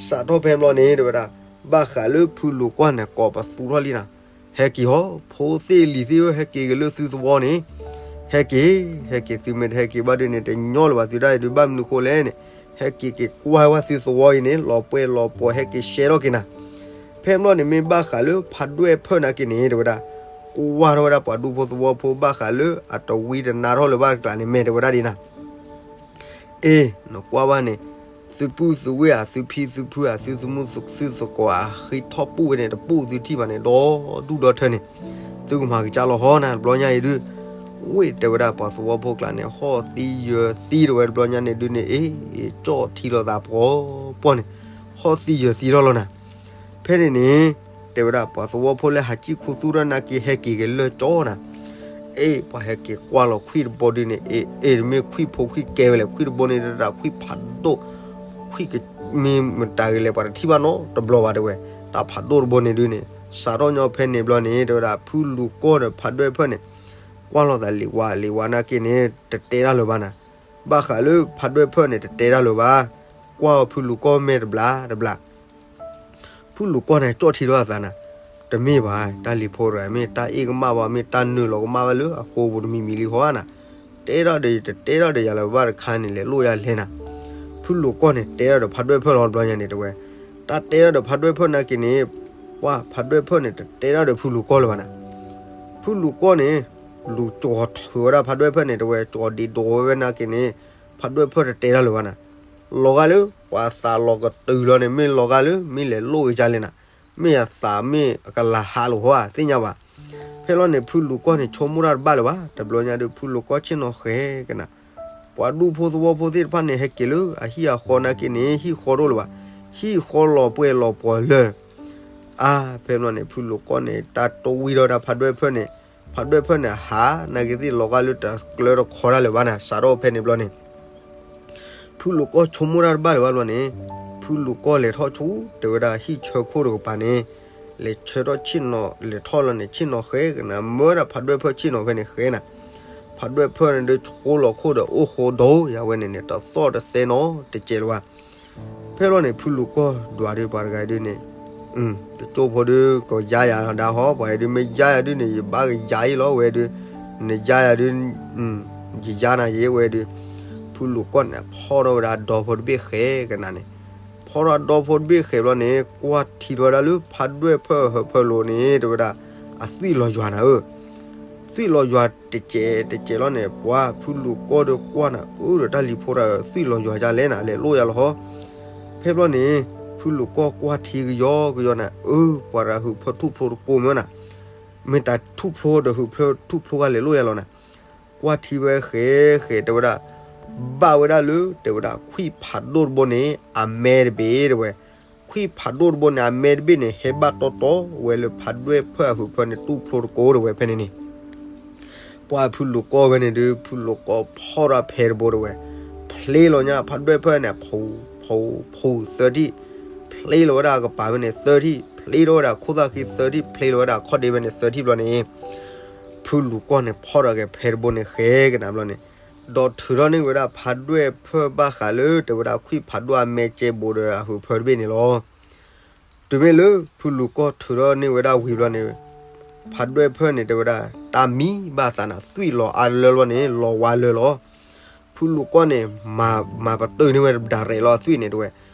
စးထီၣ်ဖဲဘျီန့ၣ် တဲဝဲဒၣ်, ဘၣ်ဃးလၢဖုလူၤကီၢ်န့ၣ် ကိးပသူထီၣ်လံနၤ, ဟဲက့ၤဟီ, ဖိသ့ၣ်လံၤသ့ၣ်ဧၢ ဟဲက့ၤက့ၤလၢသုသဝီန့ၣ်, ဟဲက့ၤ, ဟဲက့ၤသုမ့ၢ်တဟဲက့ၤဘၣ်ဒုးန့ၣ် တညီလၢၤဘၣ်သုဒၣ်အံၤဒုး ဘၣ်မနုၤဃိလဲၣ်န့ၣ်, ဟဲက့ၤက့ၤကွၢ်ဝဲသုသဝီအံၤန့ၣ် လီၤပှဲၤလီၤပှီၤ ဟဲက့ၤရှဲထီၣ်က့ၤနၤ ဖဲဘျီန့ၣ်မ့ၢ်ဘၣ်ဃးလၢဖးဒွဲၣ်ဖၢၣ်နာ်က့န့ၣ် တဲဝဲဒၣ်, ကွၢ်ထီၣ်ဝဲဒၣ်ပှၤဒူဖိသဝီဖိဘၣ်ဃးလၢအတဝံတနါထီၣ်လၢၤဘၣ်တကျါန့ၣ် မ့ၢ်တဲဝဲဒၣ်ဒ်နၤ, အ့, နကွၢ်ဘၣ်န့ၣ်, သုပုၢ်သုဝဲၢ်ဧါ, သုဖံသုဖုဧါ, သုသမူသုသကိးဧါ, ဃ့ထီၣ်ပူၣ်ဝဲန့ၣ် တပူၣ်သုထံၣ်ဘၣ်န့ၣ် ဒီဒူၣ်ဒီထၢန့ၣ်, သုကမၤကစၢ်လီၤဟီနၤ တဘျီညါအံၤဒုး, ဝ့ၢ်တဲဝဲဒၣ်ပှၤသဝီဖိကျါန့ၣ် ဟီၣ်သံယၢၤသံတဝဲတဘျီညါန့ၣ်ဒုးန့ၣ် အ့, ကၠီၣ်ထံလိာ်သးပှီၤပှီၢ်န့ၣ်, ဟီၣ်သံယၢၤသံထီၣ်လီၤနၤ ဖဲန့ၣ်န့ၣ်, တဲဝဲဒၣ်ပှၤသဝီဖိလၢဟးစံၣ်ခူသူၣ်ထီၣ်နာ်က့ ဟဲက့ၤက့ၤလၢာ်ကၠီနၤ, အ့, ပှၤဟဲက့ၤကွၢ်လီၤခွံၣ်တဘိဒုးန့ၣ် အ့, အ့, တမ့ၢ်ခွံၣ်ဖိခွံၣ်ကဲဝဲလဲၣ်, ခွံၣ်တဘိန့ၣ် တၢ်ခွံၣ်ဖးဒိၣ်, ခွံၣ်ကမ့ၢ်မတၤဂ့ၤလဲၣ် ပှၤတထံၣ်ဘၣ်နီတဘျီဘၣ်တဲဝဲ, တၢ်ဖးဒိၣ်တဘိန့ၣ်ဒုးန့ၣ်, စးထီၣ်ညီဖဲန့ၣ်ဘျီန့ၣ် တဲဝဲဒၣ်ဖုလူၤကီၢ်ဒီးဖးဒွဲၣ်ဖၢၣ်န့ၣ်, ကွၢ်လိာ်သးလံၤဝါလံၤဝါနာ်က့န့ၣ် တတဲတၢ်လၢၤဘၣ်နၤ, ဘၣ်ဃးလၢဖးဒွဲၣ်ဖၢၣ်န့ၣ် တတဲတၢ်လၢၤဘၣ်, ကွၢ်အီၤဖုလူၤကီၢ်မဲာ်တဘျးတဘျး ဖုလူၤကီၢ်န့ၣ် ကၠီၣ်ထံထီၣ်အသးနၤ, တမ့ၢ်ဘၣ်, တၢ်လံၤဖိတဂၤ မ့ၢ်တၢ်အ့ၣ်ကမၣ်ဘၣ် မ့ၢ်တၢ်နုာ်လီၤကမၣ်ဘၣ်လၢအဃိပူၤတမံၤမံၤလံဃီဧါနၤ, တဲထီၣ်ဒီးယတတဲထီၣ်ဒီးယၤလၢၤဘၣ်တခါန့ၣ် လဲၤလိၣ်ယၤလဲၣ်နၤ, ဖုလူၤကီၢ်န့ၣ် တဲထီၣ်ဒီးဖးဒွဲၣ်ဖၢၣ်လီၤတဘျီညါန့ၣ်တဲဝဲ, တၢ်တဲထီၣ်ဒီးဖးဒွဲၣ်ဖၢၣ်နာ်က့န့ၣ်, ပှၢ်ဖးဒွဲၣ်ဖၢၣ်န့ၣ် တတဲထီၣ်ဒီးဖုလူၤကီၢ်လၢၤဘၣ်နၤ, ဖုလူၤကီၢ်န့ၣ်, လူၤကၠီၤထုးဝဲဒၣ်ဖးဒွဲၣ်ဖၢၣ်န့ၣ်တဲဝဲ ကၠီၤဒံးဒိးဝဲနာ်က့န့ၣ်, ဖးဒွဲၣ်ဖၢၣ်တတဲတၢ်လၢၤဘၣ်နၤ, လီၤဂာ်လၢ ပှၤသးလီၤကတုၤလီၤန့ၣ် မ့ၢ်လီၤဂာ်လၢ မ့ၢ်လဲၤလိၣ်က့ၤကၢ်လဲၣ်နၤ, မ့ၢ်အသးမ့ၢ်အကလၤဟးလီၤဟီဧါ သ့ၣ်ညါဘၣ်, ဖဲလီၤန့ၣ် ဖုလူၤကီၢ်န့ၣ် ဆိကမိၣ်တၢ်တဘၣ်လၢၤဘၣ်, တဘျီညါဒုး ဖုလူၤကီၢ်ဆ့ၣ်နီၤဃဲကနၤ, ပှၤဒူဖိသဝီဖိသ့ၣ်တဖၣ်န့ၣ် ဟဲက့ၤလၢအဟံၣ်အဃီနာ်က့န့ၣ် ဟံၣ်ဃီတအိၣ်လၢၤဘၣ်, ဟံၣ်ဃီလီၤပှဲၤလီၤပှီၤလၢာ် အါ, ဖဲဘျီန့ၣ် ဖုလူၤကီၢ်န့ၣ် တၢ်တဝံထီၣ်ဒၣ်ဖးဒွဲၣ်ဖၢၣ်န့ၣ်, ဖးဒွဲၣ်ဖၢၣ်န့ၣ် ဟးနာ်က့သ့ၣ်လီၤဂာ်လၢတကျၢတခီတၢ်လၢၤဘၣ်နၤ, စးထီၣ်ဖဲန့ၣ်ဘျီန့ၣ် ဖုလူၤကီၢ်ဆိကမိၣ်တၢ်တဘၣ်လၢၤဘၣ်ဘျီန့ၣ်, ဖုလူၤကီၢ်လဲၤထီၣ်ဆူ တဲဝဲဒၣ်ဟံၣ်ဆၢခိၣ်တကပၤန့ၣ်, လဲၤဆၢထီၣ်ဆ့ၣ်နီၤ လဲၤထီၣ်လီၤန့ၣ် ဆ့ၣ်နီၤဃဲကနၤ မၢဒၣ်ဖးဒွဲၣ်ဖၢၣ်ဆ့ၣ်နီၤဖဲန့ၣ်ဃဲနၤ, ဖးဒွဲၣ်ဖၢၣ်န့ၣ်ဒုးဆိလီၤခိၣ်ဒီးအိၣ်ဃိဒီးယၤဝဲန့ၣ်န့ၣ် တသီၣ်တသဲနီတစဲးလၢၤဘၣ် ဖဲလီၤန့ၣ် ဖုလူၤကီၢ်ဒွးဒုးပှၤတဂၤဒုးန့ၣ်, တကၠိဖိဒုးကယါယၤဒၣ်ဟီ, ပှၤဒုးမ့ၢ်ယါယၤဒုးန့ၣ် ယဘၣ်ကယၤအံၤလီၤဝဲဒုး, နယါယၤဒုး, ယယါနၤယဲဝဲဒုး, ဖုလူၤကီၢ်န့ၣ် ဖီၣ်ထီၣ်ဝဲဒၣ်ဒီဖိတဘ့ၣ်ဃဲကနၤန့ၣ်, ဖီၣ်ထီၣ်ဒီဖိတဘ့ၣ်ဃဲဘျီန့ၣ် ကွၢ်ထံလီၤဝဲဒၣ်လၢဖးဒွဲၣ်ဖၢၣ်ဟၢဖၢၣ်လိၤန့ၣ် တဲဝဲဒၣ်, အသွံၣ်လီၤယွၤနၤဧၢ သွံၣ်လီၤယွၤတစဲးတစဲးလီၤန့ၣ် ပှၤဖုလူၤကီၢ်ဒီးကွၢ်နၤ အၢ ဒီးတၢ်လံၤဖိတၢ် သွံၣ်လီၤယွၤဒ်လဲၣ်နၤ လဲၤလိၣ်ယၤလီၤဟီ. ဖဲဘျီန့ၣ် ဖုလူၤကီၢ်ကွၢ်ထံကယီကယီနၤ အၢ ပှၤတဂၤဟုးဖၢထူၣ်ဖျိတကိးမၢနၤ, မ့ၢ်တၢ်ထူၣ်ဖျိဒီးဟုးဖၢထူၣ်ဖျိဂၤလဲၤလိၣ်ယၤလီၤနၤ. ကွၢ်ထံဝဲဃဲဃဲ တဲဝဲဒၣ်, ဘၣ်ဝဲဒၣ်လၢ တဲဝဲဒၣ် ခွံၣ်ဖးဒိၣ်တဘိန့ၣ် အမဲတဘ့ၣ် တဲဝဲ. ခွံၣ်ဖးဒိၣ်တဘိန့ၣ် အမဲတဘ့ၣ်န့ၣ် ဟဲဘၣ်တီတီဝဲလၢဖးဒွဲၣ်ဖၢၣ်အဟုးဖၢန့ၣ် တူၢ်ဖျိတကိးတဝဲဖဲန့ၣ်န့ၣ် ပှၤဖုလူၤကီၢ်ဝဲန့ၣ်ဒုး ဖုလူၤကီၢ်ဖီၣ်ထီၣ်ဖဲတဘိတဝဲ, ဖျ့လီၤညါဖးဒွဲၣ်ဖၢၣ်န့ၣ် ဖူ ဖူ ဖူသၢထံၣ်, ဖျ့လီၤဝဲဒၣ်အကပၤဖဲန့ၣ်သၢထံၣ်, ဖျ့ထီၣ်ဝဲဒၣ်ခိၣ်သၣ်ဃံသၢထံၣ်, ဖျ့လီၤဝဲဒၣ်အခီၣ်ဒ့ဖဲန့ၣ်သၢထံၣ်ဘျီန့ၣ် ဖုလူၤကီၢ်န့ၣ်ဖီၣ်ထီၣ်က့ၤဖဲတဘိန့ၣ်ဃဲကနၤဘျီန့ၣ်, ဒီးထုးထီၣ်န့ၢ်ဝဲဒၣ်ဖးဒွဲၣ်ဖၢၣ်ဘၣ်ဃးလၢတဲဝဲဒၣ်ခွံၣ်ဖးဒိၣ်အမဲကဲဘိဒီးအဟုးဖၢၣ်တဘ့ၣ်န့ၣ်လီၤ. တုၤမ့ၢ်လၢဖုလူၤကီၢ်ထုးထီၣ်န့ၢ်ဝဲဒၣ်ဝံၤဘျီန့ၣ်, ဖးဒွဲၣ်ဖၢၣ်န့ၣ်တဲဝဲဒၣ် တၢ်မံဘၣ်သးနၤ သွံၣ်လီၤအါလၢလီၤန့ၣ် လီၤဝါလၢလီၤ. ဖုလူၤကီၢ်န့ၣ် မၤပတုာ်န့ၢ်ဝဲဒၣ်ရဲၣ်လီၤအသွံၣ်န့ၣ်တဲဝဲ,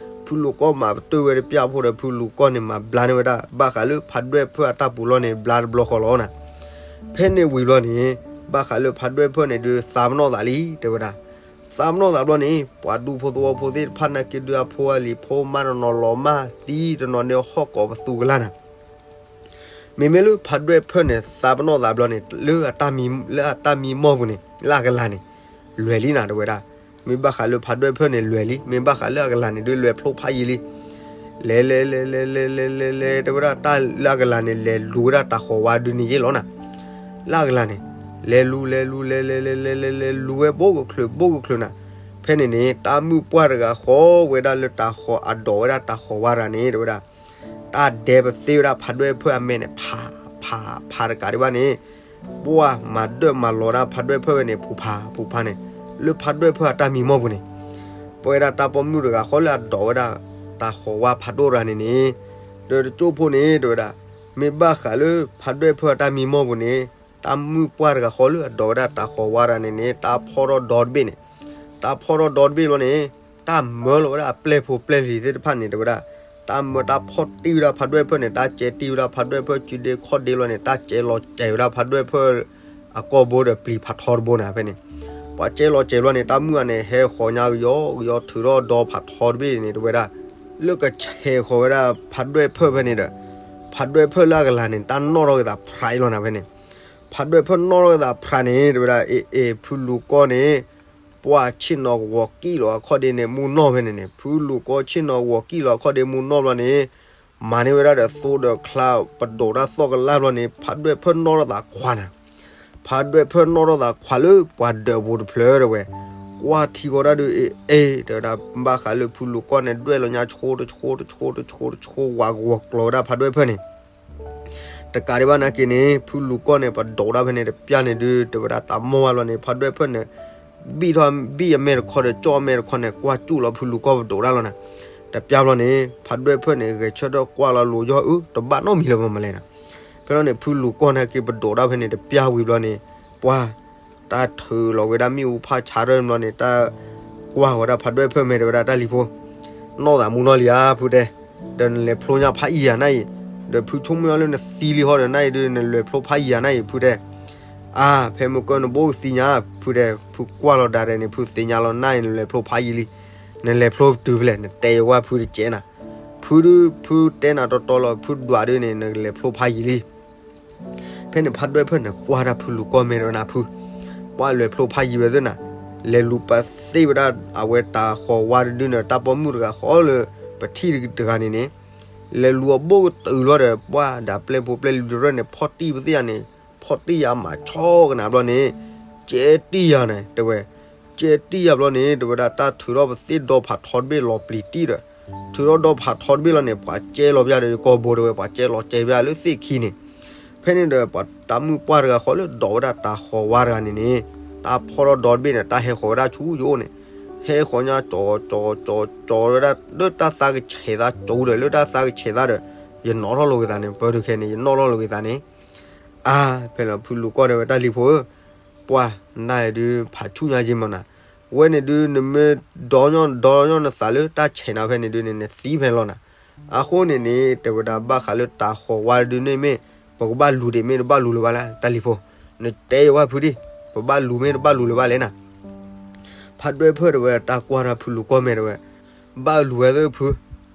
ဖုလူၤကီၢ်မၤပတုာ်ဝဲတပျၢ်ဖိဒီး ဖုလူၤကီၢ်န့ၣ် မၤဘျါန့ၢ်ဝဲဒၣ် ဘၣ်ဃးလၢဖးဒွဲၣ်ဖၢၣ်အတၢ်ပူၤလီၢ်န့ၣ် ဘျါတဘျီဃီလီၤနၤ. ဖဲန့ၣ်ဝံၤဘျီန့ၣ်, ဘၣ်ဃးလၢဖးဒွဲၣ်ဖၢၣ်န့ၣ်ဒုး သးပနီၣ်သးလံ တဲဝဲဒၣ်. သးပနီၣ်သးဘျီန့ၣ် ပှၤဒူဖိသဝီဖိသ့ၣ်တဖၣ်နာ်က့ဒုး အဖိအလံၤဖိမါတနီၤလီၤမၢ်သံတနီၤန့ၣ် ဟီၣ်ကိးပသူကလၢ်နၤ. မ့မ့ၢ်လၢဖးဒွဲၣ်ဖၢၣ်န့ၣ် သးပနီၣ်သးဘျီန့ၣ် လၢအတၢ်မံမီၢ်ပူၤန့ၣ် လၢအကလၤန့ၣ် လွဲၤလံနၤ တဲဝဲဒၣ်. မ့ၢ်ဘၣ်ဃးလၢဖးဒွဲၣ်ဖၢၣ်န့ၣ်လွဲၤလံ, မ့ၢ်ဘၣ်ဃးလၢအကလၤန့ၣ်ဒုး လဲၤဖျိဖးယံၤလံ. လဲၤလဲၤလဲၤလဲၤလဲၤလဲၤလဲၤလဲၤ တဲဝဲဒၣ် တၢ်လၢအကလၤန့ၣ် လဲၤလူၤဝဲဒၣ်တၤဃီၤဝါဒုးန့ၣ်ယ့ၣ်လီၤနၤ. လၢအကလၤန့ၣ် လဲၤလူၤလဲၤလူၤလဲၤလဲၤလဲၤလဲၤလဲၤလူၤဝဲ ဘိၣ်ကချုးဘိၣ်ကချုးနၤ. ဖဲန့ၣ်န့ၣ် တၢ်မုၣ်ပှၢ်တဂၤဃီဝဲဒၣ်လၢတၤဃီၤအဒိးဝဲဒၣ်တၤဃီၤဝါတဂၤန့ၣ် တဲဝဲဒၣ် တၢ်ဒဲပသ့ဝဲဒၣ်ဖးဒွဲၣ်ဖၢၣ်အမဲန့ၣ် ဖး ဖး ဖးတကးဒံးဘၣ်န့ၣ်, ပှၢ်မၤဒၢၣ်မၤလီၤဒၣ်ဖးဒွဲၣ်ဖၢၣ်ဝဲန့ၣ် ဖူးဖး ဖူးဖးန့ၣ်, လၢဖးဒွဲၣ်ဖၢၣ်အတၢ်မံမီၢ်ပူၤန့ၣ်, ပဝဲဒၣ်တၢ်ပိာ်မုၣ်တဂၤဃီလၢအဒိးဝဲဒၣ် တၤဃီၤဝါဖးဒိၣ်တဂၤန့ၣ်န့ၣ်, ဒီးတကၠိၢ်ဖိန့ၣ် တဲဝဲဒၣ်, မ့ၢ်ဘၣ်ဃးလၢဖးဒွဲၣ်ဖၢၣ်အတၢ်မံမီၢ်ပူၤန့ၣ်, တၢ်မုၣ်ပှၢ်တဂၤဃီလၢအဒိးဝဲဒၣ်တၤဃီၤဝါတဂၤန့ၣ်န့ၣ် တၢ်ဖီၣ်ထီၣ်ဒီတဘ့ၣ်န့ၣ်, တၢ်ဖီၣ်ထီၣ်ဒီတဘ့ၣ်လီၤန့ၣ်, တၢ်မၢလီၤဝဲဒၣ်အပျဲၢ်ဖိပျဲၢ်လံၤသ့ၣ်တဖၣ်န့ၣ် တဲဝဲဒၣ်, တၢ်မၢတၢ်ဖီၣ်တံၢ်ဝဲဒၣ်ဖးဒွဲၣ်ဖၢၣ်န့ၣ် တၢ်ကဲတံၢ်ဝဲဒၣ်ဖးဒွဲၣ်ဖၢၣ်စုဒ့ခီၣ်ဒ့လီၤန့ၣ် တၢ်ကဲလီၤစဲၤဝဲဒၣ်ဖးဒွဲၣ်ဖၢၣ် အကီၢ်ဘိဒီးပျံၤဖးထီတဘိနၤဖဲန့ၣ်, ပှၤကဲလီၤစဲၤဘျီန့ၣ် တၢ်မုၣ်ဂၤန့ၣ် ဟဲဃီၤညါကယီကယီထုးထီၣ်ဒီဖးထီတဘ့ၣ်န့ၣ် တဲဝဲဒၣ်, လၢကဆဲးဃီၤဝဲဒၣ်ဖးဒွဲၣ်ဖၢၣ်ဖဲန့ၣ်ဒီး, ဖးဒွဲၣ်ဖၢၣ်လၢအကလၤန့ၣ် တၢ်နီၣ်ထီၣ်က့ၤသးဖြးအံၤလီၤနၤဖဲန့ၣ်, ဖးဒွဲၣ်ဖၢၣ်နီၣ်ထီၣ်က့ၤသးဖြးန့ၣ် တဲဝဲဒၣ် အ့ၣ်အ့ၣ် ဖုလူၤကီၢ်န့ၣ် ပှၢ်ဆ့ၣ်နီၤဂီၤကံၣ်လီၤအခီၣ်ဒ့န့ၣ် မူနီၢ်ဖဲန့ၣ်န့ၣ်, ဖုလူၤကီၢ်ဆ့ၣ်နီၤဂီၤကံၣ်လီၤအခီၣ်ဒ့မူနီၢ်ဘျီန့ၣ်, မၤန့ၢ်ဝဲဒၣ်ဒီးသိဒီးချါ ပဒိးတၢ်သီၣ်ကလၢ်ဘျီန့ၣ် ဖးဒွဲၣ်ဖၢၣ်နီၣ်ထီၣ်သးခွးနၤ, ဖးဒွဲၣ်ဖၢၣ်နီၣ်ထီၣ်သးခွးလၢပှၤဒၢးပူၤတဖျၢၣ်တဲဝဲ, ကွၢ်ထံဃီဒၣ်ဒုး အ့ၣ်အ့ၣ် တဲဝဲဒၣ် ဘၣ်ဃးလၢဖုလူၤကီၢ်န့ၣ် ဒွဲၣ်လီၤညါဆိတဆိတဆိတဆိတဆိ ဝးကဝီၤကျီၤဝဲဒၣ်ဖးဒွဲၣ်ဖၢၣ်န့ၣ် တကးဒံးဘၣ်နာ်က့န့ၣ် ဖုလူၤကီၢ်န့ၣ် ပဒိးတၢ်ဖဲန့ၣ် တပျၢ်န့ၣ်ဒုး တဲဝဲဒၣ်တၢ်မီၢ်ဘၣ်လီၤန့ၣ် ဖးဒွဲၣ်ဖၢၣ်န့ၣ် ဘံၣ်ထီၣ်ဘံၣ်အမဲာ်တခီဒီး ကၠီၣ်အမဲာ်တခီန့ၣ် ကွၢ်ကၠူၣ်လီၤဖုလူၤကီၢ်ပဒိးတၢ်လီၤနၤ. တပျၢ်ဘျီန့ၣ် ဖးဒွဲၣ်ဖၢၣ်န့ၣ် ဂဲၤဆၢထၢၣ်ကွၢ်လီၤလိၤယီၢ်အၢ တဘၣ်နီတမံၤလၢၤဘၣ်မလဲၣ်နၤ. ဖဲလီၤန့ၣ် ဖုလူၤကီၢ်နာ်က့ပဒိးတၢ်ဖဲန့ၣ် တပျၢ်ဝံၤဘျီန့ၣ် ပှၢ် တၢ်ထုးလီၤဝဲဒၣ်မ့ၣ်အူဖးဆါထီၣ်ဘျီန့ၣ် တၢ်ကွၢ်ဝဲဒၣ်ဖးဒွဲၣ်ဖၢၣ်မဲာ်တဲဝဲဒၣ်တၢ်လံၤဖိ နီၢ်သးမူနီၢ်လံဧါ ဖုတဲ, ဒီးနလဲၤဖျိညါဖးယံၤဧါနၤအံၤ, ဒီးဖုဆိကမိၣ်အီၤလၢနသံလံဟီဒီးနၤအံၤဒုး နလဲၤဖျိဖးယံၤဧါနၤအံၤ ဖုတဲ. အါ ဖဲမုၢ်ကၢၢ်နဘိကသံညါ ဖုတဲ, ဖုကွၢ်လီၤဒၣ်ဒီးန့ၣ် ဖုသ့ၣ်ညါလီၤနၤအံၤ နလဲၤဖျိဖးယံၤလံ, နလဲၤဖျိတုၤဖဲလဲၣ် နတဲယဝဲဖုတကဲးနၤ, ဖုဒုး ဖုတဲနၤတီတီလီၤ ဖုဒွးဒုးန့ၣ် နလဲၤဖျိဖးယံၤလံ. ဖဲန့ၣ်ဖးဒွဲၣ်ဖၢၣ်န့ၣ် ကွၢ်တၢ်ဖုလူၤကီၢ်မဲာ်တဲဝဲနၤဖု, ပှၢ်လဲၤဖျိဖးယံၤဝဲသ့ၣ်နၤ, လဲၤလူၤပသ့ၣ်ဝဲဒၣ်အဝဲတၤဃီၤဝါတဒုန့ၣ် တၢ်ပိာ်မုၣ်တဂၤဃီလၢ ပထံၣ်တဂၤန့ၣ်န့ၣ်, လဲၤလူၤအဘိၣ်ကတုၤလီၤဒီး ပှၢ်ဒၣ်ပျဲၢ်ဖိပျဲၢ်လံၤတရၢၣ်န့ၣ် ဖီၣ်တံၢ်ပသ့ၣ်ယၤန့ၣ်, ဖီၣ်တံၢ်ယၤမးဆီကနၤဘျီန့ၣ်, ကဲတံၢ်ယၤန့ၣ် တဲဝဲ, ကဲတံၢ်ယၤဘျီန့ၣ် တဲဝဲဒၣ်တၢ်ထုးထီၣ်ပသ့ၣ်ဒီဖးထီတဘ့ၣ်လီၤပျံၤတံၢ်ဒီး, ထုးထီၣ်ဒီဖးထီတဘ့ၣ်လီၤန့ၣ် ပှၤကဲလီၤပျၢ်ဒီးယကီၢ်ဘိတဲဝဲ ပှၤကဲလီၤကဲပျၢ်လၢသ့ၣ်ခံန့ၣ်, ဖဲန့ၣ်ဒီးပှၤတၢ်မုၣ်ပှၢ်တဂၤဃီလၢဒိးဝဲဒၣ်တၤဃီၤဝါတဂၤန့ၣ်န့ၣ်, တၢ်ဖီၣ်ထီၣ်ဒီတဘ့ၣ်န့ၣ် တၢ်ဟဲဃီၤဝဲဒၣ်ဆူယအိၣ်န့ၣ်, ဟဲဃီၤညါကၠီကၠီကၠီကၠီဝဲဒၣ် လၢတၢ်သးကဆဲးသးကၠိဒီး လၢတၢ်သးကဆဲးသးဒီး, ယနီၣ်ထီၣ်လီၤဂ့ၤသးန့ၣ် ပၢတခဲန့ၣ် ယနီၣ်ထီၣ်လီၤဂ့ၤသးန့ၣ်, အါ ဖဲလီၤဖုလူၤကီၢ်တဲဝဲတၢ်လံၤဖိဧၢ, ပှၢ်နၤဒုးဖးဆူၣ်ညါယ့မးနၤ, ဝဲန့ၣ်ဒုးနမ့ၢ်ဒီညီဒီညီနသးလၢတၢ်ဆဲးနၤဖဲန့ၣ်ဒုးန့ၣ် နသံဖဲလီၤနၤ, အဃိန့ၣ်န့ၣ် တဲဝဲဒၣ်ဘၣ်ဃးလၢတၤဃီၤဝါဒုးန့ၣ်မ့ၢ် ပကဘၣ်လူၤဒံးမ့ၢ်တဘၣ်လူၤလၢၤဘၣ်လဲၣ် တၢ်လံၤဖိ, နတဲယဝဲဖုဒံး, ပဘၣ်လူၤမ့ၢ်တဘၣ်လူၤလၢၤဘၣ်လဲၣ်နၤ ဖးဒွဲၣ်ဖၢၣ်တဲဝဲတၢ်ကွၢ်တၢ်ဖုလူၤကီၢ်မဲာ်တဲဝဲ, ဘၣ်လူၤဝဲသ့ၣ်ဖု,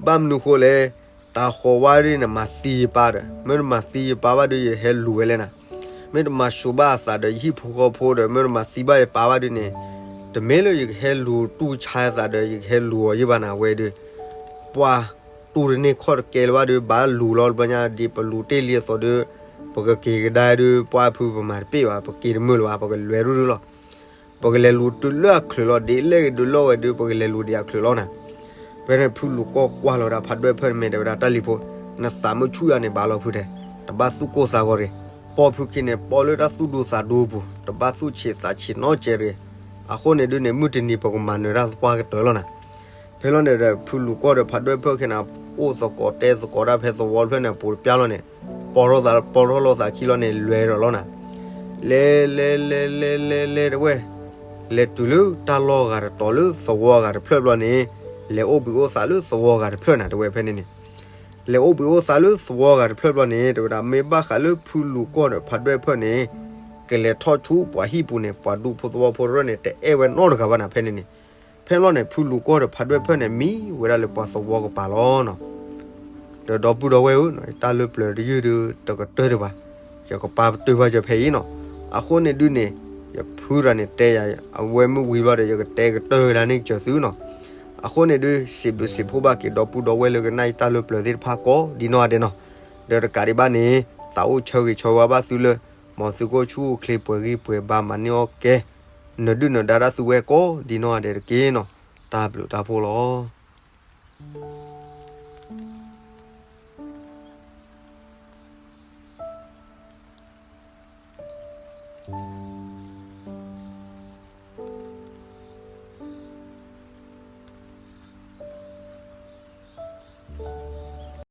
ဘၣ်မနုၤဃိလဲၣ်, တၤဃီၤဝါဒုးန့ၣ် မၤသံယပၢ်ဒီး မ့ၢ်တမၤသံယပၢ်ဘၣ်ဒုး ယဟဲလူၤဝဲလဲၣ်နၤ, မ့ၢ်တမၤၡိဘၣ်အသးဒီးယဟံၣ်ဖိဃီဖိဒီး မ့ၢ်တမၤသံဘၣ်ယပၢ်ဘၣ်ဒုးန့ၣ်, တမ့ၢ်လၢယကဟဲလူၤတူၢ်ဆါအသးဒီး ယကဟဲလူၤအီၤယဘၣ်နၤဝဲဒုး, ပှၢ် တူၢ်တန့ၢ်ခီၣ်တကဲလၢၤဘၣ်ဒီး ဘၣ်လူၤလီၤတဘျီညါ ဒ်ပလူၤတ့ၢ်လံအသိးဒီး ပကက့ၤကဒါဒီး ပှၢ်ဖုပမၤတပ့ၢ်ဘၣ် ပက့ၤတမုာ်လၢၤဘၣ် ပကလဲၤရူၢ်ရူၢ်လီၤ. ပကလဲၤလူၤတုၤလၢအချုးလီၤ ဒ်လဲၣ်ဂ့ၤဒုးလီၢ်ဂ့ၤဒီး ပကလဲၤလူၤဒံးအချုးလီၤနၤ. ဖဲန့ၣ်ဖုလူၤကီၢ်ကွၢ်လီၤဝဲဒၣ်ဖးဒွဲၣ်ဖၢၣ်န့ၣ် မ့ၢ်တဲဝဲဒၣ် တၢ်လံၤဖိ, နသးမုာ်ဆူၣ်ယၤန့ၣ် ဘၣ်လီၤဖုတဲ, တဘၣ်သူၣ်ကိၢ်သးဂီၤတဂ့ၤ. ပိာ်ဖုခံန့ၣ် ပိာ်လၢတၢ်သူၣ်ဒူသးဒူအပူၤ တဘၣ်သူၣ်ဆံးသးဆံးနီတစဲးတဂ့ၤ. အဃိန့ၣ်ဒုးန့ၣ် မုၢ်တနံၤပကမၤနၢၤတၢ်သပှၢ်ကတၢၢ်လီၤနၤ. ဖဲလီၤန့ၣ်ဒီး ဖုလူၤကီၢ်ဒီးဖးဒွဲၣ်ဖၢၣ်ခံန့ၣ် အိၣ်သကိးတဲသကိးတၢ်ဖဲသဝီတဖျၢၣ်န့ၣ် အပူၤတပျၢ်လီၤန့ၣ်, ပီထီၣ်သး ပီထီၣ်လိာ်သးခံလီၤန့ၣ် လဲၤဒီးလီၤနၤ. လဲၤလဲၤလဲၤလဲၤလဲၤလဲၤတဝဲၢ်, လဲၤတုၤလၢတၢ်လီၢ်ဂၤတတီၤလၢသဝီဂၤတဖျၢၣ်ဘျီန့ၣ်, လဲၤအိၣ်ဘှံးအိၣ်သးလၢသဝီဂၤတဖျၢၣ်နၤ တဝဲၢ်ဖဲန့ၣ်န့ၣ် လဲၤအိၣ်ဘှံးအိၣ်သးလၢသဝီဂၤတဖျၢၣ်ဘျီန့ၣ် တဲဝဲဒၣ် မ့ၢ်ဘၣ်ဃးလၢဖုလူၤကီၢ်ဒီးဖးဒွဲၣ်ဖၢၣ်န့ၣ် ကလဲၤထီၣ်ဆူပှၤဟံၣ်ပူၤန့ၣ် ပှၤဒူဖိသဝီဖိတဖၣ်န့ၣ် တအဲၣ်ဝဲနီတဂၤဘၣ်နၤ ဖဲန့ၣ်န့ၣ်. ဖဲလီၤန့ၣ် ဖုလူၤကီၢ်ဒီးဖးဒွဲၣ်ဖၢၣ်န့ၣ် မံဝဲဒၣ်လၢပှၤသဝီကပၤလီၤနၤ. ဒီးဒီပုၢ်ဒီဝဲၢ်ဧၢ, တၢ်လၢပျၢၤတယုၢ်ဒီး တကတၢၢ်တဘၣ်, ယကပာ်ပတုာ်ဘၣ်ယဖဲအံၤနၤ. အဃိန့ၣ်ဒုးန့ၣ် ယဖုရၤန့ၣ်တဲယၤ အဝဲမုၢ်ဝံၤဘျီဒီး ယကတဲကတၢၢ်ဝဲဒၣ်န့ၣ်ကစၢၢ်သုနၤ. အဃိန့ၣ်ဒုး စံးဘျုးစံးဖှိၣ်ဘၣ်က့ၤဒီပုၢ်ဒီဝဲၢ်လၢကနၣ်အံၤတၢ်လၢပျၢၤသ့ၣ်တဖၣ်ကိးဒ်နီၢ်ဂၤဒဲးနၤ. ဒီးတကးဒံးဘၣ်န့ၣ် သးအိၣ်ဆၢဂ့ၤဆၢဝါဘၣ်သုလၢ မ်သုကအိၣ်ဆူၣ်အိၣ်ချ့ပှဲၤဂံၢ်ပှဲၤဘါ မၤန့ၢ်အီၣ်ကဲ နဒုၣ်နဒါတၢ်သုဝဲကိးဒ်နီၢ်ဂၤဒဲးတက့ၢ်နၤ. တၢ်ဘျုးတၢ်ဖှိၣ်လီၤ.